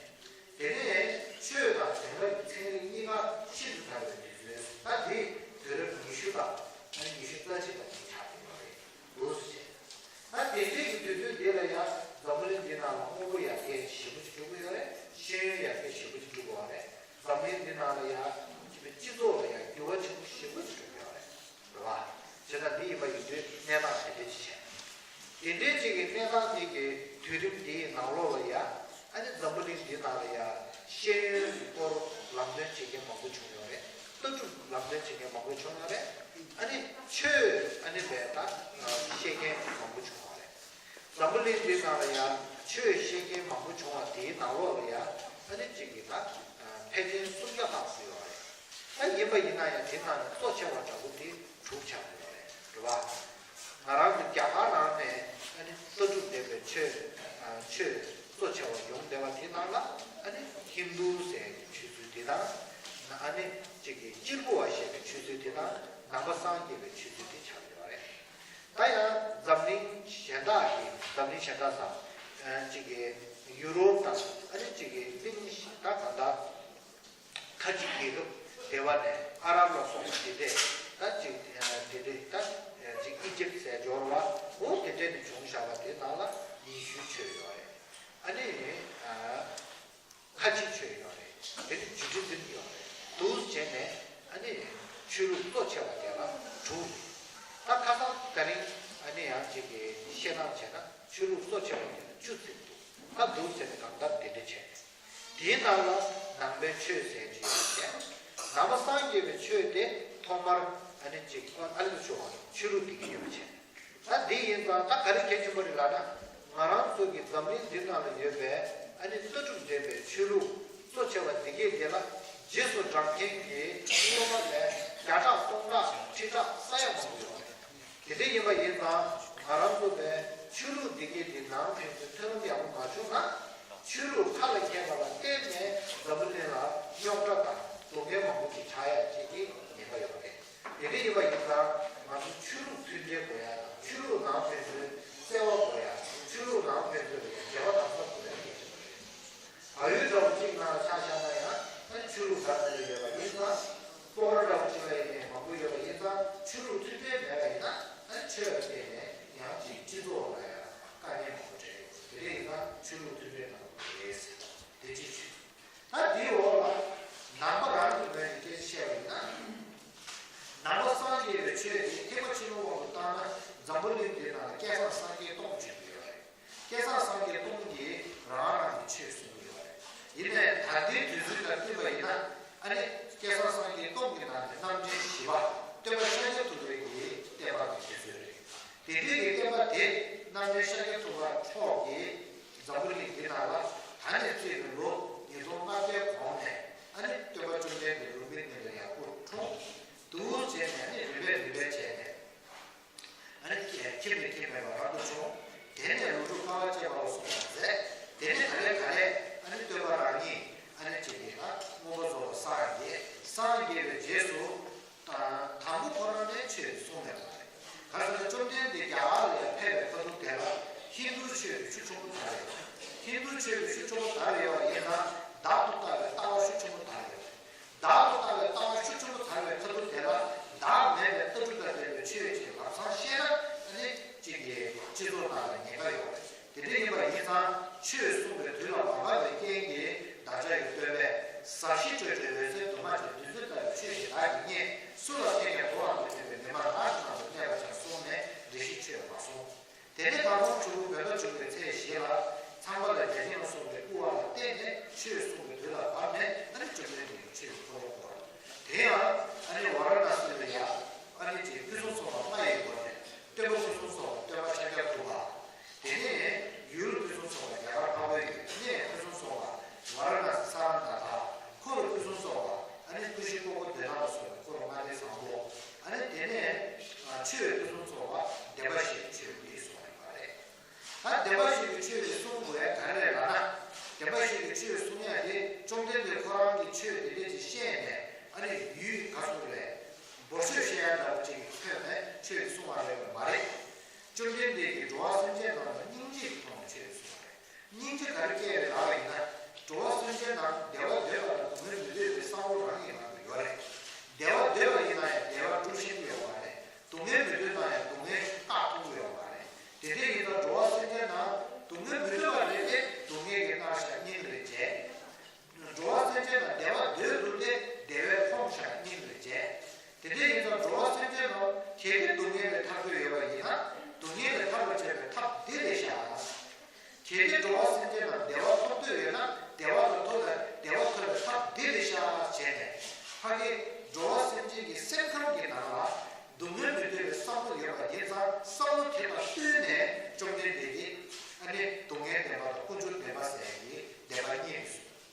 དེ་ནས་ཆོས་དང་དེང་རབས་ཀྱི་ཚན་རིག་གཉིས་ཀ་ཤིན་ཏུ་དར་བའི་དུས་ཚོད་ད་དེ་དུས་རབས་ཉི་ཤུ་དང་ཉི་ཤུ་རྩ་གཅིག་དང་གཉིས་ཆགས་ཡོད་པ་རེད། འདུག་སེ་བྱས། ད་དེ་འདྲའི་གི་དུས་ཚོད་འདི་ལ་ཡང་འཛམ་བུ་གླིང་འདི་ནང་ལ་དངོས་པོ་ཡར་རྒྱས་ཞེ་པོ་ཅིག་འགྲོ་གི་ཡོད་རེད། ཤེས་ཡོན་ཡར་རྒྱས་ཞེ་པོ་ཅིག་འགྲོ་གི་ཡོད་རེད། འཛམ་གླིང་འདི་ནང་ལ་ཡང་སྤྱི་པའི་སྤྱི་ཚོགས་ལ་ཡང་འགྱུར་བ་ཆེན་པོ་ཞེ་པོ་ཅིག་འགྲོ་གི་ཡོད་རེད། རེད་བ། བྱས་ཙང་འདི་ཡིན་པ་ཡིན་དུས་གནས་སྟངས་དེ་འདྲ་ཅིག་བྱས། དེ་འདྲའི་ཅིག་གི་གནས་སྟངས་འདི་གི་དུས་རིམ་འདིའི་ནང་ལོགས་ལ་ཡང་ཨ་ནི་འཛམ་བུ་གླིང་འདི་ནང་ལ་ཡང་ཤེས་ཡོན་གྱི་སྐོར་ལམ་སྟོན་བྱེད་མཁན་མང་པོ་བྱུང་ཡོད་རེད། ལྟ་གྲུབ་ལམ་སྟོན་བྱེད་མཁན་མང་པོ་བྱུང་ཡོད་རེད། ཨ་ནི་ཆོས་ཨ་ནི་བས་ད་ཤེས་མཁན་མང་པོ་བྱུང་བ་རེད། འཛམ་བུ་གླིང་འདི་ནང་ལ་ཡང་ཆོས་ཤེས་མཁན་མང་པོ་བྱུང་བ་དེའི་ནང་ལོགས་ལ་ཡང་ཨ་ནི་གཅིག་གིས་ད་ཕལ་ཆེར་སུམ་བརྒྱ་ལྷག་ཙམ་ཡོད་རེད། ད་ཡིན་པ་ཡིན་ན་ཡང་དེ་ནང་ནས་གཙོ་ཆེ་བ་འདྲ་པོ་དེ་དྲུག་ཆགས་ཡོད་རེད། རེད་བ། ང་རང་ཚོ་རྒྱ་གར་ནང་ནས་ཨ་ནི་ལྟ་གྲུབ་ལྡན་པའི་ཆོས་ཆོས་གཙོ་ཆེ་བ་ཡོང་བསྡད་པ་དེ་ནང་ལ་ཨ་ནི་ཧིན་རྡུ་ཟེར་གྱི་ཆོས་ཚུལ་དེ་དང་ཨ་ནི་གཅིག་གིས་གཅེར་བུ་བ་ཞེས་པའི་ཆོས་ཚུལ་དེ་དང་ནང་པ་སངས་རྒྱས་པའི་ཆོས་ཚུལ་དེ་ཆགས་ཡོད་རེད། ད་ཡང་འཛམ་གླིང་གཞན་དག་གི་འཛམ་གླིང་གཞན་དག་ས་གཅིག་གི་ཡུ་རོབ་དང་ཨ་ནི་གཅིག་གི་གླིང་ད་གང་ལྟར་ཁ་ཆེ་རྒྱལ་ཁབ་སྡེ་བ་ནས་ཨ་རབ་ལ་སོགས་པ་དེ་འདྲས་ད་གཅིག་དེ་འདྲས་ད་གཅིག་ཨི་ཇིབ་ཟེར་འབྱོར་བ་འོ་དེ་འདྲས་ནས་བྱུང་བཞག་པ་དེ་ནང་ལ་ཡེ་ཤུའི་ཆོས་ཡོད་རེད། ཨ་ནི། ཁ་ཆེ་ཆོས་ཡོད་རེད། དེ་ནི་ཇུ་ཌི་ཛིམ་ཡོད་རེད། འདུག་བྱས་ནས་ཨ་ནི་ཆོས་ལུགས་གཙོ་ཆེ་བ་དེ་ལ་དྲུག་རེད། ད་ཁ་སང་ད་རིང་ཨ་ནི་ཡང་གཅིག་གི་བཤད་སྟངས་བྱས་ན་ཆོས་ལུགས་གཙོ་ཆེ་བ་དེ་ལ་བཅུ་ཟིན་འདུག་ད་འདུག་བྱས་ནས་གང་ལྟར་དེ་འདྲ་བྱས། དེའི་ནང་ལ་ནང་པའི་ཆོས་ཟེར་གྱི་ཡོད་བྱས། ནང་པ་སངས་རྒྱས་པའི་ཆོས་དེ་ཐོག་མར་ཨ་ནི་གཅིག་ཨ་ལི་ཆོས་ཆོས་ལུགས་དེ་གི་ཡོད་བྱས། ད་འདི་ཡིན་ཙང་ད་ག་རེ་གལ་ཆེན་པོ་རེད་ལབ་ན། ང་རང་ཚོ་གི་འཛམ་གླིང་འདི་ནང་ལ་ཡོད་པའི་ཨ་ནི་ལྟ་གྲུབ་ལྡན་པའི་ཆོས་ལུགས་གཙོ་ཆེ་བ་འདི་གས་དེ་ལ་རྗེས་སུ་འབྲང་མཁན་གྱི་སློབ་མ་ལས་བརྒྱ་ཕྲག་སྟོང་ཕྲག་ཁྲི་ཕྲག་ས་ཡ་མང་པོ་ཡོད་རེད། དེ་འདྲ་ཡིན་པ་ཡིན་ཙང་ང་རང་ཚོ་བའི་ཆོས་ལུགས་འདི་གས་དེ་ནང་ཕན་ཚུན་མཐུན་ལམ་ཡག་པོ་མ་བྱུང་ན་ཆོས་ལུགས་ཁ་ལ་འཁྱེར་བ་ལ་བརྟེན་ནས་འཛམ་བུ་གླིང་ལ་རྙོག་དྲ་དང་སྡུག་བསྔལ་མང་པོ་ཞིག་ཆགས་ཡ་ཅིག་གི་ཉེན་ཁ་ཡོད་རེད། དེ་འདྲ་ཡིན་པ་ཡིན་ཙང་ང་ཚོ་ཆོས་ལུགས་མཐུན་འབྲེལ་དགོས་ཡ་དང་ཆོས་ལུགས་ནང་ཕན་ཚུན་བརྩེ་བ་དགོས་ཡ་ཆོས་ལུགས་ནང་ཕན་ཚུན་ལ་ཡང་འབྲེལ་བ་དམ་ཟབ་དགོས་ཡ་གལ་ཆེན་པོ་རེད། བལ་ཡུལ་འདྲ་བོ་གཅིག་ནང་ལ་ཆ་བཞག་ན་ཡང་ཨ་ནི་ཆོས་ལུགས་འདྲ་མི་འདྲ་ཡོད་པ་ཡིན་ཙང་སྤོག་ར་འདྲ་བོ་གཅིག་ལ་ཡིན་ནའི་མང་པོ་ཡོད་པ་ཡིན་ཙང་ཆོས་ལུགས་མཐུན་འབྲེལ་མེད་པ་ཡིན་ན་ཨ་ནི་ཆོས་ལ་བརྟེན་ནས་ཡང་གཅིག་སྤྱི་ཚོགས་ལ་ཡང་དཀའ་ངལ་མང་པོ་འཕྲད་ཡོད། དེ་འདྲ་ཡིན་ཙང་ཆོས་ལུགས་མཐུན་འབྲེལ་གནང་དགོས་རེད་ཟེར་དེ་གཅིག་བྱས། ད་འདིའི་འོག་ལ་ནང་པ་རང་གི་ངོས་ནས་སྐད་ཆ་བཤད་པ་ཡིན་ན། ནང་པ་སངས་རྒྱས་པའི་ཆོས་དེ་ཐེག་པ་ཆེན་པོའི་དབང་དུ་བཏང་ན་འཛམ་བུ་གླིང་འདི་ནང་ལ་བསྐལ་བཟང་སངས་རྒྱས་སྟོང་བྱོན་གྱི་ཡོད་རེད། བསྐལ་བཟང་སངས་རྒྱས་སྟོང་གིས་རང་རང་གི་ཆོས་གསུང་གི་ཡོད་རེད། ཡིན་ནའི་ད་ལྟའི་དུས་ཚོད་དང་བསྟུན་པ་ཡིན་ན་ཨ་ནི་བསྐལ་བཟང་སངས་རྒྱས་སྟོང་གི་ནང་ནས་རྣམ་འདྲེན་བཞི་པ་སྟོན་པ་ཤཱཀྱ་ཐུབ་པའི་གི་བསྟན་པ་གི་དུས་ཚོད་རེད། དེ་དུས་ཀྱི་བསྟན་པ་དེ་རྣམ་འདྲེན་ཤཱཀྱ་ཐུབ་པ་མཆོག་གིས་འཛམ་བུ་གླིང་འདི་ནང་ལ་ད་ནས་བརྩིས་པའི་ལོ་ཉིས་སྟོང་ལྔ་བརྒྱའི་གོང་ནས་ཨ་ནི་སྟོན་པ་བཅོམ་ལྡན་འདས་ལུང་པའི་གནས་ལ་ཡར་སྐུ་འཁྲུངས། འདུག་བྱས་ནས་ཨ་ནི་རིམ་པས་རིམ་པས་བྱས་ནས་ཨ་ནི་ཁྱིམ་ནས་ཁྱིམ་མེད་པར་རབ་ཏུ་བྱུང་། དེ་ནས་ལོ་དྲུག་དཀའ་བ་སྤྱད་པ་ལ་སོགས་པ་མཛད། དེ་ནས་ག་ལེ་ག་ལེ་ཨ་ནི་སྟོན་པ་རང་ཉིད་ཨ་ནི་ཅིག་གིས་ད་མངོན་པར་རྫོགས་པར་སངས་རྒྱས། སངས་རྒྱས་པའི་རྗེས་སུ། དང་པོ་ཁོ་རང་ནས་ཆོས་གསུངས་མེད་པ་རེད། ག་ཟེར་ན་བཅོམ་ལྡན་འདས་རྒྱ་གར་ལ་ཡང་ཕེབས་པའི་ཁ་ཐུག་དེ་ལ་ཧིན་རྡུ་ཆོས་ཀྱི་ཤུགས་ཆེན་པོ་དར་ཡོད། ཧིན་རྡུ་ཆོས་ཀྱི་ཤུགས་ཆེན་པོ་དར་ཡོད་པ་ཡིན་ཙང་བདག་ཏུ་ལྟ་བའི་ལྟ་བ་ཤུགས་ཆེན་པོ་དར་ཡོད། བདག་ཏུ་ལྟ་བའི་ལྟ་བ་ཤུགས་ཆེན་པོ་དར་བའི་ཁ་ཐུག་དེ་ལ་བདག་མེད་པའི་ལྟ་གྲུབ་དང་ལྡན་པའི་ཆོས་ཀྱི་ལམ་བཟང་ཤེས་ན་ཨ་ནི་གཅིག་གིས་སྤྱི་ཚོགས་ནང་ལ་ཉེན་ཁ་ཡོད་རེད། དེ་འདྲ་ཡིན་པ་ཡིན་ཙང་ཆོས་གསུངས་པའི་དུས་ལ་མ་བབས་པའི་རྐྱེན་གྱིས་བདག་ཅག་གི་སྟོན་པས་ཟབ་ཞི་སྤྲོས་བྲལ་འོད་གསལ་འདུས་མ་བྱས་བདུད་རྩི་ལྟ་བུའི་ཆོས་ཤིག་བདག་གིས་རྙེད། སུ་ལ་ཐོས་ཀྱང་དོར་བར་མི་ནུས་པས་མི་མང་ནགས་ཀྱི་ནང་དུ་གནས་པ་ཀྱང་གསུངས་ནས་རེ་ཞིག་ཆོས་མ་གསུངས། དེ་ནས་དང་པོར་ཆུ་བོ་བོད་ཟླ་བཅུ་པའི་ཚེས་བཞི་ལ་ཚངས་པ་ལ་བརྒྱ་བྱིན་ལ་སོགས་པས་བསྐུལ་བ་ལ་བརྟེན་ནས་ཆོས་ ཆོས་གསུང་ཡ་དེ་བཅོམ་ལྡན་འདས་ཁོ་རང་གིས་ཆོས་དེ་འདྲས་ཅིག་བཤད་ནས་ཨ་ནི་ཡུལ་ག་སོང་རེད། འབོར་ཆོས་བཤད་ཡ་འདྲ་བོ་ཅིག་གི་ཐོག་ནས་ཆོས་དེ་གསུང་བ་རེད་པ་མ་རེད། བཅོམ་ལྡན་འདས་ཀྱིས་འགྲོ་བ་སེམས་ཅན་རྣམས་ལ་སྙིང་རྗེ་གི་ཐོག་ནས་ཆོས་དེ་གསུང་བ་རེད། སྙིང་རྗེ་ག་རེ་སྐྱེ་རེད་ལབ་པ་ཡིན་ན། འགྲོ་བ་སེམས་ཅན་རྣམས་བདེ་བ་འདོད་པ་དང་སྡུག་བསྔལ་མི་འདོད་པའི་བསམ་བློ་རང་གི་ནང་དུ་ཡོད་རེད། བདེ་བ་འདོད་པ་ཡིན་ན་ཡང་བདེ་བ་སྒྲུབ་ཤེས་ཀྱི་ཡོད་མ་རེད། སྡུག་བསྔལ་མི་འདོད་ན་ཡང་སྡུག་བསྔལ་བཀག་ཐུབ་ཀྱི་ཡོད་མ་རེད། དེ་འདྲ་ཡིན་ཙང་འགྲོ་བ་སེམས་ཅན་རྣམས་སྡུག་བསྔལ་མི་འདོད་པ་རེད་དེ། སྡུག་བསྔལ་གྱིས་མནར་བཞག་སྙིང་རེ་རྗེ། འགྲོ་བ་སེམས་ཅན་རྣམས་བདེ་བ་འདོད་འདུག་སྟེ། བདེ་བས་ཕོངས་བཞག་སྙིང་རེ་རྗེ། དེ་འདྲ་ཡིན་ཙང་འགྲོ་བ་སེམས་ཅན་རྣམས་གལ་ཏེ་སྡུག་བསྔལ་ལས་ཐར་འདོད་ཡོད་པ་ཡིན་ན། སྡུག་བསྔལ་ལས་ཐར་བར་བྱེད་པའི་ཐབས་འདི་ལས་བཞག་གལ་ཏེ་འགྲོ་བ་སེམས་ཅན་རྣམས་བདེ་བ་ཐོབ་འདོད་ཡོད་ན། བདེ་བ་ལ་ཐོབ་པའི་བདེ་བ་ཐོབ་པའི་ཐབས་འདི་ལས་བཞག་བྱས་ནས། ཕ་གི་འགྲོ་བ་སེམས་ཅན་གྱི་སེམས་ཁམས་ཀྱི་ནང་ལ་སྡུག་བསྔལ་མི་འདོད་པའི་བསམ་བློ་ཡོད་པ་ཡིན་ཙང་། བསམ་བློ་དེ་དང་བསྟུན་ནས་བཅོམ་ལྡན་འདས་ཀྱིས་ཨ་ནི་སྡུག་བསྔལ་བདེན་པ་དང་ཀུན་འབྱུང་བདེན་པ་ཟེར་ཡག་གི་བདེན་པ་གཉིས་ལ་གསུངས།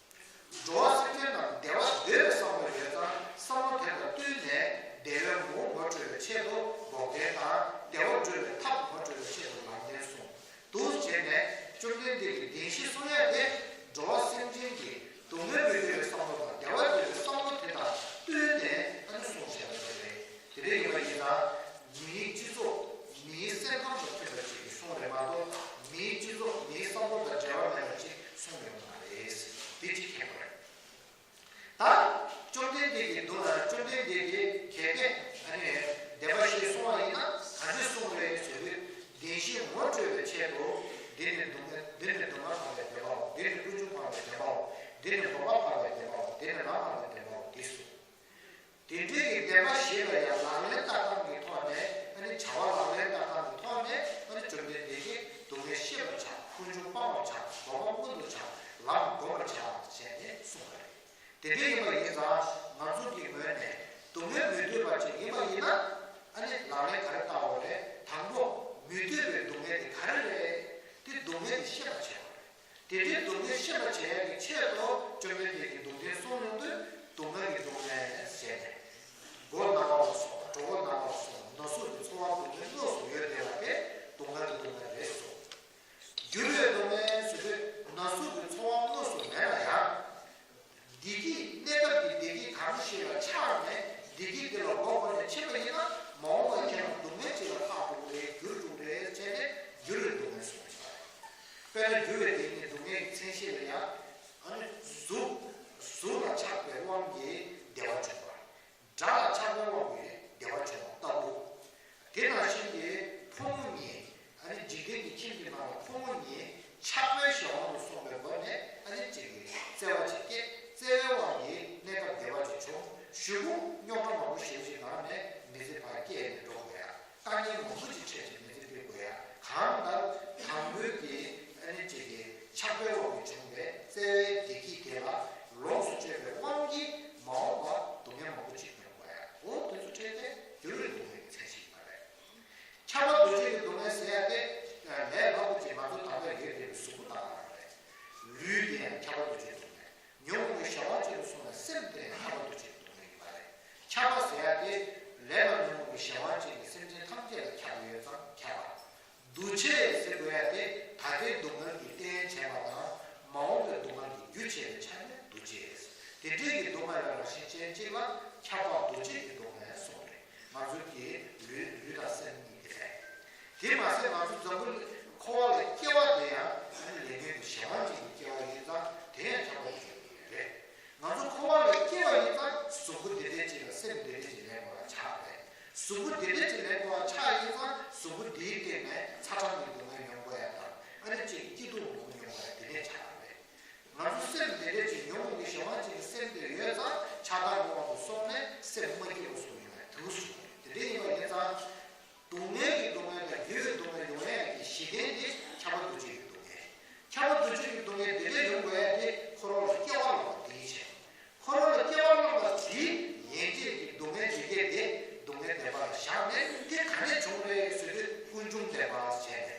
འགྲོ་བ་སེམས་ཅན་རྣམས་བདེ་བ་འདོད་པའི་བསམ་བློ་ཡོད་ཙང་། བསམ་བློ་དེ་དང་བསྟུན་ནས་བདེ་བའི་ངོ་བོ་ངོ་སྤྲོད་པའི་ཆེད་དུ་འགོག་བདེན་དང་བདེ་བ་སྒྲུབ་པའི་ཐབས་ངོ་སྤྲོད་པའི་ཆེད་དུ་ལམ་བདེན་གསུངས་འདུག་བྱས་ནས། བཅོམ་ལྡན་འདས་ཀྱིས་བདེན་བཞི་གསུང་ཡ་དེ་འགྲོ་བ་སེམས་ཅན་གྱི་སྡུག་བསྔལ་མི་འདོད་པའི་བསམ་བློ་དང་བདེ་བ་འདོད་པའི་བསམ་བློ་དེ་དང་བསྟུན་ནས་ཨ་ནི་གསུངས་བཞག་པ་རེད། དེ་འདྲ་ཡིན་པ་ཡིན་ན། མིའི་སྤྱི་ཚོགས་མིའི་སེམས་ཁམས་དང་མཐུན་པ་ཅིག་གི་གསུང་རེད་མ་གཏོགས། མིའི་སྤྱི་ཚོགས་མིའི་བསམ་བློ་དང་འབྲེལ་བ་མེད་པ་ཅིག་གསུང་ཡོད་མ་རེད། འདི་གཅིག་མཁྱེན་དགོས་རེད། ད་བཅོམ་ལྡན་འདས་ཀྱིས་འདུག་ན། བཅོམ་ལྡན་འདས་ཀྱིས་གལ་ཏེ་ཨ་ནི་བདེན་པ་བཞི་གསུང་བ་ཡིན་ན། ག་འདྲ་གསུང་རེད་ཟེར་དུས། བདེན་བཞི་ངོ་སྤྲོད་པའི་ཆེད་དུ། འདི་ནི་སྡུག་བསྔལ། འདི་ནི་སྡུག་བསྔལ་འཕགས་པའི་བདེན་པའོ། འདི་ནི་ཀུན་འབྱུང་འཕགས་པའི་བདེན་པའོ། འདི་ནི་འགོག་པ་འཕགས་པའི་བདེན་པའོ། འདི་ནི་ལམ་འཕགས་པའི་བདེན་པའོ། འདི་གསུངས། དེ་འདྲའི་གི་བདེན་པ་བཞི་ལ་ཡང་ལག་ལེན་བསྟར་སྟངས་ཀྱི་ཐོག་ནས། ཨ་ནི་བྱ་བ་ལག་ལེན་བསྟར་སྟངས་ཀྱི་ཐོག་ནས། ཨ་ནི་བཅོམ་ལྡན་འདས་ཀྱིས་སྡུག་བསྔལ་ཤེས་པར་བྱ། ཀུན་འབྱུང་སྤང་བར་བྱ། འགོག་པ་སྔོན་དུ་བྱ། ལམ་བསྒོམ་པར་བྱ་ཞེས་ནས་གསུངས་པ་རེད། དེ་འདྲ་ཡིན་པ་ཡིན་ཙང་། ང་ཚོ་གི་ངོས་ནས་སྡུག་བསྔལ་མི་འདོད་པ་ཅིག་ཡིན་པ་ཡིན་ན། ཨ་ནི་ལག་ལེན་ག་རེ་བསྟར་དགོས་རེད། དང་པོ་མི་འདོད་པའི་སྡུག་བསྔལ་དེ་ག་རེ་རེད། དེ་སྡུག་བསྔལ་དེ་ཤེས་པར་བྱེད་དགོས་རེད། དེ་འདྲའི་སྡུག་བསྔལ་ཤེས་པར་བྱེད་ཡག་གི་ཆེད་དུ་བཅོམ་ལྡན་འདས་ཀྱིས་སྡུག་བསྔལ་གསུངས་ཡོང་དུས། སྡུག་བསྔལ་གྱི་སྡུག་བསྔལ་ཟེར་ནས། མགོ་ན་བ་ལ་སོགས་པ། གྲོད་ཁོག་ན་བ་ལ་སོགས་པ། ན་ཟུག་གི་ཚོར་བ་སྡུག་བསྔལ་དངོས་སུ་ཡོད་བསྡད་པ་དེ་སྡུག་བསྔལ་གྱི་སྡུག་བསྔལ་རེད་གསུངས། འགྱུར་བའི་སྡུག་བསྔལ་ཟེར་དུས། ན་ཟུག་གི་ཚོར་བ་དངོས་སུ་མེད་ན་ཡང་། བདེ་སྐྱིད། གནས་སྐབས་ཀྱི་བདེ་སྐྱིད་གང་ཞིག་ལ་ཆགས་ནས། བདེ་སྐྱིད་དེ་ལ་མགོ་འཁོར་ནས་ཕྱིན་པ་ཡིན་ན། མ་འོངས་པར་ཁྱེད་རང་སྡུག་བསྔལ་ཅིག་ལ་ལྷག་འགྲོ་གི་རེད། འགྱུར་འགྲོ་གི་རེད་བྱས་ནས། འགྱུར་བའི་སྡུག་བསྔལ་གསུངས་པ་རེད། དཔེར་ན་འགྱུར་བའི་བདེ་སྐྱིད་སྡུག་བསྔལ་གྱི་མཚན་གཞི་ལ་ཡང་། ཨ་ནི་གཟུགས། གཟུགས་ལ་ཆགས་པའི་དབང་གིས་བདེ་བ་བྱུང་བ། སྒྲ་ལ་ཆགས་པའི་དབང་གིས་བདེ་བ་བྱུང་བ་ལྟ་བུ། དེ་ནང་བཞིན་གྱི་ཕོ་མོ་གཉིས། ཨ་ནི་འཇིག་རྟེན་གྱི་ཁྱིམ་གྱི་ནང་ལ་ཕོ་མོ་གཉིས་ཆགས་པའི་གཞན་དབང་དུ་སོང་བའི་སྒོ་ནས། ཨ་ནི་གཅིག་གིས་བརྩེ་བ་ཅིག་སྐྱེས། བརྩེ་བའི་དབང་གིས་གནས་སྐབས་བདེ་བ་ཅིག་བྱུང་། གཞུག་གུ་རྙོག་དྲ་མང་པོ་ཞེ་པོ་ཅིག་ནང་ནས་མི་ཚེ་ཕར་བསྐྱལ་ནས་འགྲོ་དགོས་ཡ། དཀའ་ངལ་མང་པོ་ཅིག་འཕྲད་ཅིང་མི་ཚེ་སྐྱེལ་དགོས་ཡ། གང་ལྟར་དང་པོའི་གི་ཨ་ནི་གཅིག་གི་ཆགས་པའི་དབང་གིས་བྱུང་བའི་བརྩེ་བའི་བདེ་སྐྱིད་དེ་ལ་ལོངས་སུ་སྤྱོད་པའི་དབང་གིས་མ་འོངས་པ་སྡུག་བསྔལ་མང་པོ་ཅིག་མྱོང་དགོས་ཡ། འོ་དེ་ཚོ་འཕྲད་དེ་འགྱུར་བའི་སྡུག་བསྔལ་གྱི་མཚན་གཞི་ཡིན་པ་རེད། ཁྱབ་པ་འདུ་བྱེད་ཀྱི་སྡུག་བསྔལ་ཟེར་ཡ་དེ། ལས་སླ་པོ་ཅིག་ང་ཚོ་ད་ལྟ་ཡོད་བསྡད་པའི་གཟུགས་པོ་དག་རང་རེད། ལུས་དེ་ཡང་ཁྱབ་པ་འདུ་བྱེད་ཀྱི་སྡུག་བསྔལ། ཉོན་མོངས་ཀྱི་གཞན་དབང་ཅན་དུ་སོང་བའི་སེམས་དེ་ཡང་ཁྱབ་པ་འདུ་བྱེད་ཀྱི་སྡུག་བསྔལ་ཡིན་པ་རེད། ཁྱབ་པ་ཟེར་ཡ་དེ། ལས་དང་ཉོན་མོངས་ཀྱི་གཞན་དབང་ཅན་གྱི་སེམས་ཅན་ཐམས་ཅད་ལ་ཁྱབ་ཡོད་ཙང་ཁྱབ་པ། འདུ་བྱེད་ཟེར་དགོས་ཡ་དེ། ད་ལྟའི་སྡུག་བསྔལ་གྱི་རྟེན་བྱས་པ་དང་། མ་འོངས་པའི་སྡུག་བསྔལ་གྱི་རྒྱུ་བྱས་པའི་ཆ་ནས་འདུ་བྱེད། དེ་འདྲའི་གི་སྡུག་བསྔལ་ལ་རང་བཞིན་ཅན་གཅིག་ལ་ཁྱབ་པ་འདུ་བྱེད་ཀྱི་སྡུག་བསྔལ་གསུངས་རེད། ང་ཚོ་གི་ལུས། ལུས་དང་སེམས་གཉིས་དེ་རེད། དེ་མ་ཟད་ང་ཚོ་འཛམ་བུ་འཁོར་བ་ལ་སྐྱེ་བ་དེ་ཡང་། ཨ་ནི་ལས་ཉོན་གྱི་གཞན་དབང་ཅན་གྱི་སྐྱེ་བ་ཡིན་ཙང་དེ་ཡང་ཁྱབ་པ་འདུ་བྱེད་ཀྱི་རེད། ང་ཚོ་འཁོར་བ་ལ་སྐྱེ་བ་ཡིན་ཙང་གཟུགས་པོ་དེ་འདྲ་ཅིག་ལ་སེམས་དེ་འདྲ་ཅིག་ལེན་དགོས་པ་ཆགས་རེད། གཟུགས་པོ་དེ་འདྲ་ཅིག་ལེན་དགོས་པ་ཆགས་ཡིན་ཙང་གཟུགས་པོ་དེའི་སྟེང་ནས་ཚ་གྲང་གི་སྡུག་བསྔལ་མྱོང་དགོས་ཡ་དང་། ཨ་ནི་གཅིག་སྐྱིད་སྡུག་མང་པོ་མྱོང་དགོས་ཡ་དེ་འདྲ་ཆགས་རེད། ང་ཚོ་སེམས་དེ་འདྲ་ཅིག་ཉོན་མོངས་ཀྱི་གཞན་དབང་ཅན་གྱི་སེམས་དེ་ཡོད་ཙང་ཆགས་སྡང་གི་དབང་དུ་སོང་ནས་སེམས་མ་སྐྱིད་པ་བཟོ་ཡོང་བ་དེ་འདྲ་ཞིག་རེད། དེ་འདྲ་ཡིན་པ་ཡིན་ཙང་། སྡུག་བསྔལ་གྱི་སྡུག་བསྔལ་དང་འགྱུར་བའི་སྡུག་བསྔལ་ཡོང་ཡ་གི་གཞི་རྟེན་དེ་ཁྱབ་པ་འདུ་བྱེད་ཀྱི་སྡུག་བསྔལ། ཁྱབ་པ་འདུ་བྱེད་ཀྱི་སྡུག་བསྔལ་དེ་འདྲ་ཡོང་དགོས་ཡ་དེ་འཁོར་བ་ལ་སྐྱེ་བ་བླངས་པ་དེའི་ཕྱིར། འཁོར་བ་ལ་སྐྱེ་བ་བླངས་པ་དེའི་ཡན་ཆད་ཀྱི་སྡུག་བསྔལ་ཇི་སྐད་དེ་སྡུག་བསྔལ་བདེན་པ་ལ་བཞག་ནས། དེ་ག་ནས་བྱུང་རེད་ཟེར་དུས་ཀུན་འབྱུང་བདེན་པ་བྱས་ནས།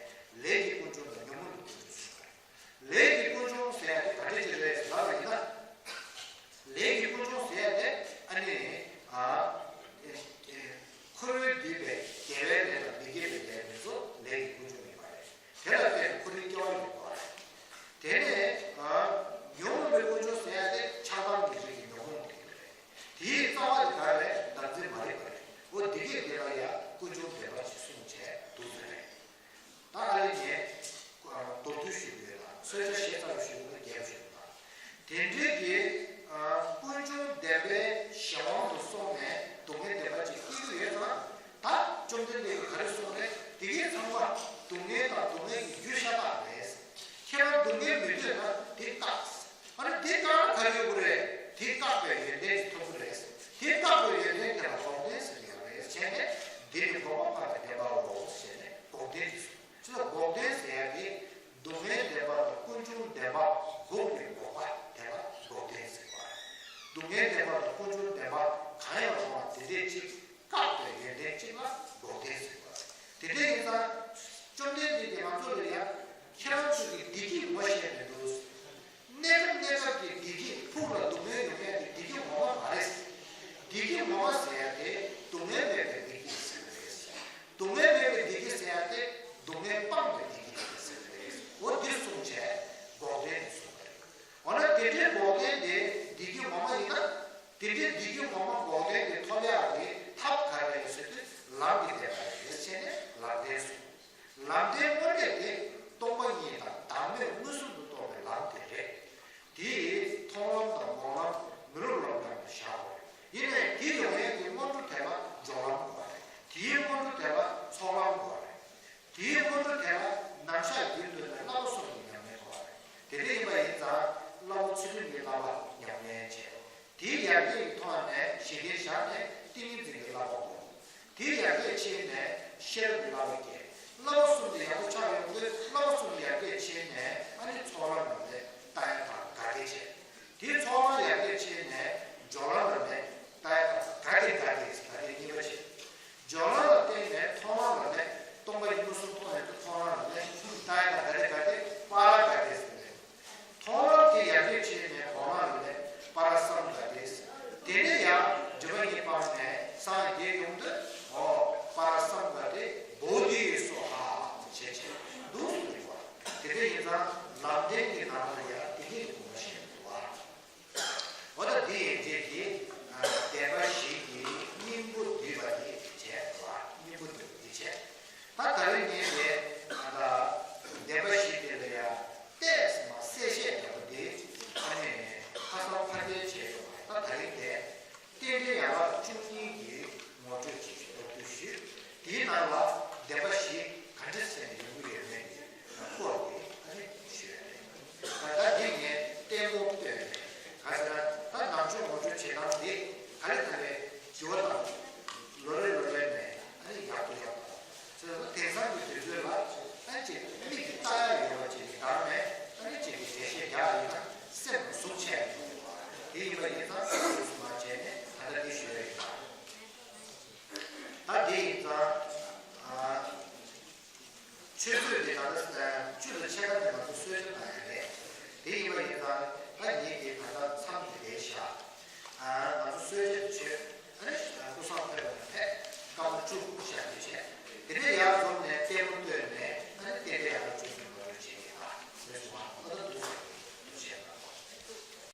ལས་ཀྱི་ཀུན་འབྱུང་དང་ཉོན་མོངས་ཀྱི་ཀུན་འབྱུང་གསུངས་པ་རེད། ལས་ཀྱི་ཀུན་ ཨ་ནི་དེ་ཀ་ག་རེ་ཡོད་གི་རེད། དེ་བཀག་པའི་ཡོན་ཏན་ཅིག་ཐོབ་གི་རེད། དེ་བཀག་པའི་ཡོན་ཏན་དེ་ལ་འགོག་བདེན་ཟེར་གི་ཡོད་རེད། བྱས་ནས་འདི་ནི་འགོག་པ་སྤངས་པའི་བདེན་པའོ་ཞེས་ནས་འགོག་བདེན་ཅིག་གསུངས། ཅི་ལ་འགོག་བདེན་ཟེར་ཡ་དེ། སྡུག་བསྔལ་བདེན་པ་དང་ཀུན་འབྱུང་བདེན་པ་འགོག་པའི་འགོག་པ་དེ་ལ་འགོག་བདེན་ཟེར་བ་རེད། སྡུག་བསྔལ་བདེན་པ་དང་ཀུན་འབྱུང་བདེན་པ་གང་ཡང་རུང་བ་དེ་འདྲའི་ཅིག་བཀག་པའི་ཡོན་ཏན་གཅིག་ལ་འགོག་བདེན་ཟེར་བ་རེད། དེ་འདྲ་ཡིན་ཙང་། བཅོམ་ལྡན་འདས་ཀྱིས་ང་ཚོ་ལ་ཡང་ཁྱེད་རང་ཚོ་གི་བདེ་སྐྱིད་ངོ་ཤེས་མི་འདུག་གནས་སྐབས་གནས་སྐབས་ཀྱི་བདེ་སྐྱིད་ཕུགས་ལ་སྡུག་བསྔལ་ཡོང་ཡ་དེ་བདེ་སྐྱིད་ངོ་མ་མ་རེད། བདེ་སྐྱིད་ངོ་མ་ཟེར་ཡ་དེ་སྡུག་བསྔལ་མེད་པའི་བདེ་སྐྱིད་ཟེར་བ་རེད། སྡུག་བསྔལ་མེད་པའི་བདེ་སྐྱིད་ཟེར་ཡ་དེ་སྡུག་བསྔལ་སྤངས་པའི་བདེ་སྐྱིད་ཟེར་བ་རེད། འོ་འདི་གསུངས་བྱས་འགོག་བདེན་དེ་གསུངས་པ་རེད། འོ་ན་དེ་འདྲའི་འགོག་བདེན་དེ་བདེ་སྐྱིད་ངོ་མ་ཡིན་ན། དེ་འདྲའི་བདེ་སྐྱིད་ངོ་མ་འགོག་བདེན་དེ་ཐོབ་ཡག་གི་ཐབས་ག་རེ་ཟེར་དུས་ལམ་གྱི་བདེན་པ་རེད་ཟེར་ནས་ལམ་བདེན་གསུངས། ལམ་བདེན་དངོས་གནས་དེ་སྟོང་པ་ཉིད་དང་བདག་མེད་མངོན་སུམ་དུ་རྟོགས་པའི་ལམ་དེ་རེད། དེའི་མཐོང་ལམ་དང་སྒོམ་ལམ་མི་རུང་ལམ་དང་དུ་བཞག་དགོས། ཡིན་ནའི་དེའི་ཡོང་ཡས་ཀྱི་སྔོན་འགྲོ་དེ་ལ་སྦྱོར་ལམ་དགོས་རེད། དེའི་སྔོན་འགྲོ་དེ་ལ་ཚོགས་ལམ་དགོས་རེད། དེའི་སྔོན་འགྲོ་དེ་ལ་ནམ་ཞག་རྒྱུན་དུ་ནས་བསླབ་པ་གསུམ་གྱི་ཉམས་ལེན་དགོས་རེད། དེ་འདྲ་ཡིན་པ་ཡིན་ཙང་བསླབ་པ་ཚུལ་ཁྲིམས་ཀྱི་བསླབ་པ་ཉམས་ལེན་བྱེད། དེའི་ཡར་རྒྱས་ཀྱི་ཐོག་ནས་ཞི་བདེ་བཞག་ནས་ཏིང་ངེ་འཛིན་གྱི་བསླབ་པ་སྒོམ། དེའི་ཡར་རྒྱས་ཕྱིན་ནས་ཤེས་རབ་ཀྱི་བསླབ་པ་རྒྱས། བསླབ་པ་གསུམ་དེ་ཡག་པོ་ཆགས་ཡོང་དུས་བསླབ་པ་གསུམ་ཡར་རྒྱས་ཕྱིན་ནས་ཨ་ནི་ཚོགས་ལམ་ལ་ནས་ལྟ་ཡ་དང་དགའ་བདེ་བྱས། དེའི་ཚོགས་ལམ་ཡར་རྒྱས་ཕྱིན་ནས་སྦྱོར་ལམ་ལ་ནས་ལྟ་ཡ་དང་དགའ་བདེ་དགའ་བདེ་དགའ་བདེ་གཉིས་པ་བྱས། སྦྱོར་ལམ་ལ་བརྟེན་ནས་མཐོང་ལམ་ལ་ནས་སྟོང་པ་ཉིད་མངོན་སུམ་མཐོང་ཡོང་དུས་མཐོང་ལམ་ལ་ནས་ལྟ་ཡ་དང་དགའ་བདེ་དགའ་བདེ་པཱ་ལགས་དགའ་བདེ་ཟེར་ནས། མཐོང་ལམ་དེ་ཡར་རྒྱས་ཕྱིན་ནས་སྒོམ་ལམ་ལ་ནས་པ་ར་སཾ་དགའ་བདེ་ཟེར། དེ་ནས་ཡང་སྒྲིབ་པ་གཉིས་སྤངས་ནས་སངས་རྒྱས་ཡོང་དུས་འོ་པ་ར་སཾ་དགའ་བདེ་བོ་དྷི་སྭཱ་ཧཱ་ཟེར་བྱས་བྱས་འདུག་ཟེར་བ། དེ་འདྲ་ཡིན་ཙང་ལམ་བདེན་གྱི་ནང་ལ་ཡང་བདེ་སྐྱིད་ཀྱི་སྒོ་མོ་ཕྱེ་འདུག་བ། འོ་ད་འདི་ཡན་ཆད་ཀྱི་བདེན་པ་བཞི་གི་སྙིང་པོ་བསྡུས་པ་འདི་བྱས་པ། སྙིང་པོ་བསྡུས་པ་འདི་བྱས། ད་ད་རེས་ངས་དེ་ད་བདེན་པ་བཞི་དེ་ལ་ཡང་ཏོག་ཙམ་གསལ་བཤད་འདྲ་པོ་འདི་ཨ་ནི་ཁ་སང་ཕར་འགྲེལ་བྱས་ཡོད་པ། ད་ད་རེས་དེ་རྟེན་འབྲེལ་ཡན་ལག་བཅུ་གཉིས་